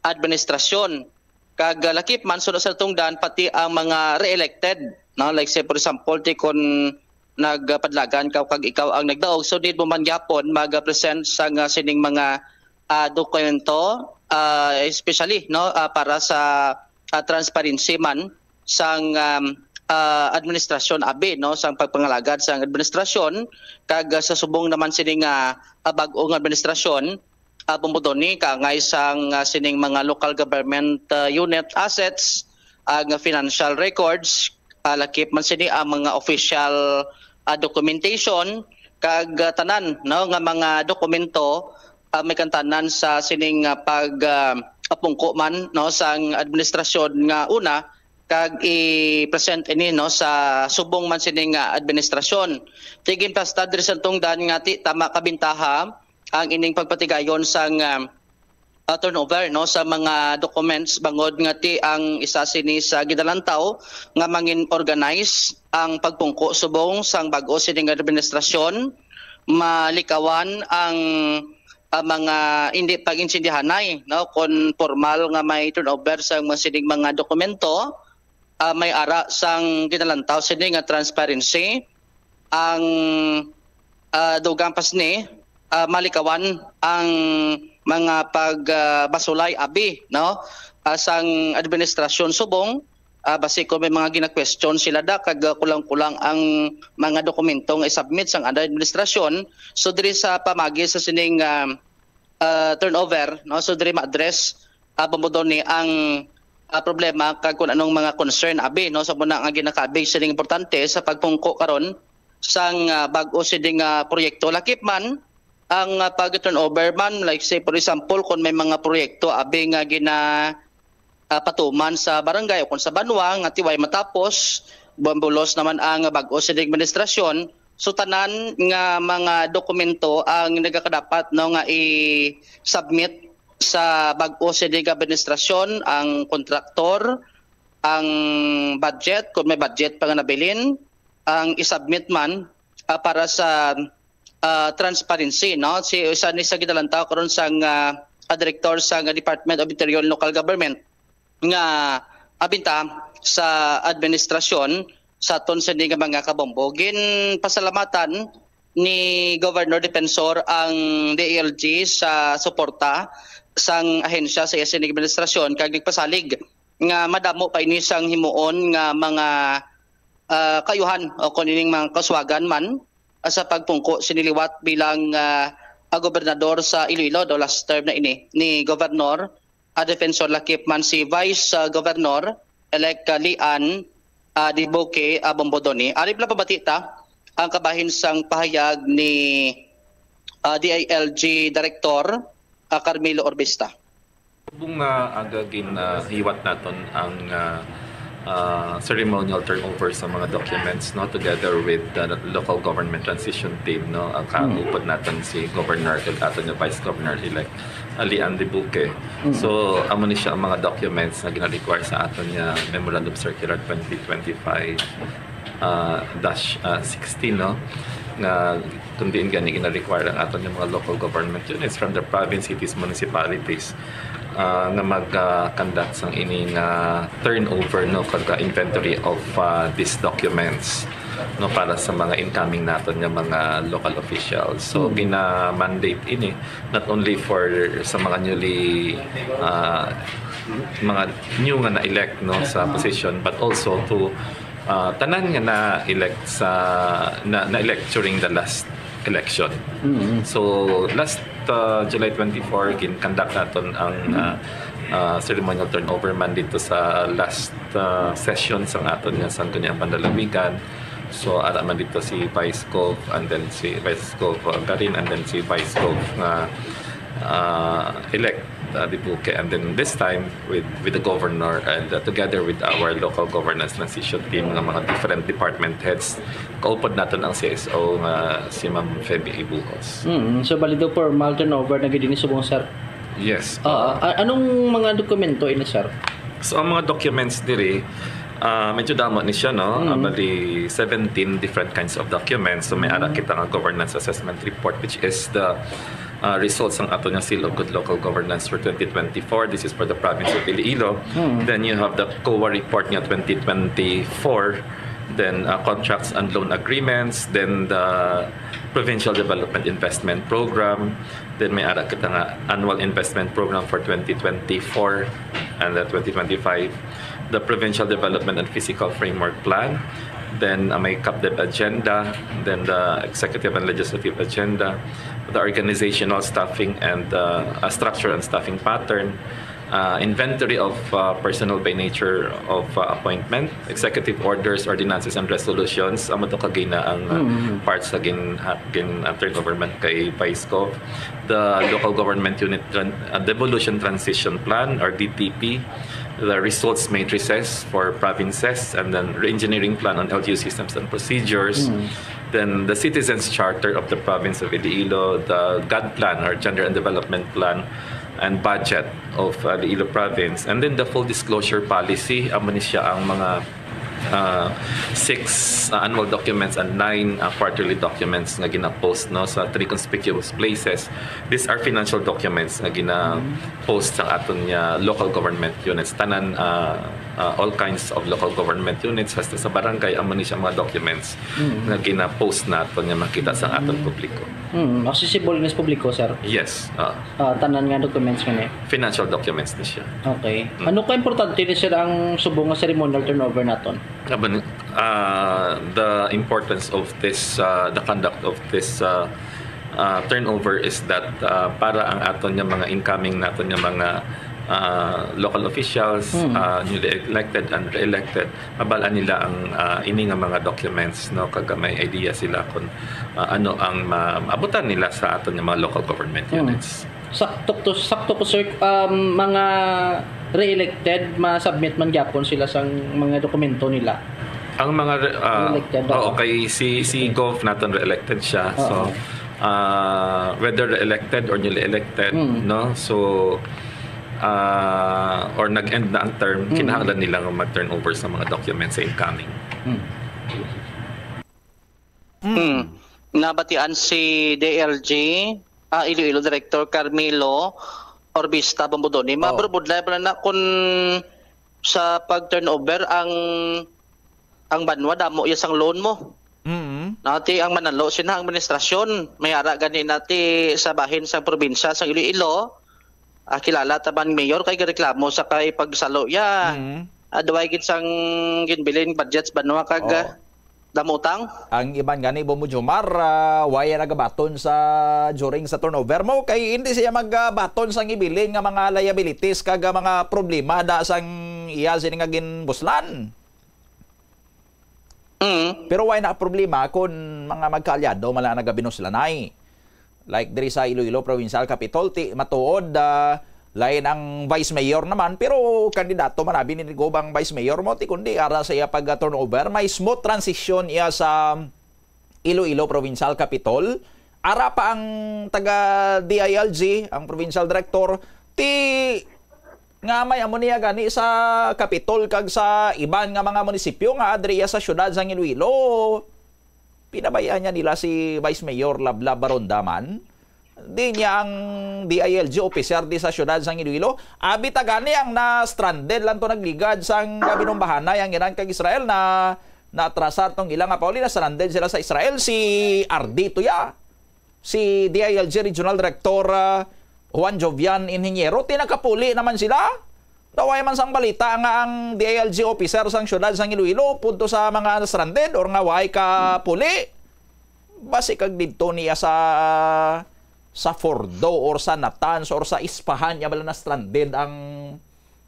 administrasyon. Kag, ah, lakip man, sunod sa tungdan, pati ang mga re-elected, no, like say, for example, ti kon nagpadlagan ka kag ikaw ang nagdaog, so need mo man gyapon mag-present sang, ah, sining mga, ah, dokumento, ah, especially, no, ah, para sa, ah, transparency man sang, um, ah, administrasyon abi, no, sang pagpangalagad sang administrasyon, kag, ah, sa subong naman sini nga, ah, bag-o nga administrasyon, ah, Bombo Tony, kaangay sang, ah, sining mga local government, ah, unit assets, ang financial records, ah, lakip man sini ang mga official, ah, documentation, kag, ah, tanan, no, nga mga dokumento, ah, may kantanan sa sining, ah, pag, ah, apungko man, no, sang administrasyon nga una, kag i-present ini, no, sa subong man sini nga administrasyon. Ti ginpasta diri sa tungdan nga ti tama kabintaha ang ining pagpatigayon sang, ah, ah, turnover, no, sa mga documents, bangod nga ti ang isa sini sa ginalantaw nga mangin organize ang pagpungko subong sang bag-o sining administrasyon, malikawan ang, ah, mga hindi pag-intindihanay, no, kon formal nga may turnover sa mga sining mga dokumento, ah, may ara sang ginalantaw sini nga transparency. Ang, ah, dugang pa sini, ah, malikawan ang mga pag, ah, basulay abi, no? Ah, sang administrasyon subong, ah, basi kung may mga gina-question sila da, kag, ah, kulang-kulang ang mga dokumento nga i-submit sang administrasyon. So, diri sa pamagi sa sining, ah, ah, turnover, no? So, diri ma-address, ah, bumbo ni ang, ah, problema kag kung anong mga concern abi, no? Sa muna nga ginakabig sining importante sa pagpungko karon sang, ah, bag-o sining, ah, proyekto. Lakip man ang, ah, pag-turnover man, like say, for example, kung may mga proyekto abi nga gina, ah, patuman sa barangay o kung sa banwa nga tiway matapos, bulos naman ang bag-o sining administrasyon. So, tanan nga mga dokumento ang nagakadapat, no, nga i-submit sa bag-o sining administrasyon, ang kontraktor, ang budget, kung may budget pa nga nabilin, ang i-submit man, ah, para sa, ah, transparency, no? Si, isa ni sa ginalantaw karon sang, ah, ah, direktor sa Department of Interior and Local Government nga abinta sa administrasyon sa aton sini nga mga kabombo. Ginpasalamatan ni Governor Defensor ang D I L G sa suporta sang ahensya sa iya sini administrasyon, kag nagpasalig nga madamo pa ini sang himuon nga mga, ah, kaayuhan o kung ining mga kaswagan man, ah, sa pagpungko sini liwat bilang, ah, ah, gobernador sa Iloilo, daw last term na ini ni Governor, ah, Defensor, lakip man si Vice, ah, Governor elect, ah, Lian, ah, Dibuque, ah, Bombodoni. Ari pala pabati ta ang kabahin sang pahayag ni, ah, D I L G Director, ah, Carmelo Orbista. Subong nga aga gin, ah, hiwat naton ang, ah, ah, ceremonial turnover sa mga documents, no, together with the local government transition team, no, ang kaupod naton si Governor kag aton nga Vice Governor-elect, ah, Lian Dibuque. So, amo ni siya ang mga documents nga gina-require sa aton nga Memorandum Circular twenty twenty-five, ah, dash, ah, sixteen, no? Nga kung diin gani gina-require ang aton nga mga local government units from the province, cities, municipalities, ah, nga mag, ah, conduct sang ining, ah, turnover, no, kag, ah, inventory of, ah, these documents, no, para sa mga incoming naton nga mga local officials. So, gina-mandate ini not only for sa mga newly, ah, mga new nga na-elect, no, sa position, but also to, ah, tanan nga na-elect sa, na, na-elect during the last election. So, last, ah, July twenty-four, gin-conduct naton ang, ah, ah, ceremonial turnover man dito sa last, ah, session sa aton nga Sangguniang Panlalawigan. So, ara man dito si Vice Gov, and then si Vice Gov, uh, Garin, and then si Vice Gov nga, uh, elect, uh, Dibuque. And then this time, with, with the governor and, uh, together with our local governance transition team nga mga different department heads, kaupod naton ang C S O nga si Ma'am Feby Ibujos. Mm, so, bali daw formal turnover na gid ini subong, sir? Yes. Ah, a-, anong mga dokumento ini, sir? So, ang mga documents diri, ah, medyo damo ni siya, no? Ah, bali, seventeen different kinds of documents. So, may ara kita nga governance assessment report, which is the, ah, results sang ato nga Seal of Good Local Governance for twenty twenty-four. This is for the province of Iloilo. Then you have the COA report nga twenty twenty-four. Then, ah, contracts and loan agreements. Then the Provincial Development Investment Program. Then may ara kita nga annual investment program for twenty twenty-four and then twenty twenty-five, the Provincial Development and Physical Framework Plan, then, uh, may CapDev agenda, then the executive and legislative agenda, the organizational staffing and, uh, uh, structure and staffing pattern, uh, inventory of, uh, personnel by nature of, uh, appointment, executive orders, ordinances, and resolutions. Amo to kagina ang, uh, parts sa gin-, ha-, gin-, uh, turnover man kay Vice Gov. The local government unit tran-, uh, devolution transition plan or D T P, the results matrices for provinces, and then re-engineering plan on L G U systems and procedures. Then the citizens charter of the province of Iloilo, the GAD plan or gender and development plan, and budget of, uh, Iloilo province, and then the full disclosure policy. Amo ni siya ang mga, uh, six, uh, annual documents and nine, uh, quarterly documents nga gina-post, no, sa three conspicuous places. These are financial documents nga gina-post sa aton nga local government units. Tanan, uh, uh, all kinds of local government units, hasta sa barangay, amo ni siya mga documents Mm. nga gina-post naton nga makita sa aton Mm. publiko. Mm, accessible nga sa publiko, sir. Yes, ah. Ah, tanan nga documents nga ni. Financial documents ni siya. Okay. Mm. Ano ka importante ni, sir, ang subong nga ceremonial turnover naton? Kaban-, ah, the importance of this, ah, the conduct of this, ah, ah, turnover is that, ah, para ang aton nga mga incoming naton nga mga, ah, local officials, Mm. ah, newly elected and re-elected, mabal-an nila ang, ah, ini nga mga documents, no, kag may idea sila kung, ah, ano ang ma-, maabutan nila sa aton nga mga local government Mm. units. Sakto to, sakto ko, sir, um, mga re-elected, ma-submit man gyapon sila sang mga dokumento nila. Ang mga re-, ah, Re-elected, oo, oo. Kay si, si Okay. Gov naton re-elected siya. So, Oo. ah, whether re-elected or newly elected, Mm. no? So, ah, or nag-end na ang term, Mm. kinahanglan nila nga mag-turnover sa mga documents sa incoming. Mm. Mm. Nabatian si D I L G, ah, Iloilo Director Carmelo Orbista Bombodoni. Oh. Maburubudlay pala na kung sa pag-turnover ang, ang banwa, damo iya sang loan mo. Mm. Nati ang manalo sina ang administrasyon. May ara gani nati sa bahin sang probinsya sang Iloilo. Ah, kilala ta man mayor kay gareklamo sa kay pagsalo iya. Mm. Ah, duway gid sang ginbilin budgets banwa kag, Oh. ah, damo utang. Ang iban gani, Bombo Jomar, ah, wala nagabaton sa during sa turnover mo kay hindi siya magabaton sang ibilin nga mga liabilities kag, ah, mga problema da sang iya sini nga ginbuslan. Mm. Pero wala na problema kung mga magkaalyado man lang nagabinuslanay. Like diri sa Iloilo Provincial Capitol, ti matuod, ah, lain ang vice mayor naman, pero kandidato man abi ni Gob ang vice mayor mo, ti kundi ara sa iya pag-turnover, may smooth transition iya sa Iloilo Provincial Capitol. Ara pa ang taga D I L G, ang provincial director, ti nga may amo niya gani sa Capitol kag sa iban nga mga munisipyo nga adri iya sa siyudad sang Iloilo. Pinabayaan niya nila si Vice Mayor Lablab Baronda man. Di niya ang D I L G officer di sa siyudad sang Iloilo. Abi ta gani ang na-stranded lang to nagligad sang kabinumbahanay ang Iran kag Israel na naatrasar tong ila nga pauli, na-stranded sila sa Israel. Si R D to ya. Si D I L G Regional Director, ah, Juan Jovian Inhiniero, ti nakapuli naman sila. Daw way man sang balita nga ang D I L G officer sang siyudad sang Iloilo punto sa mga stranded or nga way kapuli. Basi kag didto niya sa, sa Fordo or sa Natanz or sa Isfahan niya bala na stranded ang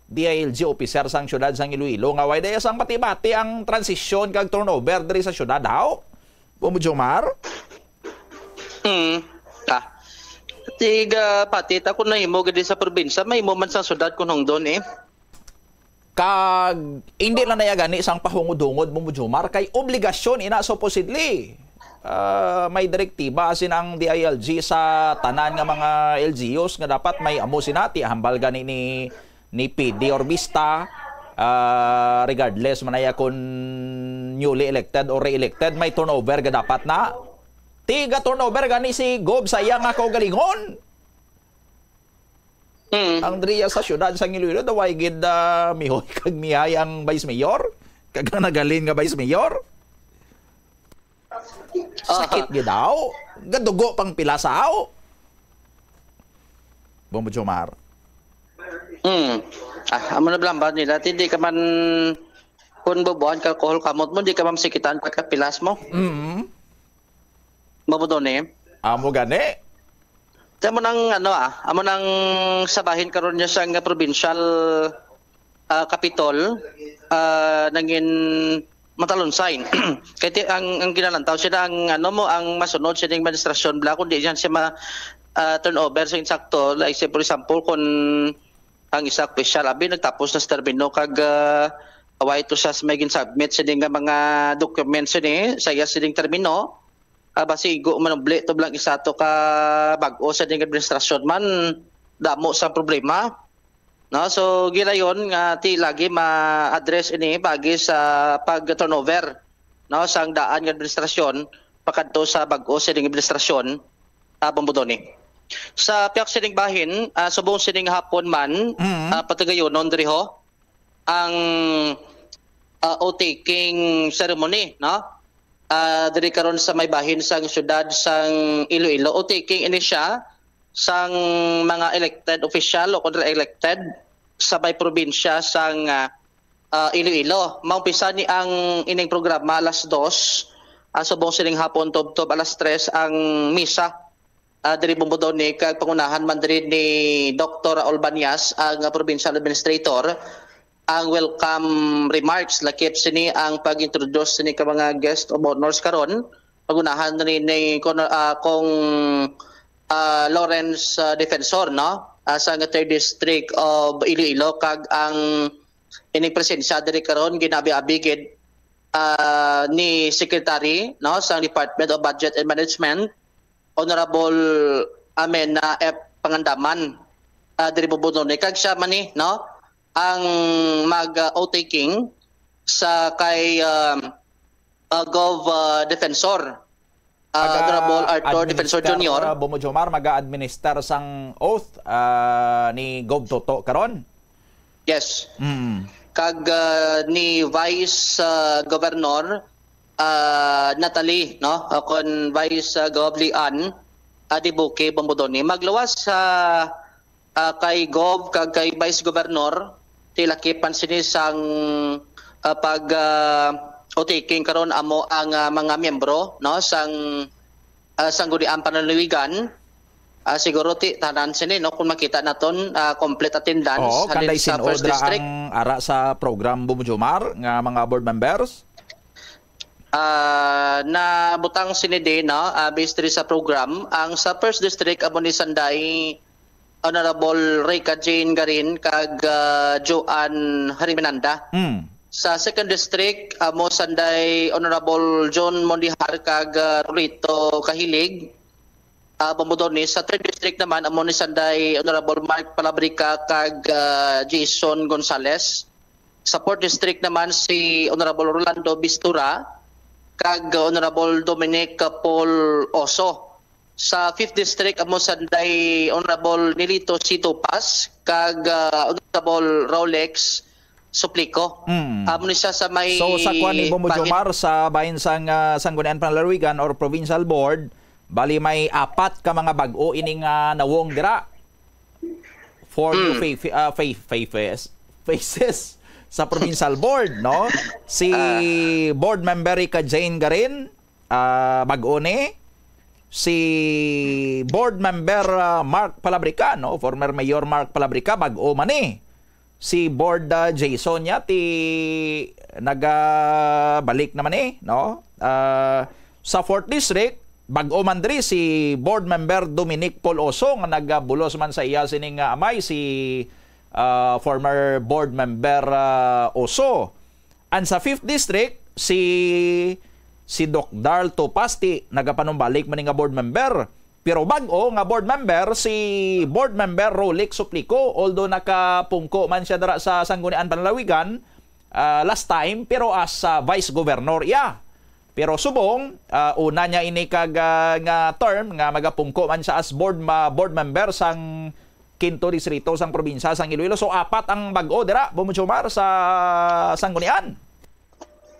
D I L G officer sang siyudad sang Iloilo nga way daya sang bati-bati ang transisyon kag turnover diri sa siyudad, haw? Bombo Jomar? Hmm. Ah. Tiga pati ta kung nahimo gid sa probinsya, mahimo man sa syudad kung hungdon eh. Kag hindi lang naya gani sang pahungod-hungod mo, Jomar, kay obligasyon ina supposedly. Ah, may direktiba sin ang D I L G sa tanan nga mga L G Us nga dapat may amo sina, ti hambal gani ni, ni P D Orbista, ah, regardless man naya kun newly elected or re-elected, may turnover ga dapat na. Tiga turnover gani si Gob sa iya nga kaugalingon. Mm. Ang diriya sa siyudad sa Iloilo, daw way gid, ah, mihoy kag mihay ang vice mayor, kag ang nagalin nga vice mayor. Sakit Ah. gid daw. Gadugo pang pilasaw. Bombo Jomar. Mm. Ah, amo na blambad nila. Ti di ka man, kung bubuan ka alcohol kamot mo, di ka mamsikitan ka kapilas mo. Mm. Mabuto ni. Amo gani. Amo nang, ano, ah, amo nang sa bahin karon niya sang provincial, ah, capitol, ah, nangin matalonsay. Kay ti-, ang, ang ginalantaw siya ang, ano mo, ang masunod sining administrasyon bala, kung di yan siya ma-, ah, turnover sa insakto. Like, say, for example, kung ang isa opisyal, abi, nagtapos na sa termino, kag, ah, away to siya sa may gin-submit sini nga mga documents sini, sa iya sining termino, ah, basi igo manubli to bala ang isa to ka bag-o sa ding administrasyon man, damo sa problema. No, so gilayon nga ti lagi ma-address ini pagi sa pag-turnover, no, sang daan nga administrasyon pakadto sa bag-o sa ding administrasyon, ah, Bombo Donny. Sa piyak sining bahin, ah, subong sining hapon man, Mm. ah, patagayonon diri ho, ang, ah, oath-taking ceremony, no? Ah, diri karon sa may bahin sang siyudad sang Iloilo. Oath-taking ini siya sang mga elected official o kon elected sa may probinsya sang, ah, ah, Iloilo. Maumpisa ni ang ining programa alas dos, ah, subong sining hapon tubtob alas tres ang misa, ah, diri Bombodone, kag pangunahan man diri ni Doktor Raul Banyas, ang, ah, provincial administrator, ang welcome remarks, lakip sini ang pag-introduce sini ka mga guest of honors karon. Pangunahan ni, ni Con-, ah, Cong, ah, Lawrence, ah, Defensor, no? Ah, sa third District of Iloilo, kag ang ining presensya diri karon ginabi-abi gid, ah, ni Secretary, no, sa Department of Budget and Management, Honorable Amena F Pangandaman, ah, diri Bombodone. Kag siya man ni, no, ang mag, ah, oath-taking sa kay, um, ah, Gov, ah, Defensor, ah, Honorable Arthur Defensor Maga-administer, Junior. Ah, Bombojomar, maga-administer sang oath, ah, ni Gov Toto karon? Yes. Mm. Kag, ah, ni Vice, ah, Governor, ah, Natalie, no? O kon Vice, ah, Gov Lian, ah, Dibuque Bombodone. Magluwas sa, ah, kay Gov kag kay Vice Governor, ti lakip man sini sang, ah, pag, ah, oath-taking karon amo ang, ah, mga miyembro, no, sang, ah, Sangguniang Panlalawigan. Ah, siguro ti tanan sini, no, kung makita naton, ah, complete attendance Oo, halin kanday sa sin-od first ra district. Ang ara sa program, Bombojomar, nga mga board members? Ah, nabutang sini di, no, ah, based diri sa program. Ang sa first district amo ni sanday Honorable Rica Jane Garin kag, ah, Joan Hariminanda. Mm. Sa second district amo sanday Honorable John Mondihar kag, ah, Rolito Kahilig. Ah, Bombodone. Sa third district naman amo ni sanday Honorable Mark Palabrica kag, ah, Jason Gonzales. Sa fourth district naman si Honorable Rolando Bistura kag Honorable Dominic Paul Oso. Sa fifth district amo sanday Honorable Nilito C. Topas kag, ah, Honorable Rolex Suplico. Mm. Amo ni siya sa may So, sa kuwan ni Bombojomar, sa bahin sang, ah, Sangguniang Panlalawigan or Provincial Board, bali may apat ka mga bag-o ini nga nawong dira. Four new Mm. fa-, fa-, ah, fa-, faces, faces sa Provincial Board, no? Si Ah. Board Member Rica Jane Garin, ah, bag-o ni. Si Board Member, ah, Mark Palabrica, no? Former Mayor Mark Palabrica, bag-o man ni. Si Board, ah, Jason niya, ti nagabalik naman ni, no? Ah, sa fourth District, bag-o man diri si Board Member Dominic Paul Oso, nga nagabulos man sa iya sining, ah, amay, si, ah, former Board Member, ah, Oso. And sa fifth District, si, si Doc Darl Topasti, nagapanumbalik man ni nga board member. Pero bag-o nga board member, si Board Member Rolex Suplico, although nakapungko man siya dira sa Sangguniang Panlalawigan, ah, last time, pero as, ah, Vice Governor iya. Pero subong, ah, una niya ini kag, ah, nga term nga magapungko man siya as board ma-, board member sang Quinto Distrito sang probinsya sang Iloilo. So, apat ang bag-o dira, Bombojomar, sa Sanggunian.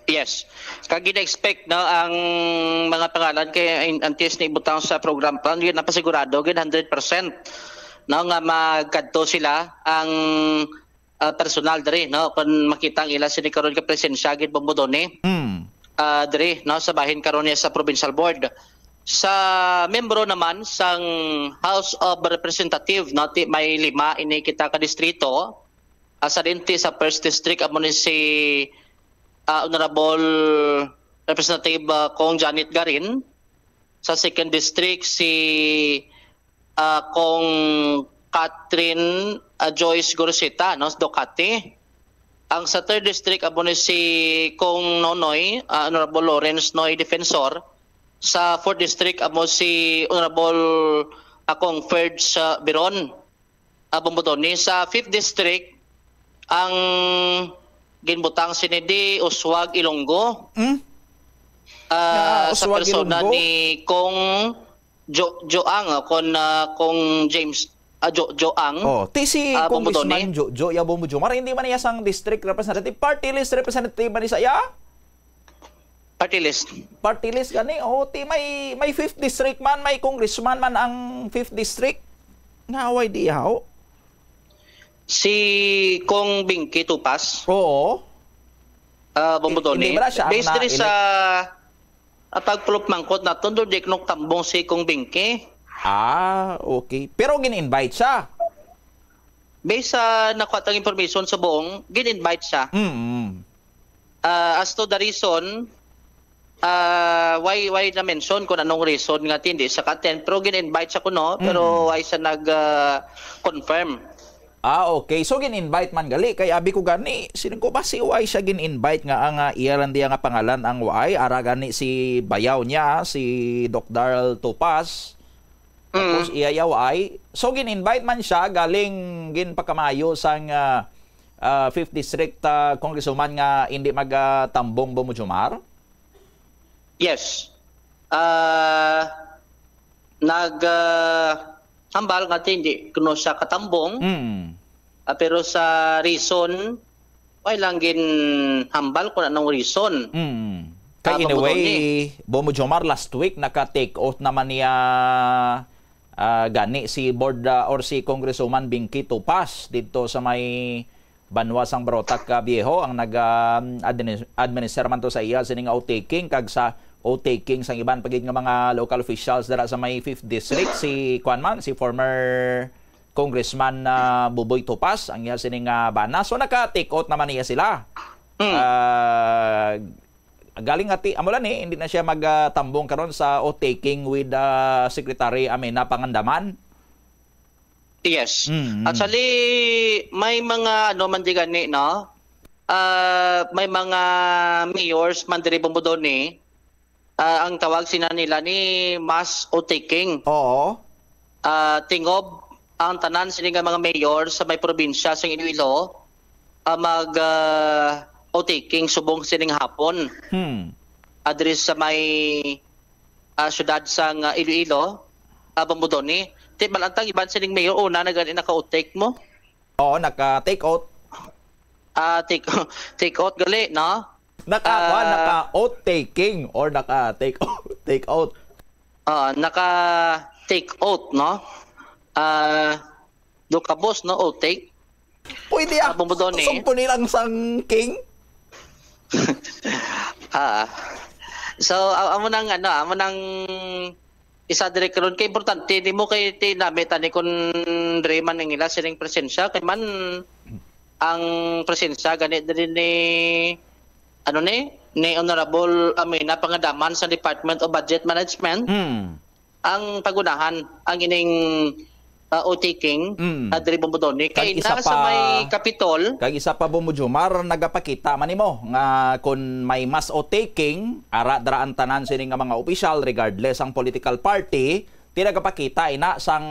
Yes. Kag gina-expect, no, ang mga pangalan kay in-, antes ni ibutang sa program pa, yun, napasigurado gid hundred percent, no, nga magkadto sila ang, ah, personal diri, no, kung makita ang ila sini karon ka presensya gid, Bombodone. Mm. Ah, diri, no, sa bahin karon niya sa provincial board. Sa membro naman sang House of Representative, no, ti may lima ini kita ka distrito. Ah, sa dinti sa first district, amo ni si, ah, Honorable Representative, ah, Cong Janet Garin. Sa second district, si, ah, Cong Catherine, ah, Joyce Goroseta, no, Ducati. Ang sa third district, amo ni si Cong Nonoy, ah, Honorable Lawrence Noy Defensor. Sa fourth district, amo si Honorable, ah, Cong Ferds, ah, Biron. Ah, Bombodone. Sa fifth district, ang ginbutang sini di Uswag Ilonggo. Hmm? Ah, Ah, sa Uswag persona Ilonggo? ni Cong Jo-, Joang, ah, kon, ah, Cong James, ah, Jo-, Joang, Oh, ti si ah, Bombo Tony. Congressman Jojo Yabombo Jomar, hindi man iya sang district representative, party list representative man siya? Party list. Party list gani. Oh, ti may, may fifth district man, may congressman man ang fifth district. Nga away di yaw. Si Kong Bingki Tupas. Oo. Ah, Bombo Tony. Hindi ba siya ang Based diri na-elect? Sa, ah, pagpulop mangkot naton, do di ko tambong si Kong Bingki. Ah, okay. Pero gin-invite siya? Based sa nakuha tang information sa buong, gin-invite siya. Mm. Ah, as to the reason, ah, why, why na-mention kung anong reason nga hindi siya ka-attend, pero gin-invite siya kuno, pero Mm. why siya nag, ah, confirm. Ah, okay. So, gin-invite man gali. Kay abi ko gani, siling ko ba si why siya gin-invite nga ang, ah, iya lang diya nga pangalan ang why? Ara gani si bayaw niya, si Doc Darl Topas. Tapos Mm. iya iya why? So, gin-invite man siya, galing ginpakamayo sang, ah, ah, fifth District, ah, Congresswoman nga hindi magatambong Bombo Jomar? Yes. Ah, nag, ah, hambal nga ti hindi kuno siya katambong. Mm. Ah, pero sa reason, wala lang ginhambal kung anong reason. Mm. Kay Ah, anyway, Bombo Tony. Bombo Jomar, last week naka-take oath naman niya, ah, gani si board, ah, or si Congresswoman Bingki Tupas didto sa may banwa sang Barotac, ah, Viejo, ang nag, ah, adminis-, administer man to sa iya sining oath-taking, kag sa oath-taking sang iban pa gid nga mga local officials dira sa may fifth District, si, kuwan man, si former Congressman, ah, Buboy Topas, ang iya sining, ah, bana. So, naka-take oath naman niya sila. Hmm. Ah, galing ati, amo lang ni, hindi na siya magtambong karon sa oath-taking with, ah, Secretary Amenah Pangandaman. Yes. Mm, mm. Actually, may mga ano man di gani, no? Ah, may mga mayors man diri Bombo Tony, ah, ang tawag sina nila ni mass oath-taking. Oo. Ah, tingob ang tanan sini nga mga mayor sa may probinsya sa Iloilo, ah, mag, ah, oath-taking subong sining hapon. Hmm. Address sa may, ah, syudad sang, ah, Iloilo, ah, Bombo Tony. Ti, malantang iban sining mayor, una na gani naka-oath-take mo? Oo, naka-take oath. Ah, take, take out gali, no? Naka, Ah. kuwan, naka-oath-taking or naka-take out, take out? Ah, naka-take out, no? Ah, do ka, boss, no? Oath-take. Pwede, ah. Ah, Bombo Tony. Sugpo ni lang sang king. Ah. So, a-, amo nang, ano, amo nang isa diri karon kay importante nimo kay ti nami tani kun diri man ang ila sining presensya kay man ang presensya gani diri ni, ano ni, ni Honorable Amenah Pangandaman sa Department of Budget Management. Hmm. Ang pagunahan ang ining, ah, oath-taking, Mm. ah, diri Bombo Tony. Kag Kay isa naa sa pa, may Kapitol. Kag isa pa, Bombo Jomar, nagapakita man nimo nga kun may mass oath-taking, ara dira ang tanan sini nga mga opisyal, regardless ang political party, ti nagapakita ina sang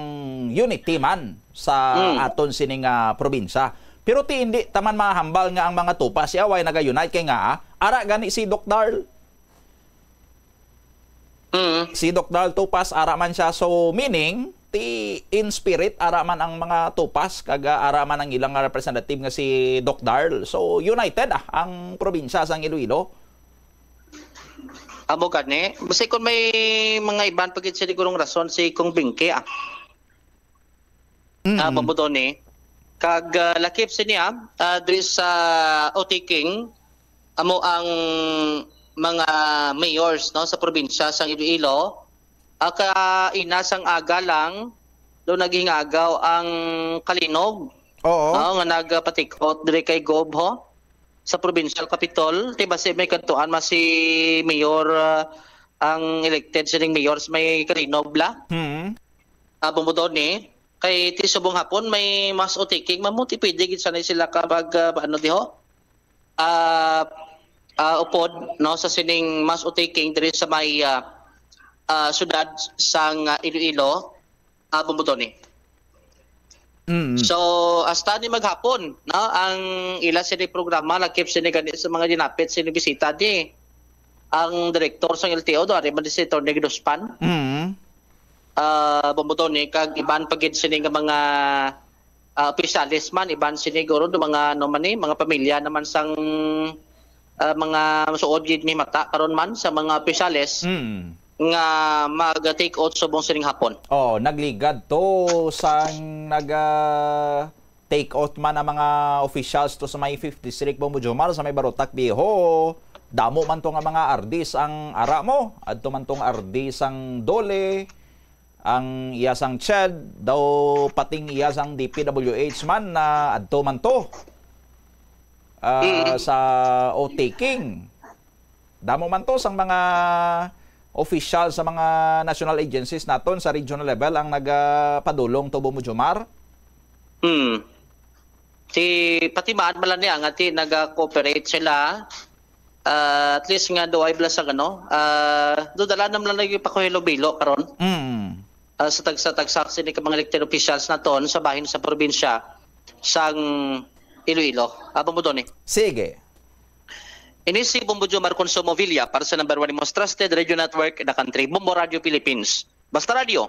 unity man sa Mm. aton sini nga probinsya. Pero ti hindi taman mahambal nga ang mga Tupas siya way naga-unite kay nga, ah, ara gani si Doc Darl. Mm. Si Doc Darl Tupas, ara man siya. So, meaning, ti in spirit, ara man ang mga Tupas, kag, ah, ara man ang ilang representative nga si Doc Darl. So, united, ah, ang probinsya sang Iloilo. Amo gani. Basi kung may mga iban pa gid sigurong rason si Kong Bingke, ah. Mm. Ah, Bombo Tony. Kag, ah, lakip sini, ah, ah, diri sa oath-taking, amo ang mga mayors, no, sa probinsya sang Iloilo. Ah, kaina sang aga lang, do naghingagaw ang Kalinog, Oo. no, nga nagpatikot diri kay Gob, ho, sa provincial capitol. Ti basi may kadtuan mas si mayor, ah, ang elected sining mayor sa may Kalinog, bla? Hmm. Ah, Bombo Tony, kay ti subong hapon may mass oath-taking, mamuti pwede gid sanay sila ka pag, ah, ano diho? Ah, ah, upod, no, sa sining mass oath-taking diri sa may, ah, ah, syudad sang, ah, Iloilo, ah, Bombo Tony. Mm. So, hasta ni maghapon, no, ang ila sini programa, lakip sini gani sa mga dinapit sini bisita di ang direktor sang L T O do, ari man di si Attorney Gidospan. Mm. ah, Bombo Tony, kag iban pa gid sini nga mga, ah, opisyales man, iban sini guro do mga, ano man ni, mga pamilya naman sang, ah, mga suod gid ni mata karon man sa mga opisyales Mm. nga mag-take oath subong sining hapon. Oh, nagligad to sang nag, ah, take oath man ang mga officials to sa may fifth District, Bombo Jomar, sa may Barotac Viejo. Damo man to nga mga R Ds ang ara mo. Adto man tong R D sang DOLE, ang iya sang CHED, daw pating iya sang D P W H man na adto man to, ah, Mm. sa oath-taking. Damo man to sang mga official sa mga national agencies naton sa regional level ang nagapadulong to, Bombo Jomar. Hmm. Si, pati maan man lang niya nga ti naga-cooperate sila. Ah, at least nga do ay bala sa ano, ah, do dala na man lang lagi pa ko hilo-bilo karon. Mm. Ah, sa tagsa-tagsa sini ka mga elected officials naton sa bahin sa probinsya sang Iloilo. Aba mo doon eh. Sige. Ini si Bombo Jomar Consumo Villa para sa number one most trusted radio network in the country, Bombo Radio Philippines. Basta Radio,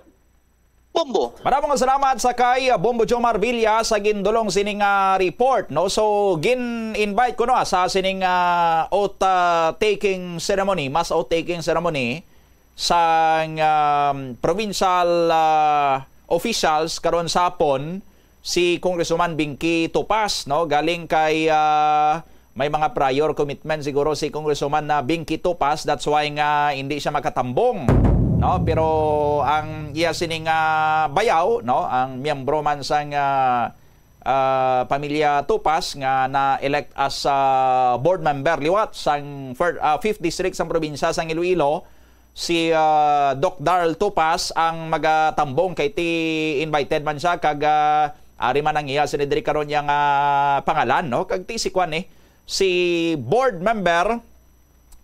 Bombo. Maraming salamat sa kay Bombo Jomar Villa sa gindulong sining, ah, report, no? So, gin-invite ko, no, sa sining, ah, oath, ah, taking ceremony, mass oath taking ceremony sang, um, provincial, ah, officials karon sa hapon, si Congresswoman Binky Tupas, no? Galing kay, ah, may mga prior commitment siguro si Congresswoman na Binky Tupas, that's why nga hindi siya makatambong, no? Pero ang iya sining, ah, bayaw, no? Ang miyembro man sang, ah, ah, pamilya Tupas nga na-elect as, ah, board member liwat sang fir-, ah, fifth District sang probinsya sang Iloilo, si, ah, Doc Darl Tupas ang magatambong kay ti invited man siya kag, ah, ari man ang iya sini diri karon yang, ah, pangalan, no? Kag ti si kwan, eh, si board member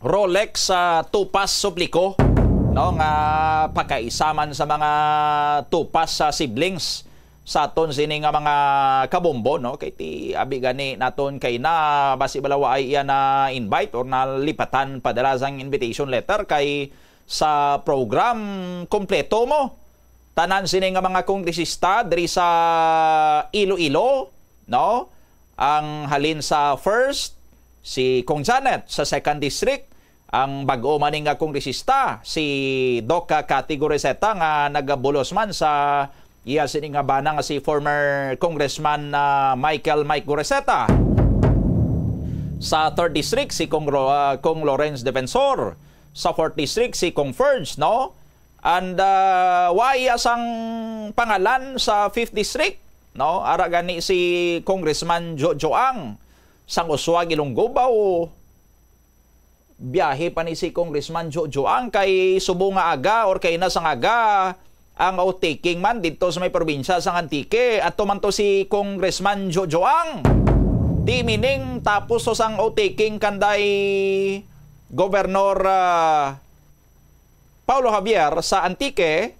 Rolex, ah, Tupas Suplico, no, nga pakaisa man sa mga Tupas sa siblings sa aton sini nga mga kabombo, no? Kay ti abi gani naton kay na basi bala wa ay iya na invite or nalipatan padala sang invitation letter kay sa program kompleto mo. Tanan sini nga mga kongresista diri sa Iloilo, no? Ang halin sa first, si Cong Janet sa second district, ang bag-o man ni nga kongresista, si Doc Cathy Goriseta nga nagabulos man sa iya sini nga bana nga si former Congressman, ah, Michael Mike Goriseta. Sa third district, si Cong Ro-, ah, Cong Lawrence Defensor. Sa fourth district, si Cong Ferge, no? And, ah, wa iya sang pangalan sa fifth district, no? Ara gani si Congressman Jojo Ang sang Uswag, Ilonggo ba, o biyahe pa ni si Congressman Jojo Ang kay subong nga aga or kay na sang aga ang oath-taking man didto sa may probinsya sang Antique. Adto man to si Congressman Jojo Ang. Di meaning tapos to sang oath-taking kanday Governor, ah, Paulo Javier sa Antique,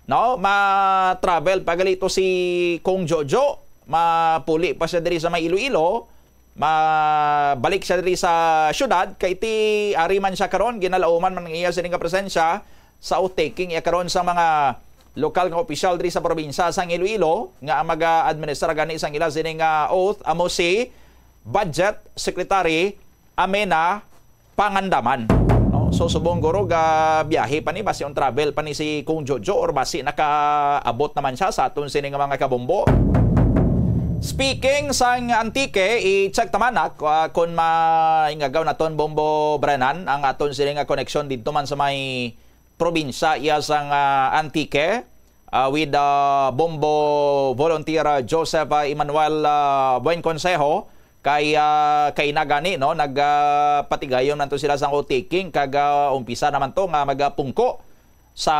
no? Ma-travel pa gali to si Cong Jojo, mapuli pa siya diri sa may Iloilo, mabalik siya diri sa syudad, kay ti ari man siya karon, ginalauman man ang iya sini nga presensya sa oath-taking iya karon sa mga lokal nga opisyal diri sa probinsya sang Iloilo nga ang mag-administra gani sang ila sini nga oath amo si Budget Secretary Amena Pangandaman, no? So, subong guro ga biyahe pa ni, basi on travel pa ni si Cong Jojo or basi nakaabot naman siya sa aton sini nga mga kabombo. Speaking sang Antique, i-check ta man, ah, ku-, ah, kun maingagaw naton Bombo Brennan ang aton sini nga koneksyon didto man sa may probinsya iya sang, ah, Antique, ah, with, ah, Bombo Volunteer, ah, Joseph, ah, Emmanuel, ah, Buen Consejo, kay, ah, kay na gani, no, nag, ah, patigayon man to sila sang oath-taking, kag, ah, umpisa naman to nga magapungko sa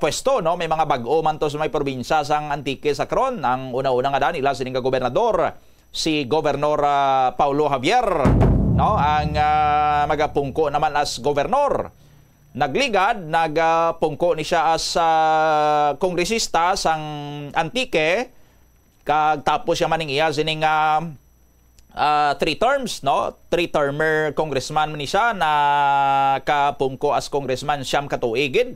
pwesto, no. May mga bag-o man to sa may probinsya sang Antique sa karon. Ang una-una nga daan nila sining nga gobernador, si Gobernador, ah, Paulo Javier, no, ang, ah, magapungko naman as gobernador. Nagligad, nagapungko ni siya as, ah, kongresista sang Antique, kag tapos siya man ning iya sining, ah, ah, three terms, no? Three-termer congressman man ni siya, nakapungko as congressman siyam ka tuig gid.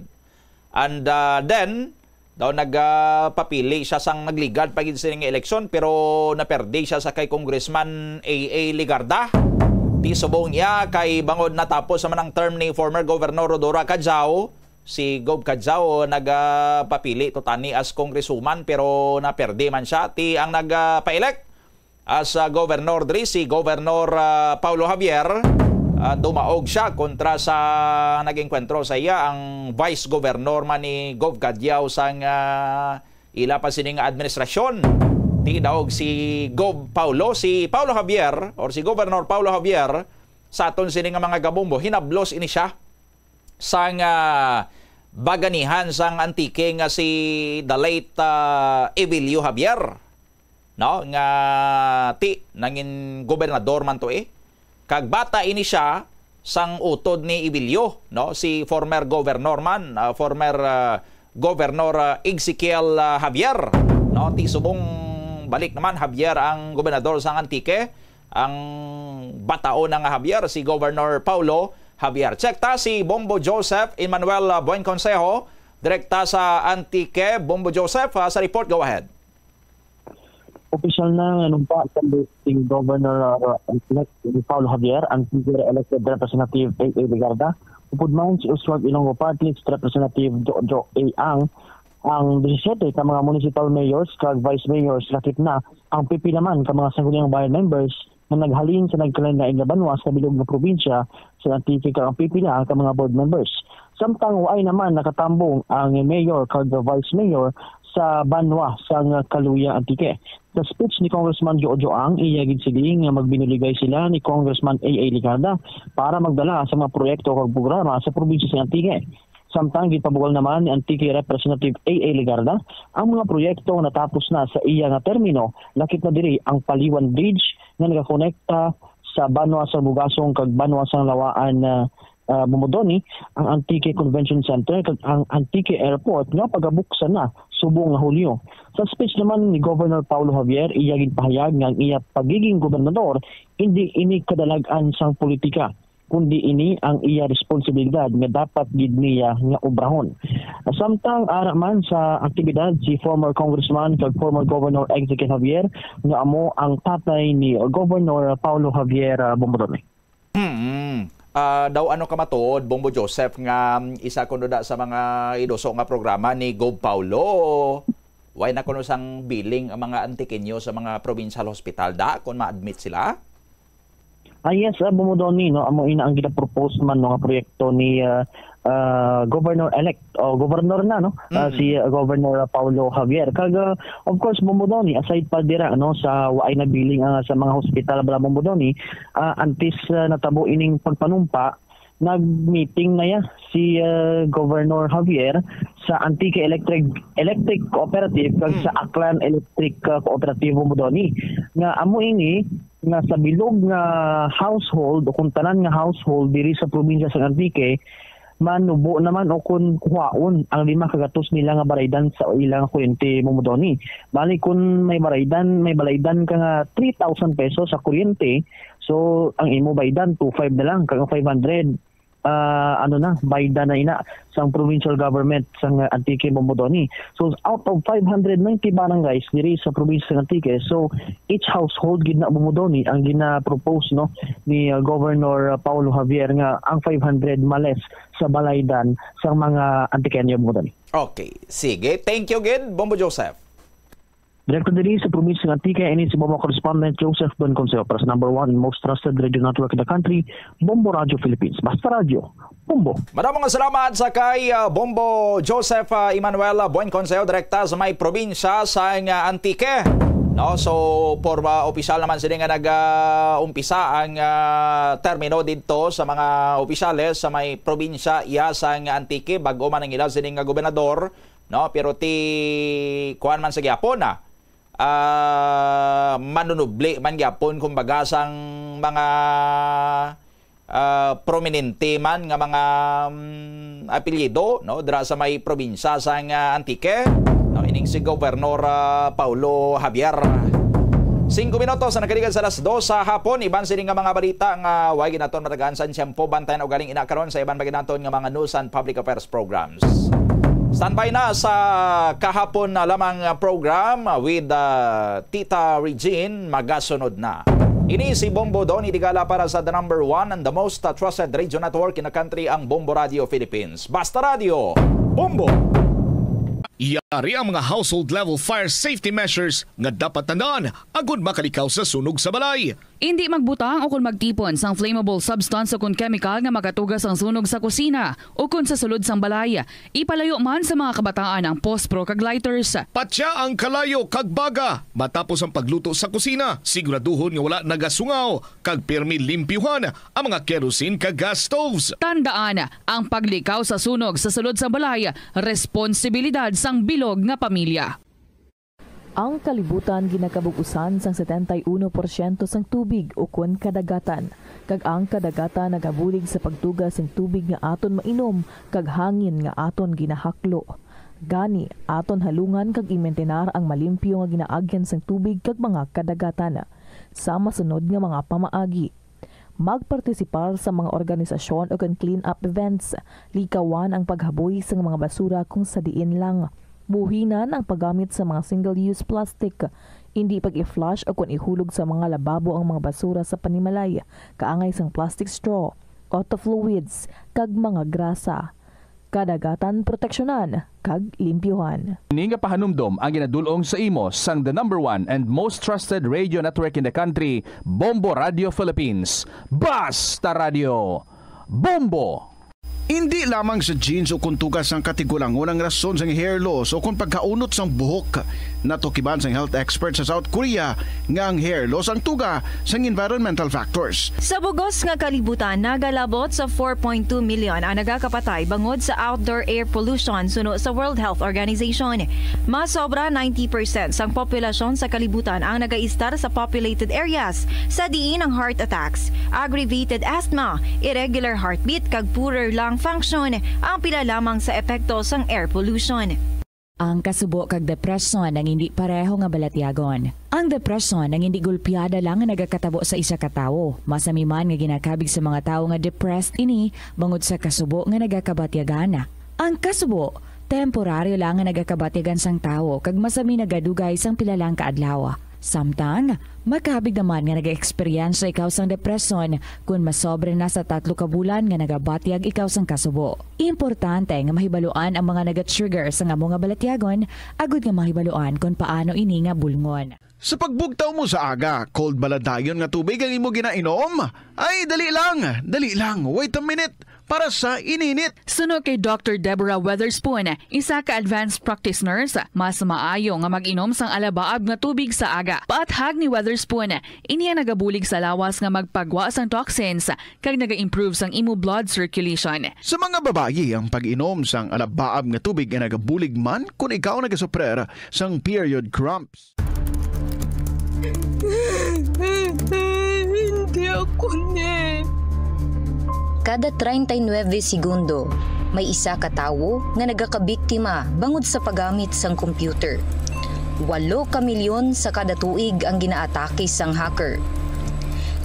And, ah, then, daw nagpapili siya sang nagligad pa gid sining eleksyon, pero naperdi siya sa kay Congressman A A Legarda. Ti subong iya kay bangod natapos naman ang term ni former Governor Rhodora Cadiao, si Gov Cadiao nagpapili to tani as congresswoman, pero naperdi man siya. Ti ang nagpa-elect as, ah, governor diri, si Governor, ah, Paulo Javier, ah, dumaog siya kontra sa nag-engkwentro sa iya ang vice governor man ni Gov Cadiao sang, ah, ila pa sini nga administrasyon. Ti daog si Gov Paulo, si Paulo Javier or si Governor Paulo Javier sa aton sini nga mga kabombo, hinablos ini siya sang, ah, baganihan sang Antique nga si the late, ah, Evelio Javier, no, nga ti nangin gobernador man to, eh. Kag bata ini siya sang utod ni Evelio, no, si former governor man, ah, former, ah, Governor, ah, Ezekiel, ah, Javier, no, ti subong balik naman Javier ang gobernador sang Antique, ang bataon na nga Javier, si Governor Paulo Javier. Check ta si Bombo Joseph Emmanuel, ah, Buen Consejo, direkta sa Antique. Bombo Joseph, ah, sa report, go ahead. Opisyal na nga numpa sa listing Governor, uh, elect ni Paulo Javier, ang Antique elected Representative A A Legarda, upod man si Oswald Ilonggo Party List Representative Jojo A. Ang, ang disisiete ka mga municipal mayors kag vice mayors, lakip na ang pipila man ka mga Sangguniang Bayan members nga naghalin sa nagkalain-lain nga banwa sa bilog nga probinsya sa Antique kag ang pipila ka mga board members. Samtang waay naman nakatambong ang mayor kag vice mayor sa banwa sang Caluya, Antique. Sa speech ni Congressman Jojo Ang, iya gid siling nga magbinuligay sila ni Congressman A A Legarda para magdala sa mga proyekto kag programa sa probinsya sa Antique. Samtang ginpabugal naman ni Antique Representative A A Legarda ang mga proyekto nga natapos na sa iya nga termino, lakip na diri ang Paliwan Bridge nga nagakonekta sa banwa sa Bugasong kag banwa sang Lawaan, ah, ah, Bombo Donny, ang Antique Convention Center kag ang Antique Airport nga pagabuksan na subong nga Hulyo. Sa speech naman ni Governor Paulo Javier, iya ginpahayag nga ang iya pagiging gobernador hindi ini kadalag-an sang politika, kundi ini ang iya responsibilidad nga dapat gid niya nga obrahon. Samtang ara man sa aktibidad si former Congressman kag former Governor Ezekiel Javier nga amo ang tatay ni Governor Paulo Javier, ah, Bombo Donny. Hmm. Ah, daw ano ka matuod, Bombo Joseph, nga, mm, isa kuno da sa mga inuso nga programa ni Gov Paulo, way na kuno sang billing ang mga Antiqueño sa mga provincial hospital da kung ma-admit sila? Ah, yes, ah, Bombo Donny, no, amo ina ang ginapropose man, no, nga proyekto ni, ah, ah, Governor-elect o governor na, no, ah, Mm. si, ah, Governor Paulo Javier. Kag, ah, of course, Bombo Donny, aside pa dira, no, sa waay na billing, ah, sa mga hospital, bala, Bombo Donny, ah, antes, ah, natabo ining pagpanumpa, nag-meeting na ya si, ah, Governor Javier sa Antique Electric, Electric Cooperative kag Mm. sa Aklan Electric, ah, Cooperative, Bombo Donny. Nga amo ini nga sa bilog nga household o kung tanan nga household diri sa probinsya sa Antique, manubo naman o kung kuhaon ang lima ka gatos nila nga baraydan sa ilang kuryente, Bombo Donny. Bali, kung may baraydan, may balaydan ka nga three thousand pesos sa kuryente, so ang imo baydan, two five na lang, kag ang five hundred, ah, ano na, baydan na ina sang provincial government sang Antique, Bombo Donny. So, out of five hundred ninety barangays diri sa probinsya sa Antique, so each household gid na, Bombo Donny, ang gina-propose, no, ni, uh, Governor, uh, Paulo Javier nga ang five hundred ma-less sa balaydan sang mga Antiqueño, Bombo Donny. Okay. Sige. Thank you gid, Bombo Joseph. Direkta diri sa probinsya ng Antique, ini si Bombo Correspondent Joseph Bon Consejo para sa number one and most trusted radio network in the country, Bombo Radio Philippines. Basta Radio, Bombo. Madamo nga salamat sa kay, ah, Bombo Joseph, ah, Emmanuel, ah, Buen Consejo, direkta sa may probinsya sa, ah, Antique. No, so, porma opisyal naman sini nga nag, ah, umpisa ang, ah, termino didto sa mga opisyales sa may probinsya iya sa Antique, bag-o man ang ila sini nga gobernador, no? Pero ti, kuwan man sa gyapon, ah, ah, manunubli man gyapon, kumbaga, sang mga, ah, prominente man nga mga, mm, apelyido, no, dira sa may probinsya sang, ah, Antique, no, ining si Gobernador, ah, Paulo Javier. Singko minutos ang nakaligad sa alas dos sa hapon. Iban sini nga mga balita nga way ginaton matagaan sa tiyempo. Bantayan ugaling ina karon sa iban pa ginaton nga mga news and public affairs programs. Standby na sa kahapon na lamang program with, uh, Tita Regine, magasunod na. Ini si Bombo Donny Digala para sa the number one and the most, uh, trusted radio network in the country, ang Bombo Radio Philippines. Basta Radio, Bombo! Yari ang mga household level fire safety measures nga dapat tandaan agud makalikaw sa sunog sa balay. Indi magbutang o kon magtipon sang flammable substance o kon chemical nga makatuga sang sunog sa kusina o kon sa sulod sang balay. Ipalayo man sa mga kabataan ang pospro kag lighters. Patya ang kalayo kag baga matapos ang pagluto sa kusina. Siguraduhon nga wala nagasungaw kag pirmi limpyuhan ang mga kerosene kag gas stoves. Tandaan, ang paglikaw sa sunog sa sulod sang balay responsibilidad sang bilog nga pamilya. Ang kalibutan ginakabug-usan sang setenta y uno porsyento sang tubig ukon kadagatan, kag ang kadagatan nagabulig sa pagtuga sing tubig nga aton mainom kag hangin nga aton ginahaklo. Gani, aton halungan kag imintinar ang malimpyo nga ginaagyan sang tubig kag mga kadagatan. Sa masunod nga mga pamaagi, magpartisipar sa mga organisasyon o kon clean-up events. Likawan ang paghaboy sa mga basura kung sa diin lang. Buhinan ang paggamit sa mga single-use plastic. Indi pag-i-flush o kon ihulog sa mga lababo ang mga basura sa panimalay, kaangay sang plastic straw, auto fluids, kag mga grasa. Kadagatan proteksyonan kag limpyuhan. Ini nga pahanumdom ang ginadul-ong sa imo sang the number one and most trusted radio network in the country, Bombo Radio Philippines. Basta Radio, Bombo! Indi lamang sa genes o kon tuga sang katigulangon ang rason sang hair loss o kon pagkaunot sang buhok. Natukiban sang health expert sa South Korea nga ang hair loss ang tuga sang environmental factors. Sa bugos nga kalibutan, nagalabot sa four point two million ang nagakapatay bangod sa outdoor air pollution, suno sa World Health Organization. Mas sobra ninety percent sang populasyon sa kalibutan ang nagaistar sa populated areas, sa diin ang heart attacks, aggravated asthma, irregular heartbeat, kag poorer lung function ang pila lamang sa epekto sang air pollution. Ang kasubo kag depresyon ang indi pareho nga balatyagon. Ang depresyon ang indi gulpiada lang nga nagakatabo sa isa ka tawo. Masami man nga ginakabig sa mga tawo nga depressed ini bangod sa kasubo nga nagakabatyagan. Ang kasubo, temporaryo lang nga nagakabatyagan sang tawo kag masami nagadugay sang pila lang ka adlaw. Samtang, makabig naman nga nag-eksperyensya ikaw sang depresyon kon masobra na sa tatlo ka bulan nga nagabatyag ikaw sang kasubo. Importante nga mahibaluan ang mga naga-trigger sang amo nga balatyagon agud nga mahibaluan kon paano ini nga bulngon. Sa pagbugtaw mo sa aga, cold bala dayon nga tubig ang imo ginainom? Ay, dali lang, dali lang, wait a minute. Para sa ininit. Suno kay Doctor Deborah Weatherspoon, isa ka advanced practice nurse, mas maayo nga mag-inom sang alabaab nga tubig sa aga. Paathag ni Weatherspoon, ini ang nagabulig sa lawas nga magpagwa sang toxins kag naga-improve sang imo blood circulation. Sa mga babayi, ang pag-inom sang alabaab nga tubig ay nagabulig man kon ikaw nagasuprer sang period cramps. Hindi ako ni. Kada treinta y nueve segundo, may isa ka tawo nga nagakabiktima bangod sa paggamit sang computer. Walo ka milyon sa kada tuig ang ginaatake sang hacker.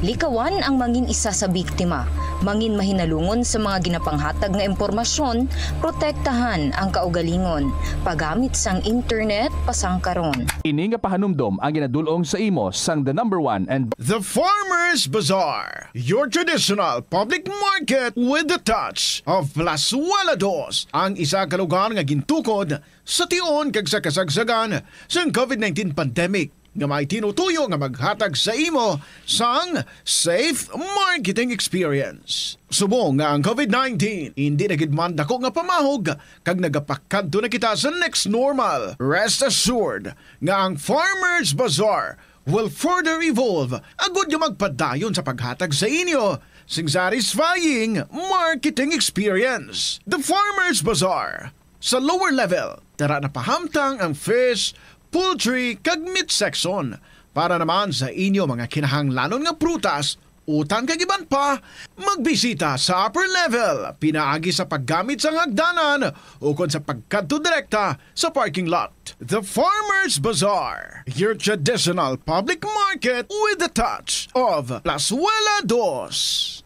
Likawan ang mangin isa sa biktima, mangin mahinalungon sa mga ginapanghatag nga impormasyon, protektahan ang kaugalingon, paggamit sang internet pasangkaron. Ini nga pahanumdom ang ginadul-ong sa imo sang the number one and The Farmers Bazaar, your traditional public market with the touch of Plazuela Dos, ang isa ka lugar nga gintukod sa tion kag sa kasagsagan sang covid nineteen pandemic, nga may tinutuyo nga maghatag sa imo sang safe marketing experience. Subong nga ang covid nineteen indi na gid man dako nga pamahog kag nagapakadto na kita sa next normal, rest assured nga ang Farmers Bazaar will further evolve agud nga magpadayon sa paghatag sa inyo sing satisfying marketing experience. The Farmers Bazaar, sa lower level, tara na pahamtang ang fish, poultry, kag meat section. Para naman sa inyo mga kinahanglanon nga prutas, utan kag iban pa, magbisita sa upper level pinaagi sa paggamit sang hagdanan ukon sa pagkadto direkta sa parking lot. The Farmers Bazaar, your traditional public market with the touch of Plazuela Dos.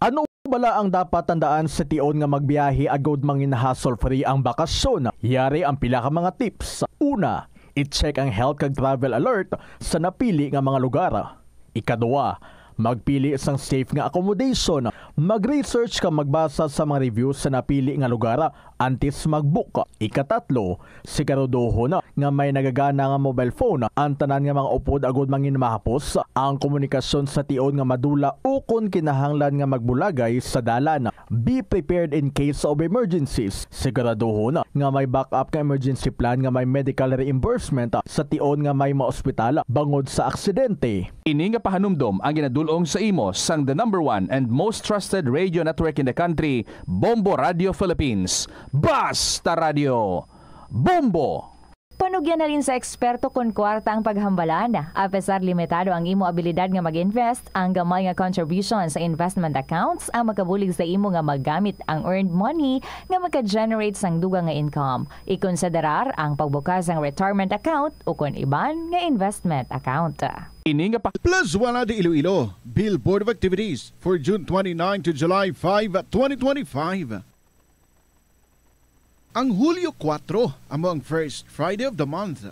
Ano Wala ang dapat tandaan sa tion nga magbiyahe agud mangin hassle-free ang bakasyon. Yari ang pila ka mga tips. Una, i-check ang health kag travel alert sa napili nga mga lugar. Ikaduha, magpili sang safe nga accommodation. Mag-research kag magbasa sa mga reviews sa napili nga lugar antes mag-book. Ikatatlo, siguraduhon nga may nagagana nga mobile phone ang tanan nga mga upod agud mangin mahapos ang komunikasyon sa tion nga madula ukon kinahanglan nga magbulagay sa dalan. Be prepared in case of emergencies. Siguraduhon nga may backup nga emergency plan nga may medical reimbursement sa tion nga may maospital bangod sa aksidente. Ini nga pahanumdom ang ginadul-ong sa imo sang the number one and most trusted radio network in the country, Bombo Radio Philippines. Basta Radio, Bombo! Panugyan halin sa eksperto kon kwarta ang paghambalan. Apesar limitado ang imo abilidad nga mag-invest, ang gamay nga contribution sa investment accounts ang makabulig sa imo nga magamit ang earned money nga maka-generate sang dugang nga income. Ikonsiderar ang pagbukas sang retirement account ukon iban nga investment account. Ini nga pa- Plazuela de Iloilo, Billboard of Activities for June twenty-nine to July five, twenty twenty-five. Ang Hulyo kuwatro amo ang first Friday of the month.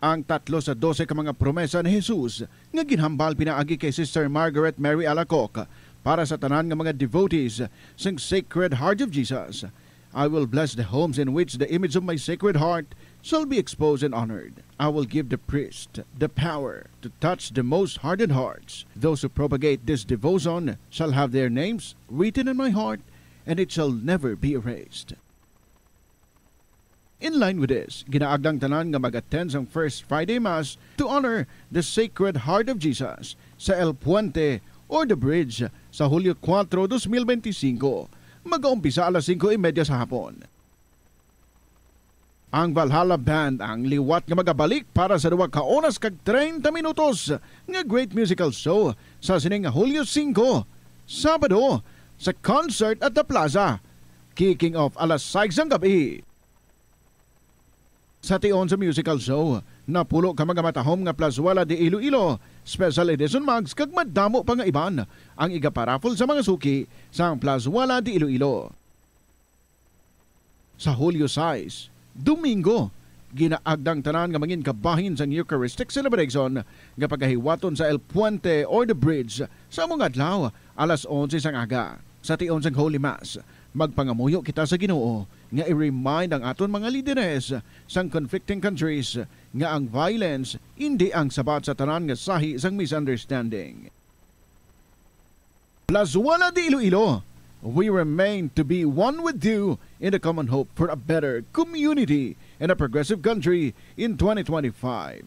Ang tatlo sa dose ka mga promesa ni Jesus nga ginhambal pinaagi kay Sister Margaret Mary Alacoque para sa tanan nga mga devotees sang Sacred Heart of Jesus. "I will bless the homes in which the image of my Sacred Heart shall be exposed and honored. I will give the priest the power to touch the most hardened hearts. Those who propagate this devotion shall have their names written in my heart, and it shall never be erased." In line with this, ginaagdang tanan nga mag-attend sang First Friday Mass to honor the Sacred Heart of Jesus sa El Puente or The Bridge sa Hulyo kuwatro, dos mil benti singko. Mag-aumpisa alas singko y media sa hapon. Ang Valhalla Band ang liwat nga magabalik para sa duha ka oras kag treinta minutos nga great musical show sa sining Hulyo singko, Sabado, sa Concert at the Plaza. Kicking off alas sais sang gab-i. Sa tion sa musical show, napulo ka mga matahom nga Plazuela de Iloilo Special Edition mugs kag madamo pa nga iban ang igaparaffle sa mga suki sang Plazuela de Iloilo. Sa Hulyo sais, Domingo, ginaagdang tanan nga mangin kabahin sang Eucharistic celebration nga pagahiwaton sa El Puente or The Bridge sa amo nga adlaw, alas onse sang aga. Sa tion sang Holy Mass, magpangamuyo kita sa Ginoo nga i-remind ang aton mga lideres sang conflicting countries nga ang violence indi ang sabat sa tanan nga sahi sang misunderstanding. Plazuela de Iloilo, we remain to be one with you in the common hope for a better community and a progressive country in twenty twenty-five.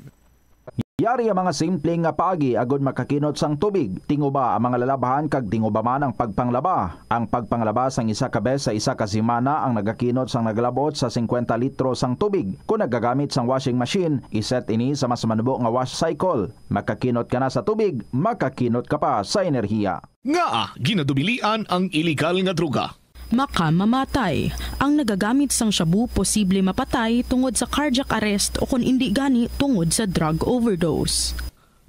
Yari ang mga simple nga paagi agud makakinot sang tubig. Tinguba ang mga lalabhan kag tinguba man ang pagpanglaba. Ang pagpanglaba sang isa ka bes sa isa ka semana ang nagakinot sang nagalabot sa singkwenta litro sang tubig. Kon nagagamit sang washing machine, iset ini sa mas manubo nga wash cycle. Makakinot ka na sa tubig, makakinot ka pa sa enerhiya. Ngaa ginadubilian ang iligal nga droga? Makamamatay. Ang nagagamit sang shabu posible mapatay tungod sa cardiac arrest o kon indi gani tungod sa drug overdose.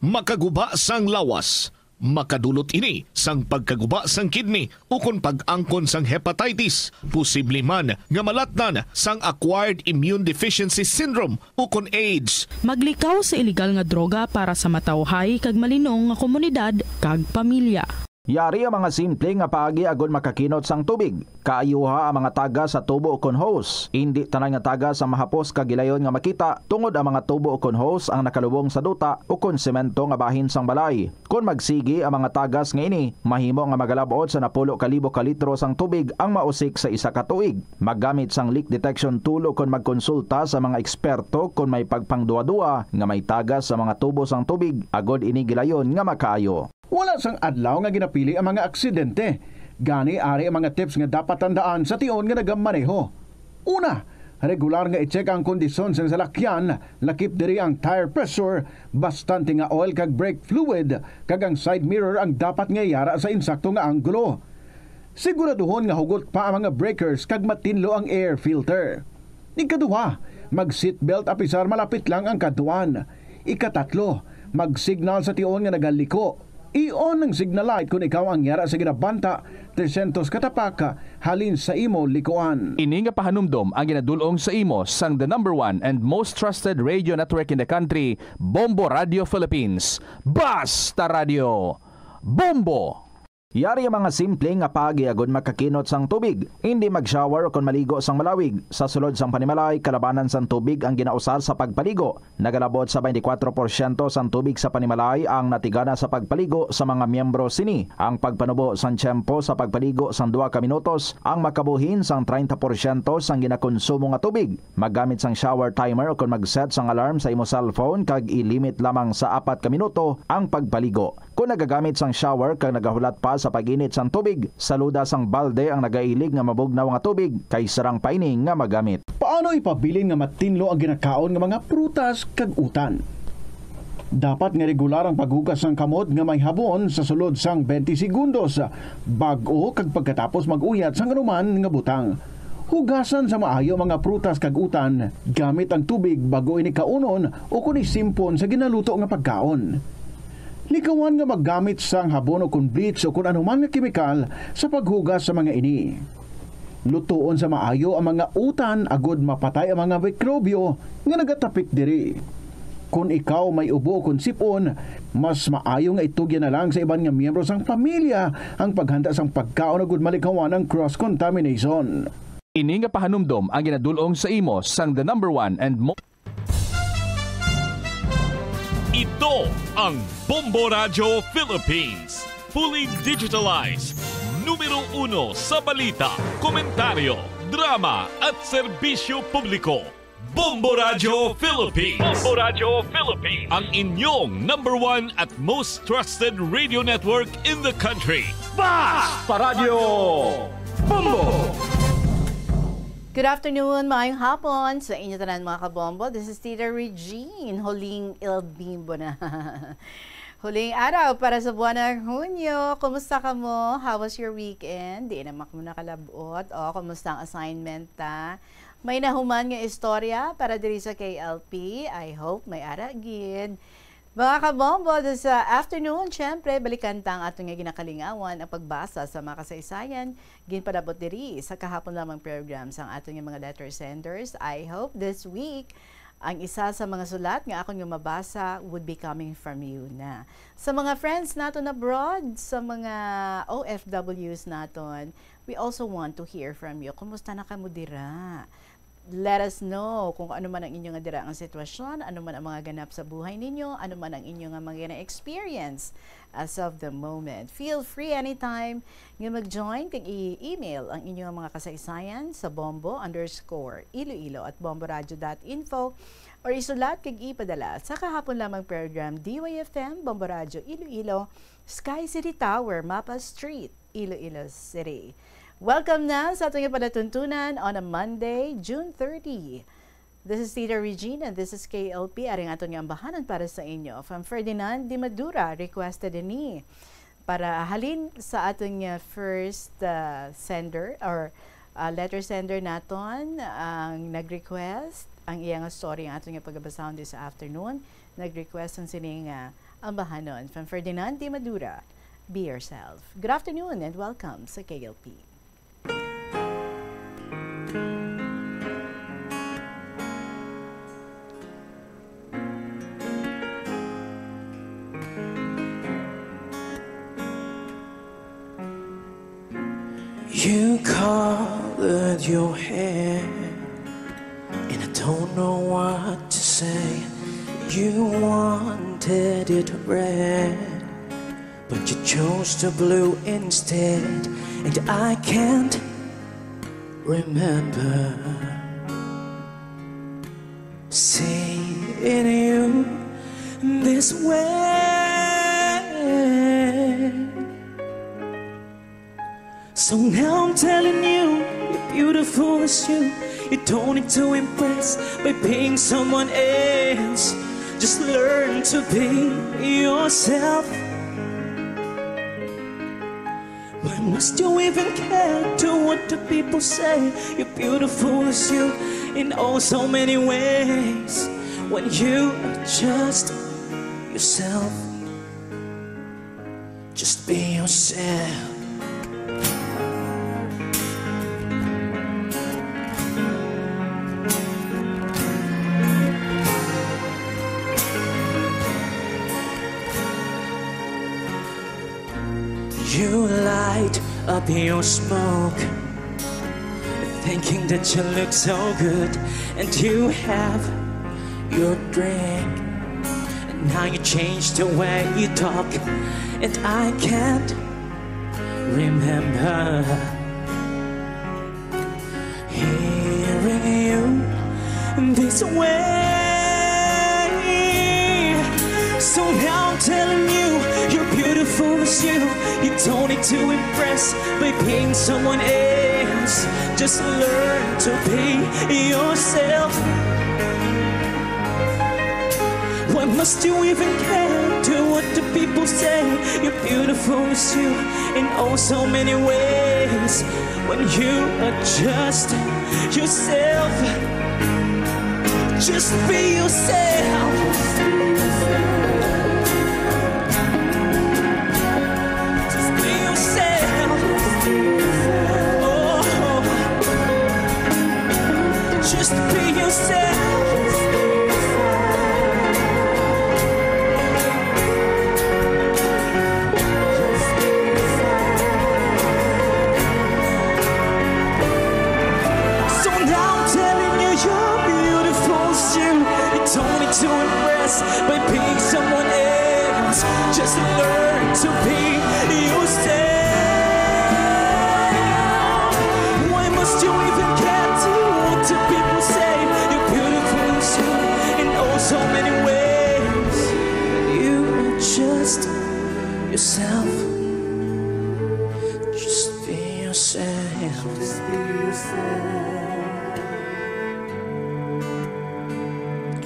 Makaguba sang lawas. Makadulot ini sang pagkaguba sang kidney ukon pag-angkon sang hepatitis. Posible man nga malatnan sang acquired immune deficiency syndrome ukon AIDS. Maglikaw sa iligal nga droga para sa matawhay kag malinong nga komunidad kag pamilya. Yari ang mga simple nga paagi agud makakinot sang tubig. Kaayuha ang mga tagas sa tubo ukon hose. Indi tanan nga tagas ang mahapos kag gilayon nga makita, tungod ang mga tubo ukon hose ang nakalubong sa duta ukon semento nga bahin sang balay. Kon magsigi ang mga tagas nga ini, mahimo nga magalab-ot sa napulo ka libo ka litro sang tubig ang mausik sa isa ka tuig. Maggamit sang leak detection tool ukon magkonsulta sa mga eksperto kon may pagpangduwa-duwa nga may tagas sa mga tubo sang tubig, agod ini gilayon nga makaayo. Wala sang adlaw nga ginapili ang mga aksidente. Gani, ari ang mga tips nga dapat tandaan sa tion nga nagamaneho. Una, regular nga i-check ang kondisyon sang salakyan, lakip diri ang tire pressure, bastante nga oil kag brake fluid, kag ang side mirror ang dapat nga yara sa insakto nga anggulo. Siguraduhon nga hugot pa ang mga breakers kag matinlo ang air filter. Ikaduha, mag-seatbelt apisar malapit lang ang kadtuan. Ikatatlo, mag-signal sa tion nga nagaliko. I-on ang signal light kon ikaw ang yara sa ginabanta trescientos ka tapak halin sa imo likuan. Ini nga pahanumdom ang ginadul-ong sa imo sang the number one and most trusted radio network in the country, Bombo Radio Philippines. Basta Radio, Bombo! Yari ang mga simple nga paagi agud makakinot sang tubig. Indi mag-shower o kon maligo sang malawig. Sa sulod sang panimalay, kalabanan sang tubig ang ginausar sa pagpaligo. Nagalabot sa twenty-four porsyento sang tubig sa panimalay ang natigana sa pagpaligo sa mga miyembro sini. Ang pagpanubo sang tiyempo sa pagpaligo sang duha ka minutos ang makabuhin sang treinta porsyento sang ginakonsumo nga tubig. Maggamit sang shower timer o kon mag-set sang alarm sa imo cellphone kag i-limit lamang sa apat ka minuto ang pagpaligo. Kon nagagamit sang shower kag nagahulat pa sa pag-init sang tubig, saluda sang balde ang nagailig nga mabugnaw nga tubig kay sarang pa ini nga magamit. Paano ipabilin nga matinlo ang ginakaon nga mga prutas kag utan? Dapat nga regular ang paghugas sang kamot nga may habon sa sulod sang twenty segundos, bag-o kag pagkatapos mag-uyat sang anuman nga butang. Hugasan sa maayo ang mga prutas kag utan gamit ang tubig bag-o ini kaunon o kon isimpon sa ginaluto nga pagkaon. Likawan nga maggamit sang habon o kon bleach o kon anuman nga kemikal sa paghugas sa mga ini. Lutoon sa maayo ang mga utan agud mapatay ang mga mikrobyo nga nagatapik diri. Kon ikaw may ubo o kon sip-on, mas maayo nga itugyan na lang sa iban nga miyembro sang pamilya ang paghanda sang pagkaon agud malikawan ang cross contamination. Ini nga pahanumdom ang ginadul-ong sa imo sang the number one and mo- Ito ang Bombo Radyo Philippines. Fully digitalized. Numero uno sa balita, komentaryo, drama at serbisyo publiko. Bombo Radyo Philippines. Bombo Radyo Philippines. Ang inyong number one at most trusted radio network in the country. Basta Radyo Bombo! Good afternoon, maayong hapon sa inyo tanan, mga kabombo. This is Tita Regine, huling El Bimbo na. Huling araw para sa buwan ng Hunyo. Kumusta ka mo? How was your weekend? Di naman mo nakalabot. O, kumusta ang assignment, ta? May nahuman nga istorya para diri sa K L P? I hope may ara gid. Mga kabombo, this, uh, afternoon, syempre, balikan ta ang aton nga ginakalingawan, ang pagbasa sa mga kasaysayan. Ginpalabot diri sa kahapon lamang program sang aton nga mga letter senders. I hope this week, ang isa sa mga sulat nga akon nga mabasa would be coming from you na. Sa mga friends naton abroad, sa mga O F Ws naton, we also want to hear from you. Kumusta na kamo dira? Let us know kung ano man ang inyo nga dira nga sitwasyon, ano man ang mga ganap sa buhay ninyo, ano man ang inyo nga mga na-experience as of the moment. Feel free anytime nga mag-join kag i-email ang inyo nga mga kasaysayan sa bombo underscore iloilo at bomboradio dot info or isulat kag ipadala sa kahapon lamang program, D Y F M, Bombo Radyo Iloilo, Sky City Tower, Mapa Street, Iloilo City. Welcome na sa aton nga palatuntunan on a Monday, June thirty. This is Tita Regina, this is K L P, ari ang aton nga ambahanan para sa inyo. From Ferdinand de Madura, requested ini para halin sa aton nga first, uh, sender or, uh, letter sender naton ang nag-request ang iya nga story ang aton nga pagabasahon this afternoon. Nag-request ang sini nga ambahanon from Ferdinand de Madura. Be yourself. Good afternoon and welcome sa K L P. You colored your hair, and I don't know what to say. You wanted it red, but you chose the blue instead, and I can't remember seeing you this way. So now I'm telling you, you're beautiful as you. You don't need to impress by being someone else. Just learn to be yourself. Why must you even care to what the people say? You're beautiful as you in oh so many ways. When you are just yourself. Just be yourself. You light up your smoke, thinking that you look so good, and you have your drink. And now you change the way you talk, and I can't remember hearing you this way. So now I'm telling you, you're beautiful as you. You don't need to impress by being someone else. Just learn to be yourself. Why must you even care to what the people say? You're beautiful as you in oh so many ways. When you are just yourself, just be yourself. Just be yourself. Oh, just be yourself. So now I'm telling you, you're beautiful still. You don't need to impress by being someone else. Just learn to be yourself. Why must you even care to what the people say? You're beautiful still in oh so many ways. You are just yourself. Just be yourself.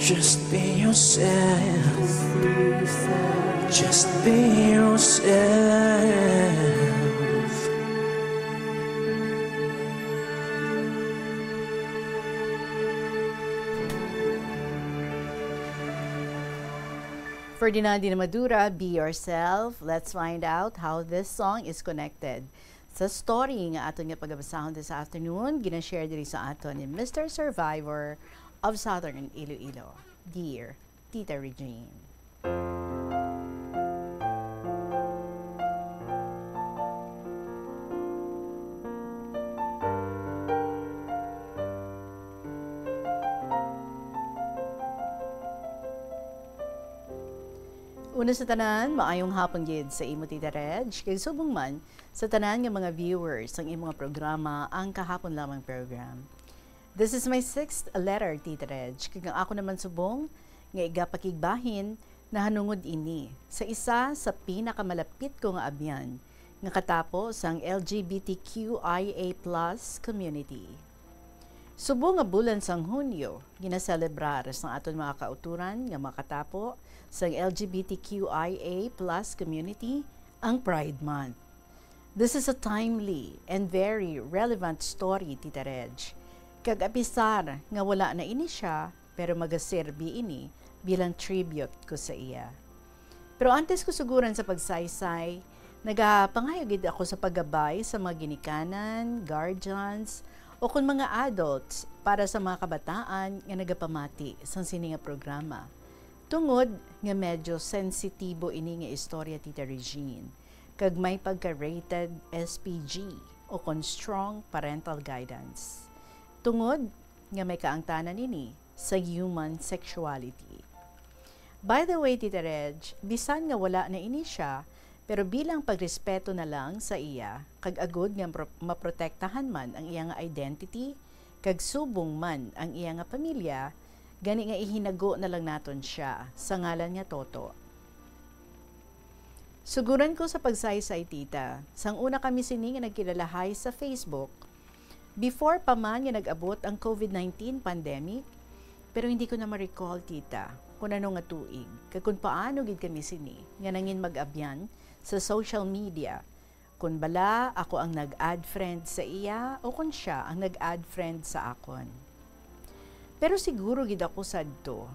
Just be yourself. Just be yourself. Ferdinand de Madura, Be Yourself. Let's find out how this song is connected sa story nga aton nga pagabasahon this afternoon. Gina-share diri sa aton ni Mister Survivor of Southern Iloilo, Dear Tita Regine. Una sa tanan, maayong hapon gid sa imo, Tita Reg, kag subong man sa tanan nga mga viewers sang imo nga programa, ang Kahapon Lamang Program. This is my sixth letter, Tita Reg, kag ang ako naman subong nga igapakigbahin nahanungod ini sa isa sa pinakamalapit ko nga abyan nga katapo sang L G B T Q I A plus community. Subong nga bulan sang Hunyo, ginaselebrar sang aton mga kauturan nga makatapo sang L G B T Q I A plus community ang Pride Month. This is a timely and very relevant story, Tita Reg. Kag apisar nga wala na ini sia, pero magaserbi ini bilang tribute ko sa iya. Pero antes ko suguran sa pagsaysay, nagapangayo gid ako sa paggabay sa mga ginikanan, guardians, o kon mga adults para sa mga kabataan nga nagapamati sang sini nga programa. Tungod nga medyo sensitibo ini nga istorya, Tita Regine, kag may pagka-rated S P G o kon strong parental guidance. Tungod nga may kaangtanan ini sa human sexuality. By the way, Tita Reg, bisan nga wala na ini sia, pero bilang pagrespeto na lang sa iya, kag agud nga mapro-, maprotektahan man ang iya nga identity, kag subong man ang iya nga pamilya, gani nga ihinago na lang naton sia sa ngalan nga Toto. Suguran ko sa pagsaysay, Tita. Sang una kami sini nga nagkilalahay sa Facebook, before pa man nga nag-abot ang COVID nineteen pandemic, pero hindi ko na ma-recall, Tita, kung ano nga tuig, kag kung paano gid kami sini nga nangin mag-abyan sa social media, kung bala ako ang nag-add friend sa iya o kung sia ang nag-add friend sa akon. Pero siguro gid ako sadto.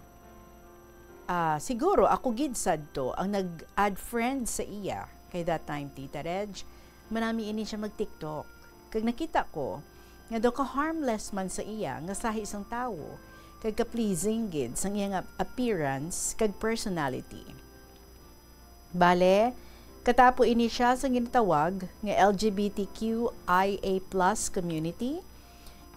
Ah, siguro ako gid sadto ang nag-add friend sa iya. Kay that time, Tita Reg, manami ini siya mag-TikTok. Kag nakita ko nga daw ka-harmless man sa iya nga sahi sang tawo, kag ka-pleasing gid sang iya nga appearance kag personality. Bale, katapo ini siya sa ginatawag nga L G B T Q I A plus community,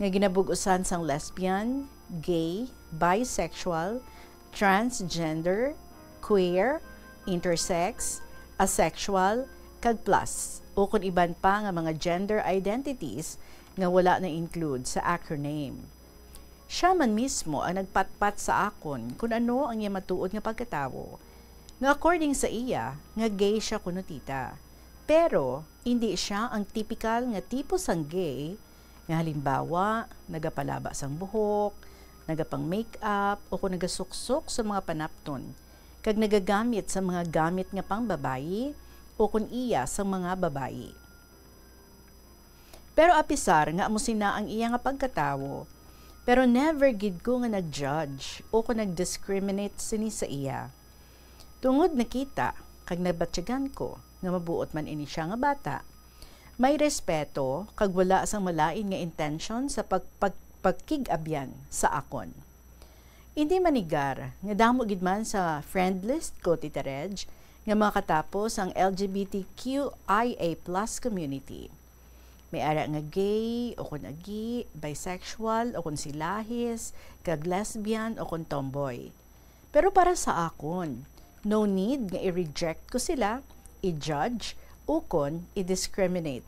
nga ginabug-usan sang lesbian, gay, bisexual, transgender, queer, intersex, asexual, kag plus, ukon iban pa nga mga gender identities nga wala na-include sa acronym. Siya man mismo ang nagpatpat sa akon kon ano ang iya matuod nga pagkatawo, nga according sa iya, nga gay siya kuno, Tita. Pero indi siya ang tipikal nga tipo sang gay, nga halimbawa, nagapalaba sang buhok, nagapang-makeup, o kon nagasuksok sa mga panapton, kag nagagamit sa mga gamit nga pangbabayi o kon iya sa mga babayi. Pero apisar nga amo sina ang iya nga pagkatawo, pero never gid ko nga nag-judge o kon nag-discriminate sini sa iya. Tungod nakita kag nabatyagan ko nga mabuot man ini siya nga bata, may respeto kag wala sang malain nga intensyon sa pag-, pag-, pagkig-abyan sa akon. Indi manigar nga damo gid man sa friend list ko, Tita Reg, nga makatapo sang L G B T Q I A plus community. May ara nga gay, o kon agi, bisexual, o kon silahis, kag lesbian, o kon tomboy. Pero para sa akon, no need nga i-reject ko sila, i-judge, o kon i-discriminate,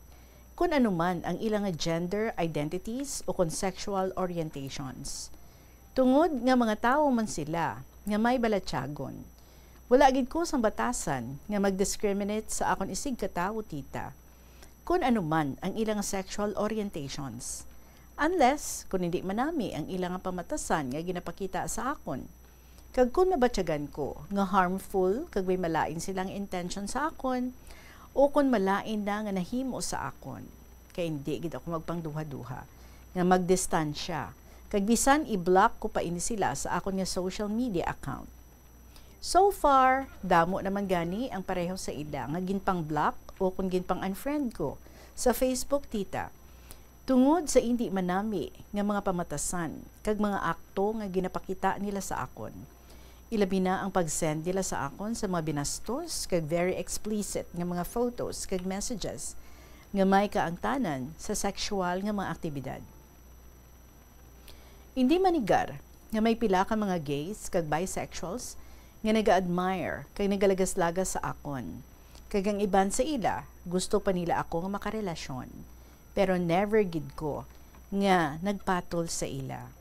kon ano man ang ila nga gender identities o kon sexual orientations. Tungod nga mga tawo man sila nga may balatyagon, wala gid ko sang batasan nga mag-discriminate sa akon isigkatawo, Tita, kon ano man ang ila nga sexual orientations. Unless, kon hindi manami ang ila nga pamatasan nga ginapakita sa akon. Kag kon mabatyagan ko nga harmful kag may malain silang intention sa akon, o kon malain na nga nahimo sa akon, kay hindi gid ako magpangduha-duha nga magdistansya, kag bisan i-block ko pa ini sila sa akon nga social media account. So far, damo naman gani ang pareho sa ila nga ginpang-block o kon ginpang-unfriend ko sa Facebook, Tita, tungod sa indi manami nga mga pamatasan kag mga akto nga ginapakita nila sa akon. Ilabi na ang pag-send nila sa akon sa mga binastos kag very explicit nga mga photos kag messages nga may kaangtanan sa sexual nga mga aktibidad. Indi manigar nga may pila ka mga gays kag bisexuals nga naga-admire kag nagalagas-lagas sa akon, kag ang iban sa ila gusto pa nila ako nga makarelasyon, pero never gid ko nga nagpatol sa ila.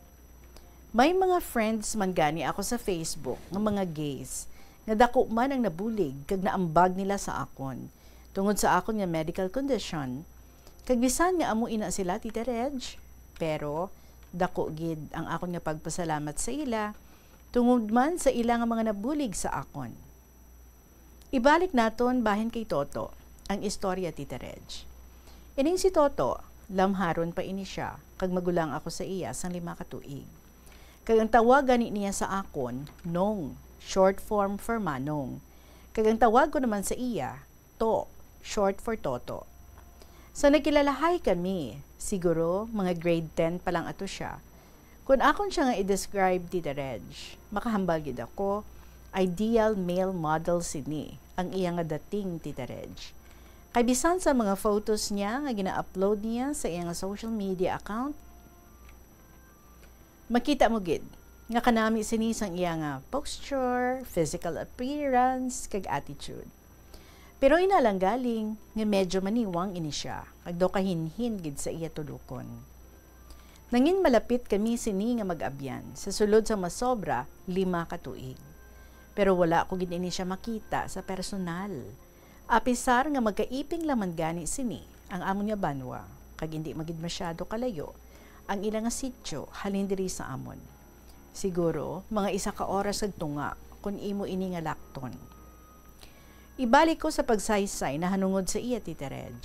May mga friends man gani ako sa Facebook nga mga gays nga dako man ang nabulig kag naambag nila sa akon tungod sa akon nga medical condition, kag bisan nga amo ina sila, Tita Reg, pero dako gid ang akon nga pagpasalamat sa ila tungod man sa ila nga mga nabulig sa akon. Ibalik naton bahin kay Toto ang istorya, Tita Reg. Ining si Toto, lamharon pa ini siya, kag magulang ako sa iya sang lima ka tuig. Kag ang tawag gani niya sa akon, Nong, short form for Manong. Kag ang tawag ko naman sa iya, To, short for Toto. Sa nagkilalahay kami, siguro mga grade ten pa lang ato siya, kun akon siya nga i-describe, Tita Reg, makahambal gid ako, ideal male model sini ang iya nga dating, Tita Reg. Kay bisan sa mga photos niya nga gina-upload niya sa iya nga social media account, makita mo gid nga kanami sini sang iya nga posture, physical appearance, kag attitude. Pero ina lang galing nga medyo maniwang ini siya, kag daw kahinhin gid sa iya tulokon. Nangin malapit kami sini nga mag-abyan sa sulod sa masobra lima ka tuig. Pero wala ko gid ini siya makita sa personal. Apisar nga magkaiping lang man gani sini ang amon nga banwa, kag indi man gid masyado kalayo ang ila nga sitio halin diri sa amon. Siguro, mga isa ka oras kag tunga, kun imo ini nga lakton. Ibalik ko sa pagsaysay nahanungod sa iya, Tita Reg.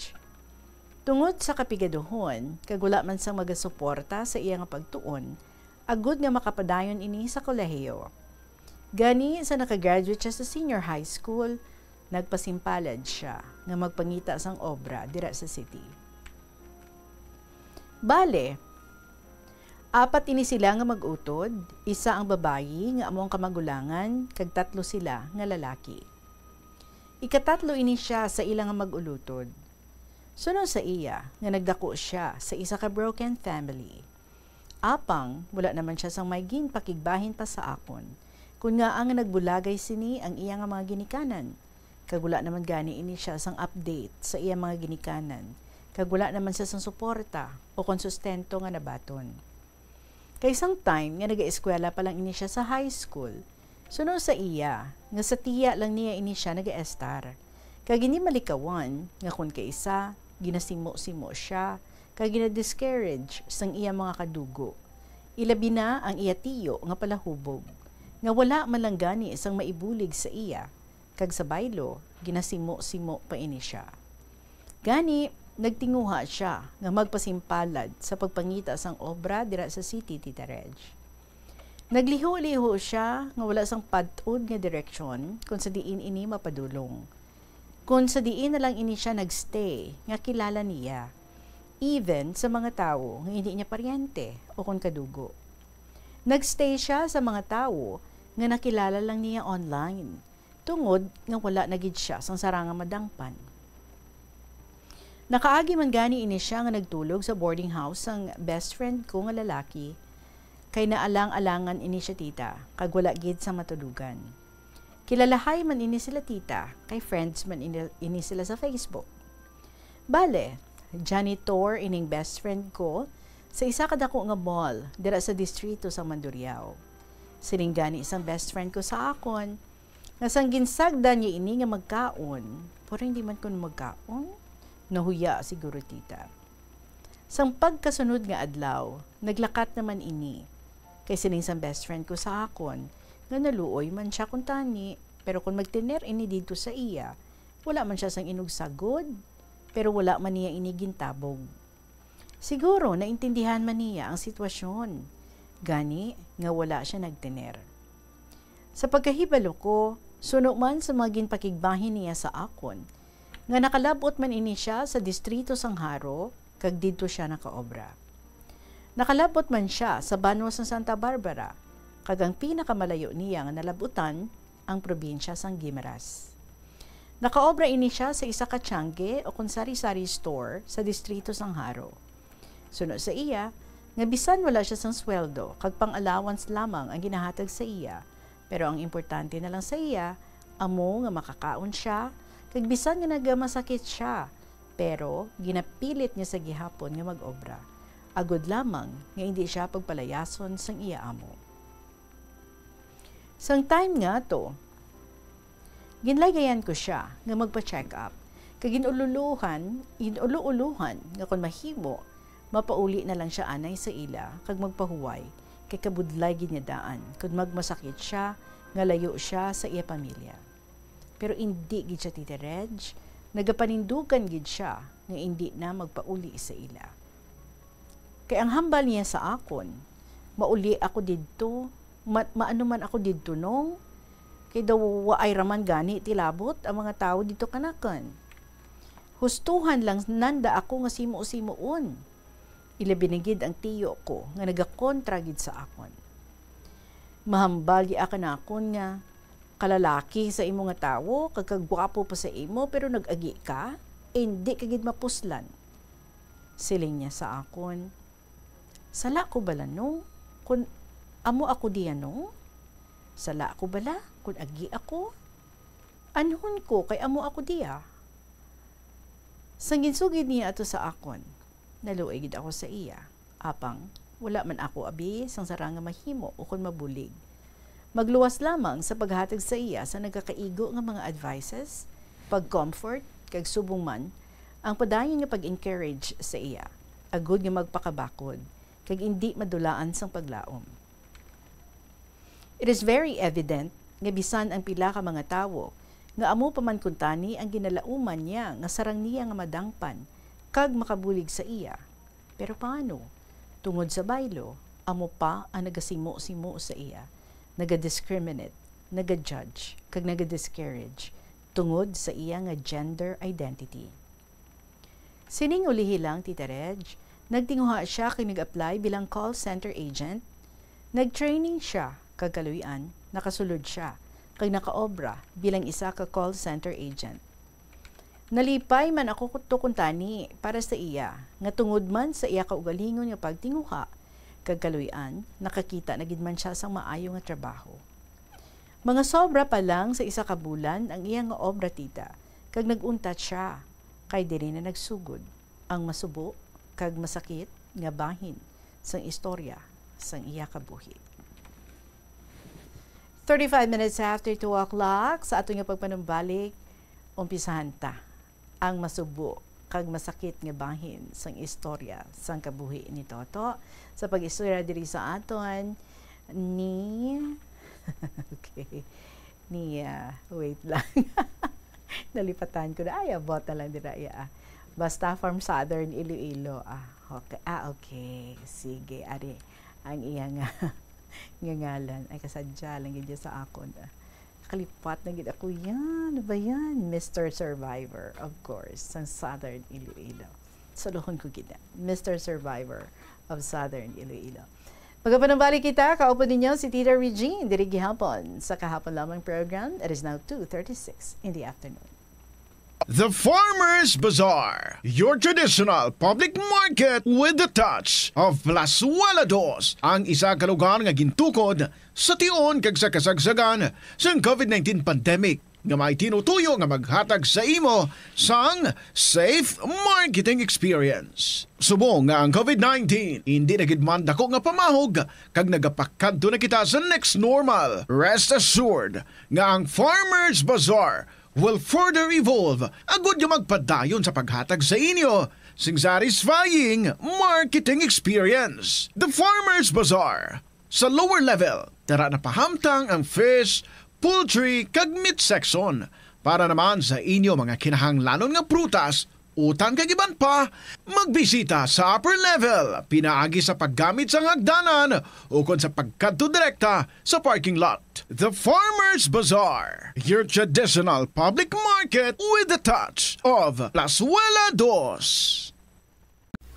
Tungod sa kapigaduhon, kag wala man sang magasuporta sa iya nga pagtuon, agud nga makapadayon ini sa kolehiyo. Gani, sa nakagraduate siya sa senior high school, nagpasimpalad sia nga magpangita sang obra dira sa city. Bale, apat ini sila nga mag-utod, isa ang babayi nga amo ang kamagulangan, kag tatlo sila nga lalaki. Ikatatlo ini sia sa ila nga mag-ulutod. Suno sa iya nga nagdako sia sa isa ka broken family. Apang wala naman sia sang may ginpakigbahin pa sa akon, kun ngaa nga nagbulagay sini ang iya nga mga ginikanan, kag wala naman gani ini sia sang update sa iya mga ginikanan, kag wala naman sia sang suporta o kon sustento nga nabaton. Kay sang time nga nagaeskwela pa lang ini sia sa high school, suno sa iya nga sa tiya lang niya ini sia nagaestar, kag hindi malikawan nga kon kaisa ginasimo-simo sia kag gina-discourage sang iya mga kadugo, ilabi na ang iya tiyo nga palahubog, nga wala man lang gani sang maibulig sa iya, kag sa baylo ginasimo-simo pa ini sia. Gani, nagtinguha sia nga magpasimpalad sa pagpangita sang obra dira sa city, Tita Reg. Nagliho-liho sia nga wala sang patod nga direksyon kon sa diin ini mapadulong. Kon sa diin na lang ini sia nagstay nga kilala niya, even sa mga tawo nga hindi niya paryente o kon kadugo. Nagstay sia sa mga tawo nga nakilala lang niya online, tungod nga wala na gid sia sang sarang nga madangpan. Nakaagi man gani ini sia nga nagtulog sa boarding house sang best friend ko nga lalaki, kay naalang-alangan ini sia, Tita, kag wala gid sa matulogan. Kilalahay man ini sila, Tita, kay friends man ini, ini sila sa Facebook. Bale, janitor ining best friend ko sa isa ka dako nga mall dira sa distrito sang Mandurriao. Siling gani sang best friend ko sa akon, nga sang ginsagdan niya ini nga magkaon, pero hindi man kuno magkaon, nahuya siguro, Tita. Sang pagkasunod nga adlaw, naglakat naman ini. Kay siling sang best friend ko sa akon, nga naluoy man sia kuntani, pero kon magtener ini didto sa iya, wala man sia sang inugsagod, pero wala man niya ini gintabog. Siguro naintindihan man niya ang sitwasyon, gani nga wala sia nagtener. Sa pagkahibalo ko, suno man sa mga ginpakigbahin niya sa akon, nga nakalab-ot man ini sia sa distrito sang Jaro, kag didto sia nakaobra. Nakalab-ot man sia sa banwa sang Santa Barbara, kag ang pinakamalayo niya nga nalab-utan, ang probinsya sang Guimaras. Nakaobra ini sia sa isa ka tiangge o kon sari-sari store sa distrito sang Jaro. Suno sa iya, nga bisan wala sia sang sweldo kag pang-allowance lamang ang ginahatag sa iya, pero ang importante na lang sa iya amo nga makakaon sia, kag bisan nga nagamasakit sia, pero ginapilit niya sa gihapon nga mag-obra, agod lamang nga indi sia pagpalayason sang iya amo. Sang time nga ato, ginlaygayan ko sia nga magpa-check up, kag ginululuhan, ginuluuluhan nga kon mahimo, mapauli na lang sia anay sa ila kag magpahuway, kay kabudlay gid niya daan kon magmasakit sia nga layo sia sa iya pamilya. Pero indi gid sia, Tita Reg, nagapanindugan gid sia nga indi na magpauli sa ila. Kay ang hambal niya sa akon, "Mauli ako didto, ma-, maano man ako didto, Nong? Kay daw waay ra man gani tilabot ang mga tawo didto kanakan. Hustuhan lang nanda ako nga simo-simoon. Ilabi na gid ang tiyo ko nga nagakontra gid sa akon. Mahambal ya ka nakon nga kalalaki sa imo nga tawo, kag kagwapo pa sa imo, pero nag-agi ka, indi ka gid mapuslan." Siling niya sa akon, "Sala ko bala, Nong, kun amo ako diya, Nong? Sala ko bala kun agi ako? Anhon ko kay amo ako diya?" Sang ginsugid niya ato sa akon, naluoy gid ako sa iya. Apang wala man ako abi sang sarang nga mahimo ukon mabulig. Magluwas lamang sa paghatag sa iya sa nagakaigo nga mga advices, pag-comfort, kag subong man ang padayon nga pag-encourage sa iya, agud nga magpakabakod kag indi madulaan sang paglaom. It is very evident nga bisan ang pila ka mga tawo nga amo pa man kuntani ang ginalauman niya nga sarang niya nga madangpan kag makabulig sa iya, pero paano? Tungod sa baylo, amo pa ang nagasimo-simo sa iya, naga-discriminate, naga-judge, kag naga-discourage, tungod sa iya nga gender identity. Sining ulihi lang, Tita Reg, nagtinguha sia kag nag-apply bilang call center agent. Nag-training sia, kag kaluy-an, nakasulod sia, kag nakaobra bilang isa ka call center agent. Nalipay man ako kuto kuntani para sa iya, nga tungod man sa iya kaugalingon nga pagtinguha, kag kaluy-an, nakakita na gid man sia sang maayo nga trabaho. Mga sobra pa lang sa isa ka bulan ang iya nga obra, Tita, kag nag-untat sia, kay diri na nagsugod ang masubo kag masakit nga bahin sang istorya sang iya kabuhi. Thirty-five minutes after two o'clock, sa aton nga pagpanumbalik, umpisahan ta ang masubo kag masakit nga bahin sang istorya sang kabuhi ni Toto. Sa pag-istorya diri sa aton ni, okay, ni, ah, wait lang. Nalipatan ko na. Ay, abot na lang dira iya, ah. Basta from Southern Iloilo, ah. Okay. Ah, okay. Sige, ari ang iya nga, nga ngalan. Ay, kasadya lang gid sa akon, ah. Nakalipat na gid ako yan. Ano ba yan? Mister Survivor, of course, sa Southern Iloilo. Saluhon ko gid na. Mister Survivor of Southern Iloilo. Magapanumbalik kita, kaupo ninyo si Tita Regine, diri gihapon sa kahapon lamang program. It is now two thirty-six in the afternoon. The Farmers Bazaar, your traditional public market with the touch of Plazuela Dos, ang isa ka lugar nga gintukod sa tion kag sa kasagsagan sang covid nineteen pandemic, nga may tinutuyo nga maghatag sa imo sang safe marketing experience. Subong nga ang covid nineteen indi na gid man dako nga pamahog kag nagapakadto na kita sa next normal, rest assured nga ang Farmers Bazaar will further evolve agud nga magpadayon sa paghatag sa inyo sing satisfying marketing experience. The Farmers Bazaar, sa lower level, tara na pahamtang ang fish, poultry, kag meat section. Para naman sa inyo mga kinahanglanon nga prutas, utan kag iban pa, magbisita sa upper level, pinaagi sa paggamit sang hagdanan ukon sa pagkadto direkta sa parking lot. The Farmers Bazaar, your traditional public market with the touch of Plazuela Dos.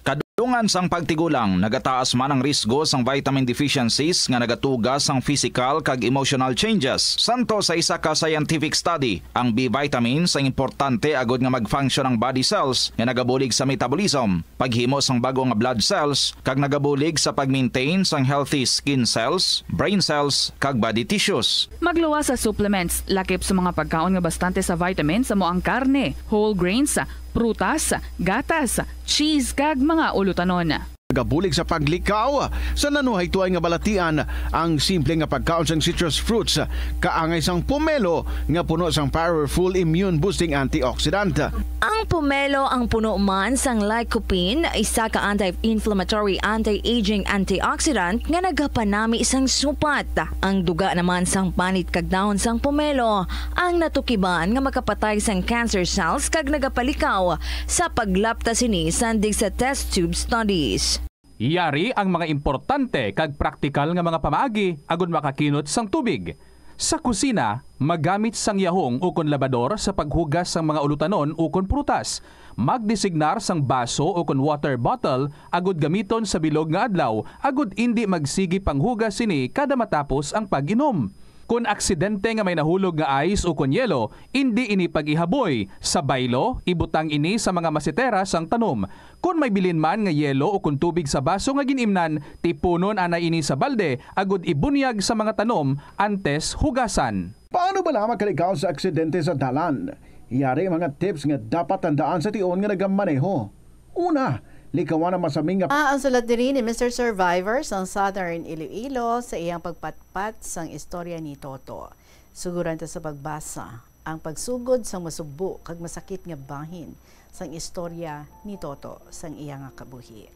Kadungan sang pagtigulang, nagataas man ang risgo sang vitamin deficiencies nga nagatuga sang physical kag emotional changes. Santo sa isa ka scientific study, ang B vitamins ang importante agud nga mag-function ang body cells nga nagabulig sa metabolism, paghimo sang bag-o nga blood cells, kag nagabulig sa pag-maintain sang healthy skin cells, brain cells, kag body tissues. Magluwas sa supplements, lakip sa mga pagkaon nga bastante sa vitamins, amo ang karne, whole grains, prutas, gatas, cheese, kag mga ulutanon. Nagabulig sa paglikaw sa nanuhaytoay nga balatian ang simple nga pagkaon sang citrus fruits, kaangay sang pomelo nga puno sang powerful immune boosting antioxidant. Ang pomelo ang puno man sang lycopene, isa ka anti-inflammatory, anti-aging antioxidant nga nagapanami sang supat. Ang duga naman sang panit kag dahon sang pomelo ang natukiban nga makapatay sang cancer cells kag nagapalikaw sa paglapta sini sandig sa test tube studies. Yari ang mga importante kag praktikal nga mga pamaagi agud makakinot sang tubig. Sa kusina, magamit sang yahong ukon labador sa paghugas sang mga ulutanon ukon prutas. Magdesignar sang baso ukon water bottle agud gamiton sa bilog nga adlaw agud indi magsigi panghugas sini kada matapos ang pag-inom. Kon aksidente nga may nahulog nga ice ukon yelo, indi ini pag-ihaboy. Sa baylo, ibutang ini sa mga masetera sang tanom. Kon may bilin man nga yelo ukon tubig sa baso nga gin-imnan, tipunon anay ini sa balde agud ibunyag sa mga tanom antes hugasan. Paano bala makalikaw sa aksidente sa dalan? Yari mga tips nga dapat tandaan sa tion nga nagamaneho. Una, likawan ang masaming nga Ah, ang sulat diri ni Mister Survivor sang Southern Iloilo sa iyang pagpatpat sang istorya ni Toto. Suguran ta sa pagbasa ang pagsugod sang masubo kag masakit nga bahin sang istorya ni Toto sang iya nga kabuhi.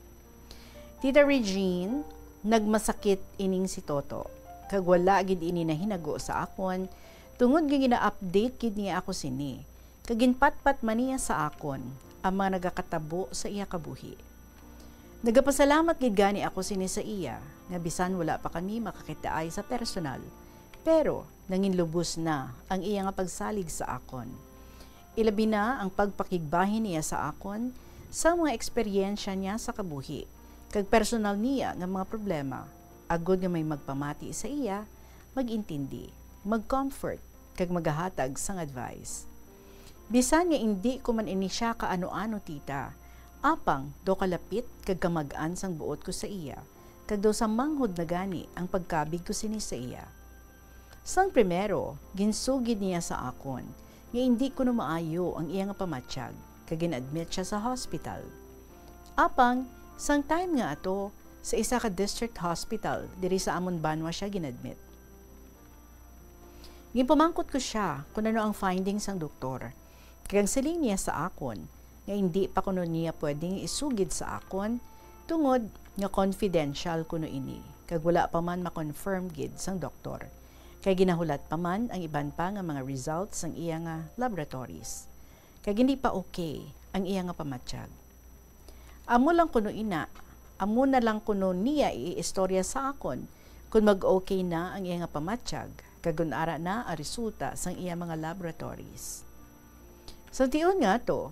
Tita Regine, nagmasakit ining si Toto, kag wala gid ini nahinago sa akon, tungod nga gina-update gid niya ako sini, kag ginpatpat man niya sa akon ang mga nagakatabo sa iya kabuhi. Nagapasalamat gid gani ako sini sa iya, nga bisan wala pa kami makakitaay sa personal, pero nanginlubos na ang iya nga pagsalig sa akon. ilabi na ang pagpakigbahin niya sa akon sa mga eksperyensya niya sa kabuhi, kag personal niya nga mga problema, agod nga may magpamati sa iya, mag-intindi, mag-comfort, kag magahatag sang advice. Bisan nga indi ko man ini sia kaano-ano, tita, apang daw kalapit kag kamag-an sang buot ko sa iya, kag daw sa manghod na gani ang pagkabig ko sini sa iya. Sang primero, ginsugid niya sa akon nga indi kuno maayo ang iya nga pamatyag, kag gin-admit sia sa hospital. Apang, sang time nga ato, sa isa ka district hospital diri sa amon banwa sia gin-admit. Ginpamangkot ko sia kon ano ang findings sang doktor, kag ang siling niya sa akon nga indi pa kuno niya pwedeng isugid sa akon tungod nga confidential kuno ini, kag wala pa man ma-confirm gid sang doktor, kay ginahulat pa man ang iban pa nga mga results sang iya nga laboratories, kag hindi pa okay ang iya nga pamatyag. Amo lang kuno ina, amo na lang kuno niya iistorya sa akon kon mag-okay na ang iya nga pamatyag, kag kon ara na ang resulta sang iya mga laboratories. Sa tion nga ato,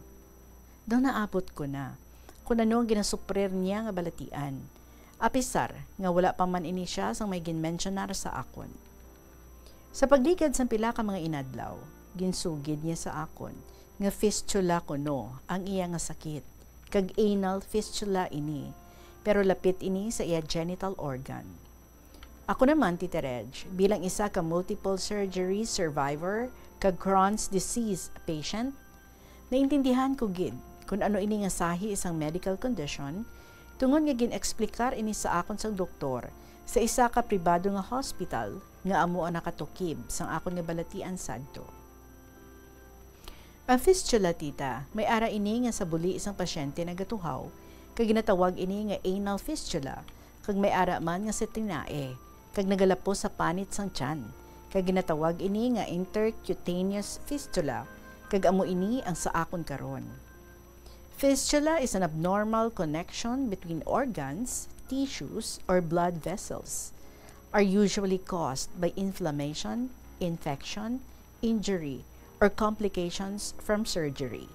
daw naabot ko na kon ano ang ginasuprir niya nga balatian, apisar nga wala pa man ini sia sang may ginmensyonar sa akon. Sa pagligad sang pila ka mga inadlaw, ginsugid niya sa akon nga fistula kuno ang iya nga sakit, kag anal fistula ini, pero lapit ini sa iya genital organ. Ako naman, Tita Reg, bilang isa ka multiple surgery survivor kag Crohn's disease patient, naintindihan ko gid kon ano ini nga sahi sang medical condition, tungod nga gin-eksplikar ini sa akon sang doktor sa isa ka pribado nga hospital nga amo ang nakatukib sang akon nga balatian sadto. Ang fistula, tita, may ara ini nga sa buli sang pasyente nagatuhaw, kag ginatawag ini nga anal fistula, kag may ara man nga sa tinae, kag nagalapos sa panit sang tiyan, kag ginatawag ini nga intercutaneous fistula, kag amo ini ang sa akon karon. Fistula is an abnormal connection between organs, tissues, or blood vessels. Are usually caused by inflammation, infection, injury, or complications from surgery.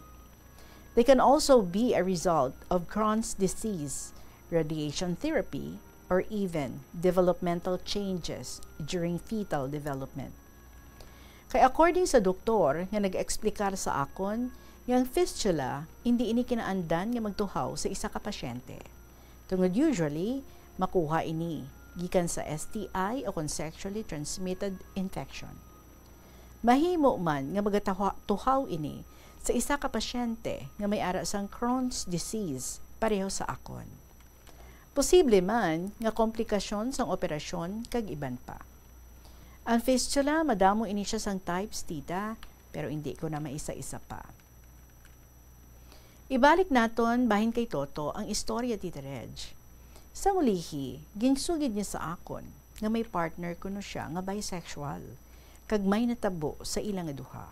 They can also be a result of Crohn's disease, radiation therapy, or even developmental changes during fetal development. Kay according sa doktor nga nag-eksplikar sa akon nga ang fistula, hindi ini kinaandan nga magtuhaw sa isa ka pasyente. Tungod usually, makuha ini gikan sa S T I o kon sexually transmitted infection. Mahimo man nga magatuhaw ini sa isa ka pasyente nga may ara sang Crohn's disease pareho sa akon. Posible man nga komplikasyon sang operasyon kag iban pa. Ang fistula, madamo ini sia sang types, tita, pero indi ko na maisa-isa pa. Ibalik naton bahin kay Toto ang istorya, Tita Reg. Sang ulihi, ginsugid niya sa akon nga may partner kuno sia nga bisexual, kag may natabo sa ila nga duha.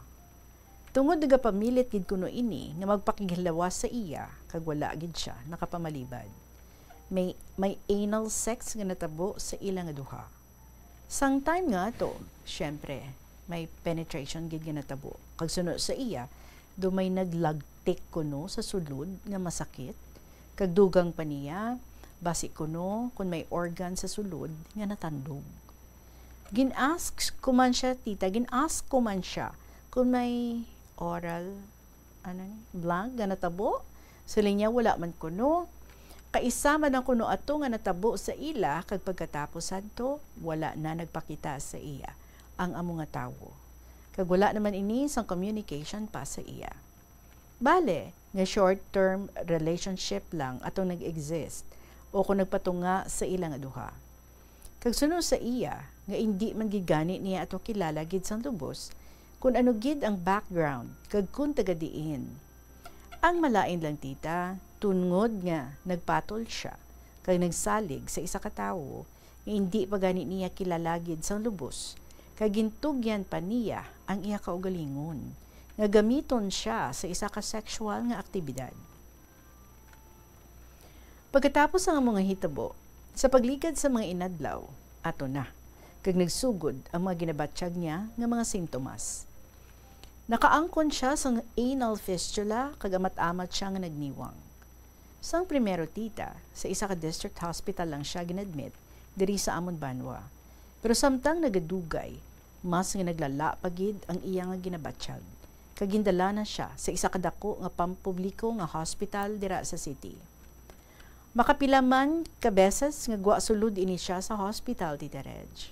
Tungod nagapamilit gid kuno ini nga magpakighilawas sa iya, kag wala gid sia nakapamalibad. May, may anal sex nga natabo sa ila nga duha. Sang time nga ato, syempre, may penetration gid nga natabo. Kag suno sa iya, daw may naglagtik kuno sa sulod nga masakit, kag dugang pa niya, basi kuno kon may organ sa sulod nga natandog. Gin-ask ko man sia, tita, gin-ask ko man sia kung may oral, ano ni, blank nga natabo. Siling niya, wala man kuno. Kaisa man ang kuno ato nga natabo sa ila, kag pagkatapos sadto, wala na nagpakita sa iya ang amo nga tawo. Kag wala naman ini sang communication pa sa iya. Bale, nga short-term relationship lang atong nag-exist o kung nagpatunga sa ila nga duha. Kag suno sa iya, nga indi man gid gani niya ato kilala gid sang lubos, kun ano gid ang background kag kun taga diin. Ang malain lang, tita, tungod nga nagpatol sia kag nagsalig sa isa ka tawo nga indi pa gani niya kilala gid sang lubos, kag gintugyan pa niya ang iya kaugalingon nga gamiton sia sa isa ka sexual nga aktibidad. Pagkatapos sang amo nga hitabo, sa pagligad sa mga inadlaw, ato na, kag nagsugod ang mga ginabatyag niya nga mga sintomas. Nakaangkon sia sang anal fistula kag amat-amat sia nga nagniwang. Sang primero, tita, sa isa ka district hospital lang sia ginadmit diri sa amon banwa. Pero samtang nagadugay, mas nga naglala pa gid ang iya nga ginabatyag, kag gindala na sia sa isa ka dako nga pampubliko nga hospital dira sa city. Makapila man ka beses nga gwa sulod ini sia sa hospital, Tita Reg.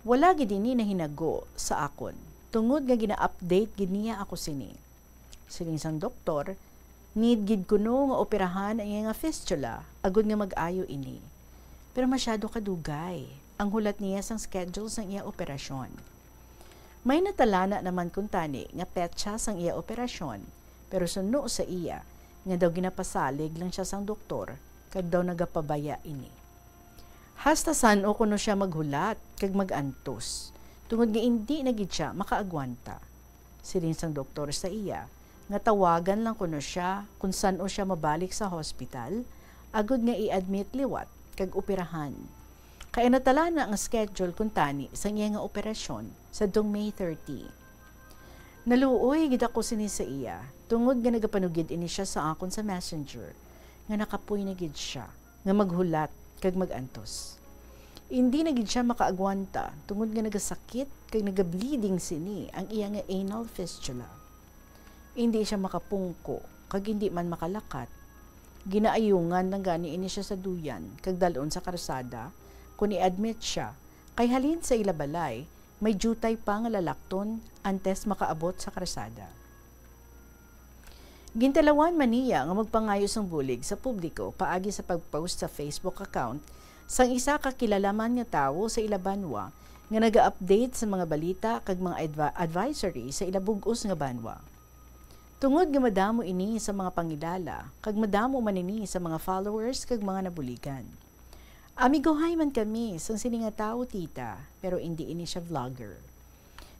Wala gid ini nahinago sa akon, tungod nga gina-update gid niya ako sini. Siling sang doktor, need gid kuno nga operahan ang iya nga fistula agod nga mag-ayo ini. Pero masyado kadugay ang hulat niya sang schedule sang iya operasyon. May natalana naman kuntani nga petsa sang iya operasyon, pero suno sa iya nga daw ginapasalig lang sia sang doktor kag daw nagapabaya ini. Hasta san-o kuno sia maghulat kag mag-antos, tungod nga indi na gid sia makaagwanta. Siling sang doktor sa iya nga tawagan lang kuno sia kon san-o sia mabalik sa hospital, agod nga i-admit liwat kag operahan. Kay ang natalana nga schedule kuntani sang iya nga operasyon sadtong May thirty. Naluoy gid ako sini sa iya, tungod nga nagapanugid ini sia sa akon sa Messenger nga nakapoy na gid sia nga maghulat kag mag-antos. Indi na gid sia makaagwanta, tungod nga nagasakit kag nagableeding sini ang iya nga anal fistula. Indi sia makapungko kag indi man makalakat. Ginaayungan lang gani ini sia sa duyan kag dal-on sa karsada. Kon i-admit sia, kay halin sa ila balay, may diutay pa nga lalakton antes makaabot sa karsada. Gintalawan man niya nga magpangayo sang bulig sa publiko paagi sa pag-post sa Facebook account sang isa ka kilala man nga tawo sa ila banwa nga naga-update sa mga balita kag mga adva-, advisory sa ila bug-os nga banwa. Tungod nga madamo ini sa mga pangilala kag madamo man ini sa mga followers kag mga nabuligan. Amigohay man kami sang sini nga tawo, tita, pero indi ini sia vlogger.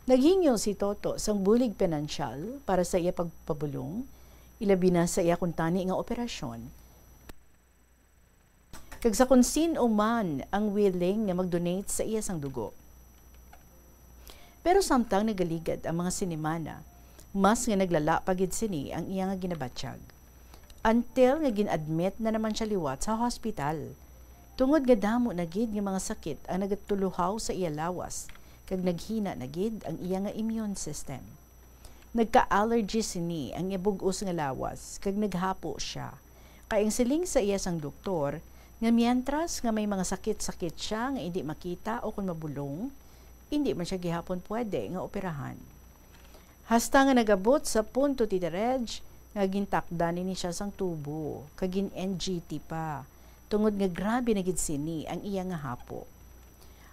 Naghingyo si Toto sang bulig pinansyal para sa iya pagpabulong, ilabi na sa iya kuntani nga operasyon, kag sa kon sin-o man ang willing nga mag-donate sa iya sang dugo. Pero samtang nagaligad ang mga sinimana, mas nga naglala pa gid sini ang iya nga ginabatyag. Until nga gin-admit na naman sia liwat sa hospital, tungod nga damo na gid nga mga sakit ang nagatuluhaw sa iya lawas, kag naghina na gid ang iya nga immune system. Nagka-allergy sini ang iya bug-os nga lawas, kag naghapo sia. Kay ang siling sa iya sang doktor, nga mientras nga may mga sakit-sakit sia nga indi makita o kon mabulong, indi man sia gihapon pwede nga operahan. Hasta nga nagabot sa punto, Tita Reg, nga gintakdan ini sia sang tubo, kag gin-N G T pa, tungod nga grabe na gid sini ang iya nga hapo.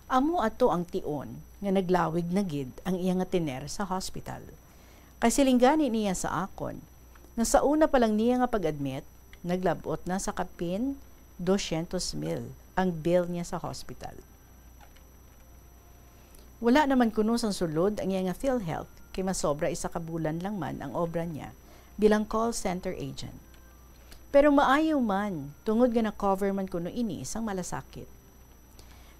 Amo ato ang tion nga naglawig na gid ang iya nga tener sa hospital. Kay siling gani niya sa akon, nga sa una pa lang niya nga pag-admit, naglab-ot na sa kapin dosyentos mil ang bill niya sa hospital. Wala naman kuno sang sulod ang iya nga PhilHealth, kay masobra isa ka bulan lang man ang obra niya bilang call center agent. Pero maayo man, tungod nga na-cover man kuno ini sang malasakit.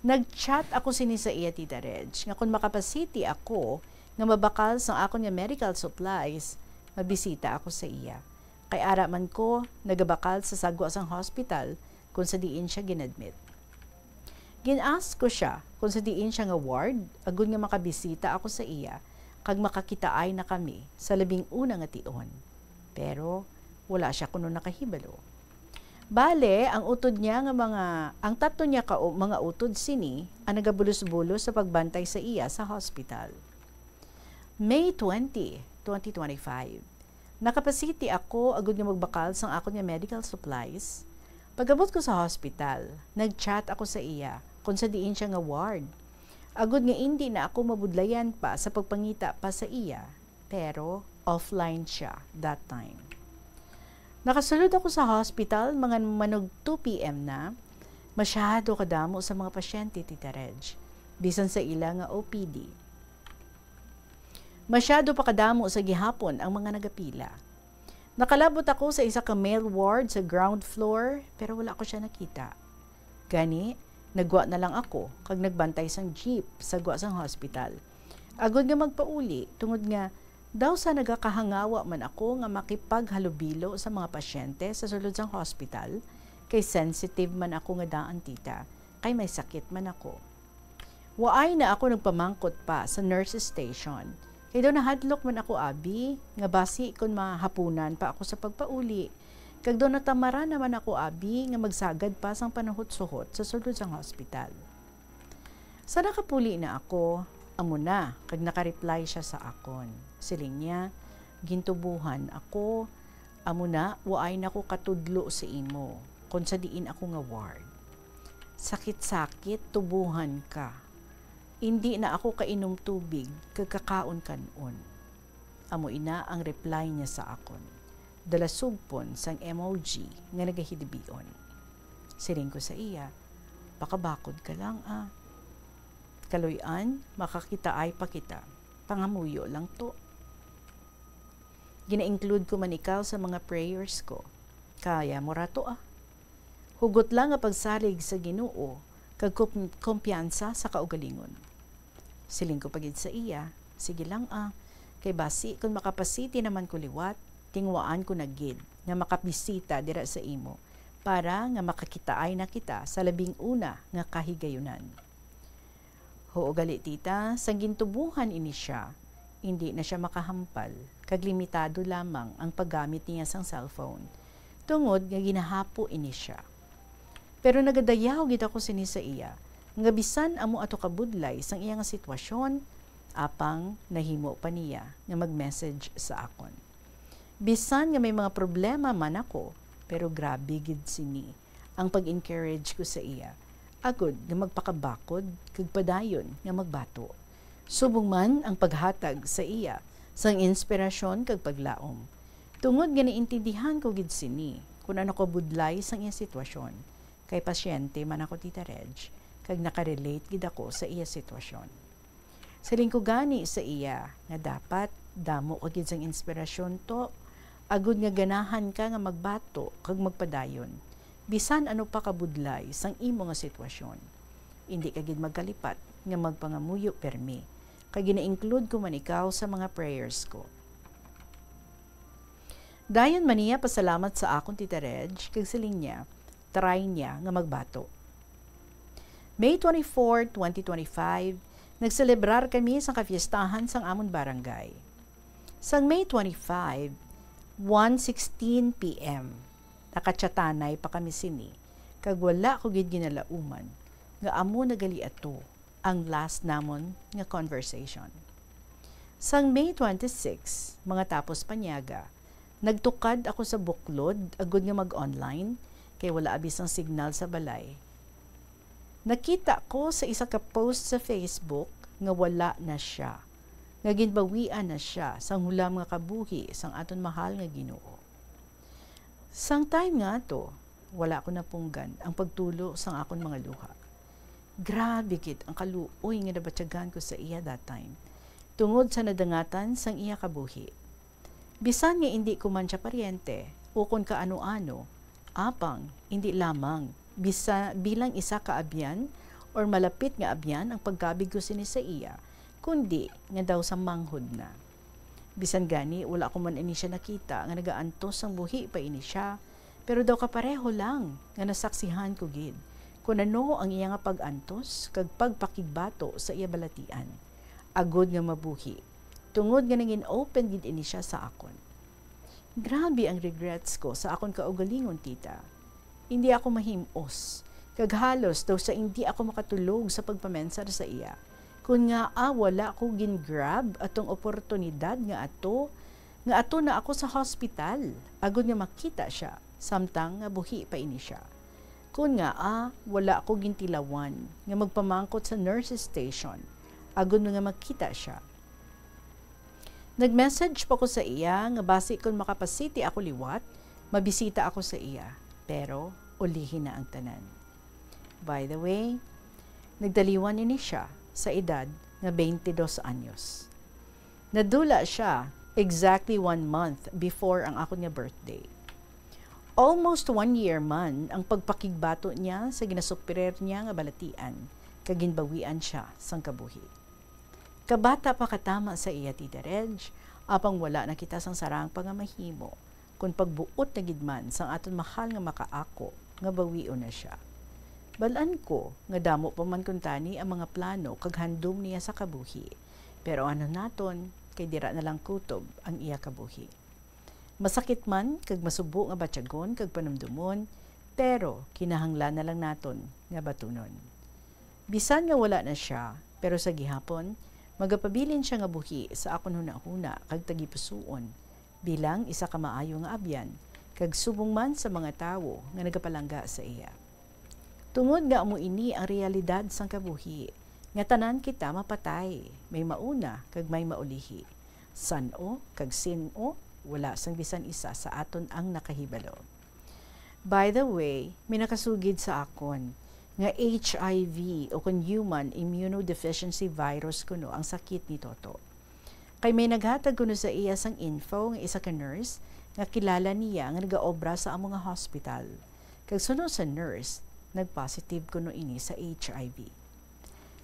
Nag-chat ako sini sa iya, Tita Reg, nga kon makapasiti ako nga mabakal sang akon nga medical supplies, mabisita ako sa iya. Kay ara man ko nagabakal sa sagwa sang hospital kon sa diin sia ginadmit. Gin-ask ko sia kon sa diin sia nga ward, agud nga makabisita ako sa iya kag makakitaay na kami sa labing una nga tion. Pero wala sia kuno nakahibalo. Bale, ang utod niya nga mga, ang tatlo niya ka u-, mga utod sini ang nagabulos-bulos sa pagbantay sa iya sa hospital. May twenty, twenty twenty-five. Nakapasiti ako agud nga magbakal sang akon nga medical supplies. Pag-abot ko sa hospital, nag-chat ako sa iya kon sa diin sia nga ward, agud nga indi na ako mabudlayan pa sa pagpangita pa sa iya. Pero offline sia that time. Nakasulod ako sa hospital mga manog two P M na. Masyado kadamo sa mga pasyente, Tita Reg, bisan sa ila nga O P D. Masyado pa kadamo sa gihapon ang mga nagapila. Nakalabot ako sa isa ka male ward sa ground floor, pero wala ko sia nakita. Gani, nagwa na lang ako kag nagbantay sang jeep sa gwa sang hospital, agud nga magpauli, tungod nga Daw sa nagakahangawa man ako nga makipaghalubilo sa mga pasyente sa sulod sang hospital, kay sensitive man ako nga daan, tita, kay may sakit man ako. Waay na ako nagpamangkot pa sa nurse station, kay daw nahadlok man ako, abi, nga basi kon mahapunan pa ako sa pagpauli, kag daw natamaran naman ako, abi, nga magsagad pa sang panahot-suhot sa sulod sang hospital. Sa nakapuli na ako, amo na, kag naka-reply siya sa akon. Siling niya, "Gintubuhan ako, amo na, waay na ko katudlo sa imo kon sa diin ako nga ward. Sakit-sakit, tubuhan ka. Indi na ako kainom tubig kag kakaon kan-on." Amo ina ang reply niya sa akon. Dalasugpon sang emoji nga nagahidibion. Siling ko sa iya, "Pakabakod ka lang, ah. Kaluy-an, makakitaay pa kita. Pangamuyo lang to. Gina-include ko man ikaw sa mga prayers ko. Kaya mo ra to, ah. Hugot lang nga pagsalig sa Ginoo kag kump-, kumpiyansa sa kaugalingon." Siling ko pa gid sa iya, "Sige lang, ah, kay basi kon makapasiti naman ko liwat, tinguhaan ko na gid nga makabisita dira sa imo para nga makakitaay na kita sa labing una nga kahigayunan." Huo gali, tita, sang gintubuhan ini siya, indi na siya makahampal, kag limitado lamang ang paggamit niya sang cellphone, tungod nga ginahapo ini siya. Pero nagadayaw gid ako sini sa iya, nga bisan amo ato kabudlay sang iya nga sitwasyon, apang nahimo pa niya nga mag-message sa akon. Bisan nga may mga problema man ako, pero grabe gid sini ang pag-encourage ko sa iya, agod nga magpakabakod kag padayon nga magbato. Subong man ang paghatag sa iya sang inspirasyon kag paglaom, tungod nga naintindihan ko gid sini kon ano kabudlay sang iya sitwasyon, kay pasyente man ako, Tita Reg, kag nakarelate gid ako sa iya sitwasyon. Siling ko gani sa iya nga dapat damo ka gid sang inspirasyon to, agod nga ganahan ka nga magbato kag magpadayon, bisan ano pa kabudlay sang imo nga sitwasyon. Indi ka gid magkalipat nga magpangamuyo pirmi, kay gina-include ko man ikaw sa mga prayers ko. Dayon man niya pasalamat sa akon, Tita Reg, kag siling niya, try niya nga magbato. May twenty-four, twenty twenty-five, nagselebrar kami sang kafiestahan sang amon barangay. Sang May twenty-five, one sixteen P M, nakachatanay pa kami sini, kag wala ko gid ginalauman nga amo na gali ato ang last namon nga conversation. Sang May twenty-six, mga tapos panyaga, nagtukad ako sa buklod agod nga mag-online, kay wala abi sang signal sa balay. Nakita ko sa isa ka post sa Facebook nga wala na sia, nga ginbawian na sia sang hulam nga kabuhi sang aton mahal nga Ginoo. Sang time nga ato, wala ko napunggan ang pagtulo sang akon mga luha. Grabe gid ang kaluoy nga nabatyagan ko sa iya that time, tungod sa nadangatan sang iya kabuhi. Bisan nga indi ko man sia paryente, ukon kaano-ano, apang indi lamang bisa, bilang isa ka abyan or malapit nga abyan ang pagkabig ko sini sa iya, kundi nga daw sa manghod na. Bisan gani, wala ko man ini sia nakita nga nagaantos sang buhi pa ini sia, pero daw kapareho lang nga nasaksihan ko gid kon ano ang iya nga pag-antos kag pagpakigbato sa iya balatian, agod nga mabuhi, tungod nga nangin-open gid ini sia sa akon. Grabe ang regrets ko sa akon kaugalingon, tita. Indi ako mahim-os, kag halos daw sa indi ako makatulog sa pagpamensar sa iya, kon ngaa wala ko gin-grab atong oportunidad nga ato, nga ato na ako sa hospital, agod nga makita sia, samtang nga buhi pa ini sia. Kon ngaa wala ko gintilawan nga magpamangkot sa nurses station, agod nga makita sia. Nag-message pa ko sa iya nga basi kon makapasiti ako liwat, mabisita ako sa iya. Pero ulihi na ang tanan. By the way, nagdaliwan ini sia sa edad nga twenty-dos anyos. Nadula sia exactly one month before ang akon nga birthday. Almost one year man ang pagpakigbato niya sa ginasufrir niya nga balatian, kag ginbawian sia sang kabuhi. Kabata pa katama sa iya, Tita Reg, Apang wala na kita sang sarang pa nga mahimo, kon pagbuot na gid man sang aton mahal nga makaako nga bawion na sia. Bal-an ko nga damo pa man kuntani ang mga plano kag handom niya sa kabuhi, pero ano naton, kay dira na lang kutob ang iya kabuhi. Masakit man kag masubo nga batyagon kag panumdomon, pero kinahanglan na lang naton nga batunon. Bisan nga wala na sia, pero sa gihapon, magapabilin sia nga buhi sa akon hunahuna kag tagipusoon, bilang isa ka maayo nga abyan, kag subong man sa mga tawo nga nagapalangga sa iya. Tungod nga amo ini ang realidad sang kabuhi, nga tanan kita mapatay, may mauna kag may maulihi. San-o kag sin-o, wala sang bisan isa sa aton ang nakahibalo. By the way, may nakasugid sa akon nga H I V o kon human immunodeficiency virus kuno ang sakit ni Toto. Kay may naghatag kuno sa iya sang info nga isa ka nurse nga kilala niya nga nagaobra sa amo nga hospital. Kag suno sa nurse, nagpositive kuno ini sa H I V.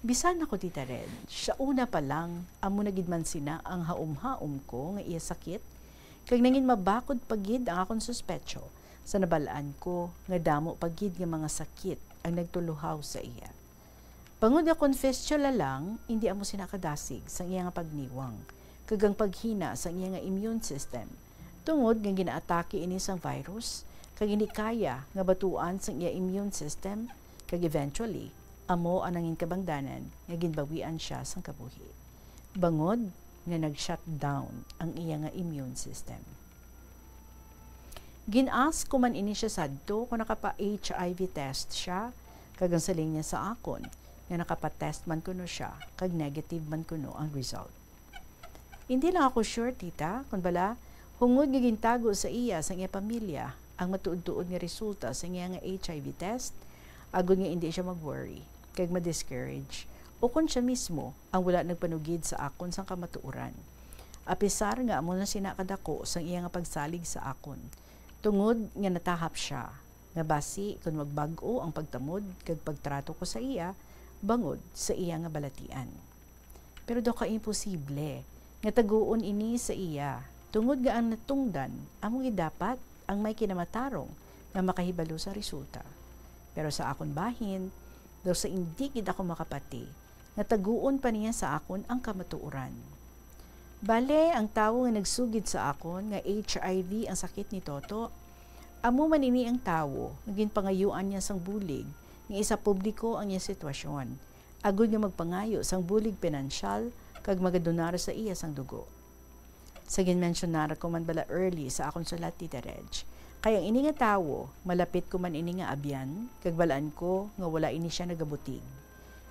Bisan ako, Tita Red, sa una pa lang, amo na gid man sina ang haom-haom ko nga iya sakit, kag nangin mabakod pa gid ang akon suspetso sa nabal-an ko nga damo pa gid nga mga sakit ang nagtuluhaw sa iya. Bangod nga kon fistula lang, indi amo sina kadasig sang iya nga pagniwang, kag ang paghina sang iya nga immune system, tungod nga ginaatake ini sang virus, kag indi kaya nga batuan sang iya immune system, kag eventually, amo ang nangin kabangdanan nga ginbawian sia sang kabuhi, bangod nga nag-shutdown ang iya nga immune system. Gin-ask ko man ini sia sadto kung nakapa-H I V test sia, kag ang siling niya sa akon nga nakapa-test man kuno sia, kag negative man kuno ang result. Hindi lang ako sure, tita, kon bala, hungod nga gintago sa iya sang iya pamilya ang matuod-tuod nga resulta sa iya nga H I V test, agod nga indi sia mag-worry kag ma-discourage, o kon sia mismo ang wala nagpanugid sa akon sang kamatuoran, apisar nga amo na sina kadako sang iya nga pagsalig sa akon, tungod nga natahap sia nga basi kon magbag-o ang pagtamod kag pagtrato ko sa iya bangod sa iya nga balatian. Pero daw ka imposible nga taguon ini sa iya, tungod nga ang natungdan amo gid dapat ang may kinamatarong nga makahibalo sa resulta. Pero sa akon bahin, daw sa indi gid ako makapati nga taguon pa niya sa akon ang kamatuoran. Bale, ang tawo nga nagsugid sa akon nga H I V ang sakit ni Toto, amo man ini ang tawo nga ginpangayuan niya sang bulig nga isapubliko ang iya sitwasyon, agod nga magpangayo sang bulig pinansyal kag magadonar sa iya sang dugo. Sa ginmensyonar ko man bala early sa akon sulat, Tita Reg, kay ang ini nga tawo, malapit ko man ini nga abyan, kag balaan ko nga wala ini sia nagabutig.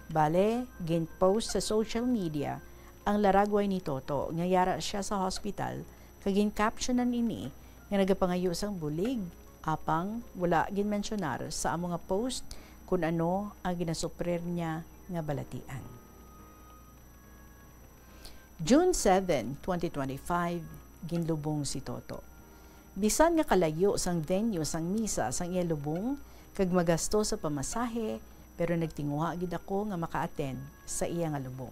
Bale, gin-post sa social media ang laragway ni Toto nga yara sia sa hospital, kag gin-captionan ini nga nagapangayo sang bulig, apang wala ginmensyonar sa amo nga post kon ano ang ginasuprir niya nga balatian. June seven, twenty twenty-five, ginlubong si Toto. Bisan nga kalayo sang venue sang misa sang iya lubong kag magasto sa pamasahe, pero nagtinguha gid ako nga maka-attend sa iya nga lubong.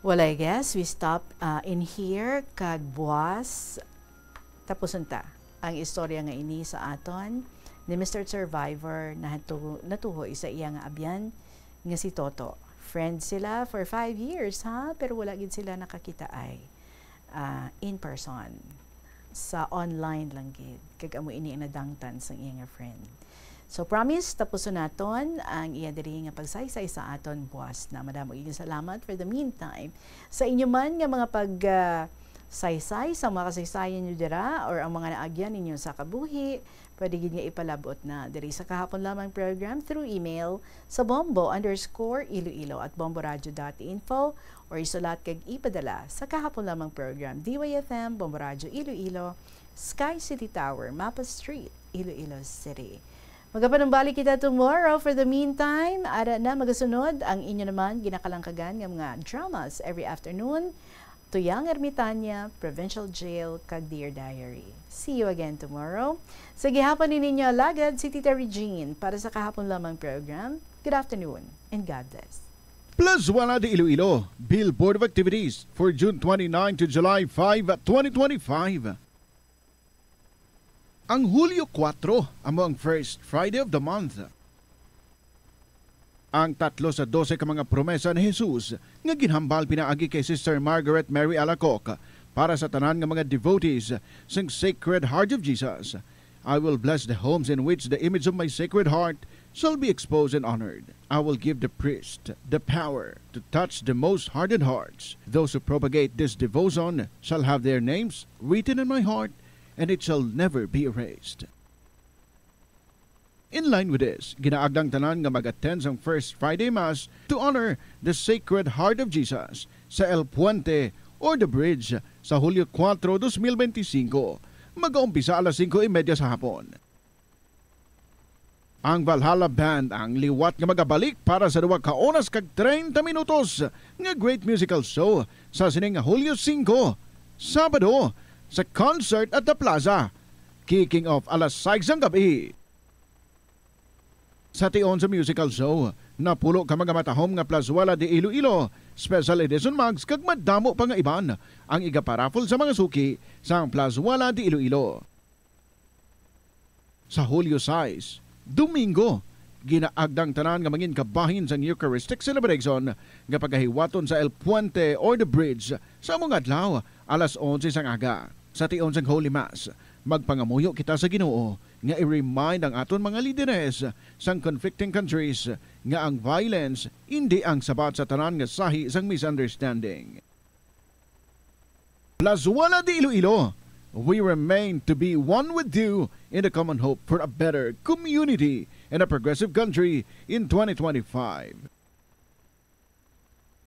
Well, I guess we stop, uh, in here, kag buwas, tapuson ta ang istorya nga ini sa aton ni Mister Survivor na hatu-, natuhoy sa iya nga abyan nga si Toto. Friends sila for five years, ha? Pero wala gid sila nakakita ay, ah, in person. Sa online lang gid. Kag amo ini ang nadangtan sang iya nga friend. So, promise, tapuson naton ang iya diri nga pagsaysay sa aton buwas na. Madamo gid salamat for the meantime. Sa inyo man nga mga pag, ah, saysay sa mga kasaysayan nyo dira or ang mga naagyan ninyo sa kabuhi, pwede gid nga ipalabot na diri sa Kahapon Lamang Program through email sa bombo underscore iloilo at bomboradio dot info or isulat kag ipadala sa Kahapon Lamang Program, D Y F M, Bombo Radio Iloilo, Sky City Tower, Mapa Street, Iloilo City. Magapanumbalik kita tomorrow. For the meantime, ara na magasunod ang inyo naman ginakalangkagan nga mga dramas every afternoon. Tuyang Ermitanya, Provincial Jail, kag Dear Diary. See you again tomorrow. Sa gihapon ni ninyo alagad si Tita Regine para sa Kahapon Lamang Program. Good afternoon and God bless. Plazuela de Iloilo, Bill Board of Activities for June twenty-nine to July five, twenty twenty-five. Ang Hulyo kuwatro amo ang first Friday of the month. Ang tatlo sa dose ka mga promesa ni Jesus nga ginhambal pinaagi kay Sister Margaret Mary Alacoque para sa tanan nga mga devotees sang Sacred Heart of Jesus. "I will bless the homes in which the image of my Sacred Heart shall be exposed and honored. I will give the priest the power to touch the most hardened hearts. Those who propagate this devotion shall have their names written in my heart, and it shall never be erased." In line with this, ginaagdang tanan nga mag-attend sang First Friday Mass to honor the Sacred Heart of Jesus sa El Puente or The Bridge sa Hulyo kuwatro, dos mil benti singko. Mag-aumpisa alas singko y media sa hapon. Ang Valhalla Band ang liwat nga magabalik para sa duha ka oras kag treinta minutos nga great musical show sa sining nga Hulyo singko, Sabado, sa Concert at the Plaza, kicking off alas sais sang gab-i. Sa tion sa musical show, napulo ka mga matahom nga Plazuela de Iloilo Special Edition mugs kag madamo pa nga iban ang igaparaffle sa mga suki sang Plazuela de Iloilo. Sa Hulyo sais, Domingo, ginaagdang tanan nga mangin kabahin sang Eucharistic Celebration nga pagahiwaton sa El Puente or The Bridge sa among adlaw, alas onse sang aga. Sa tion sang Holy Mass, magpangamuyo kita sa Ginoo nga i-remind ang aton mga lideres sang conflicting countries nga ang violence indi ang sabat sa tanan nga sahi sang misunderstanding. Plazuela de Iloilo, we remain to be one with you in the common hope for a better community and a progressive country in twenty twenty-five.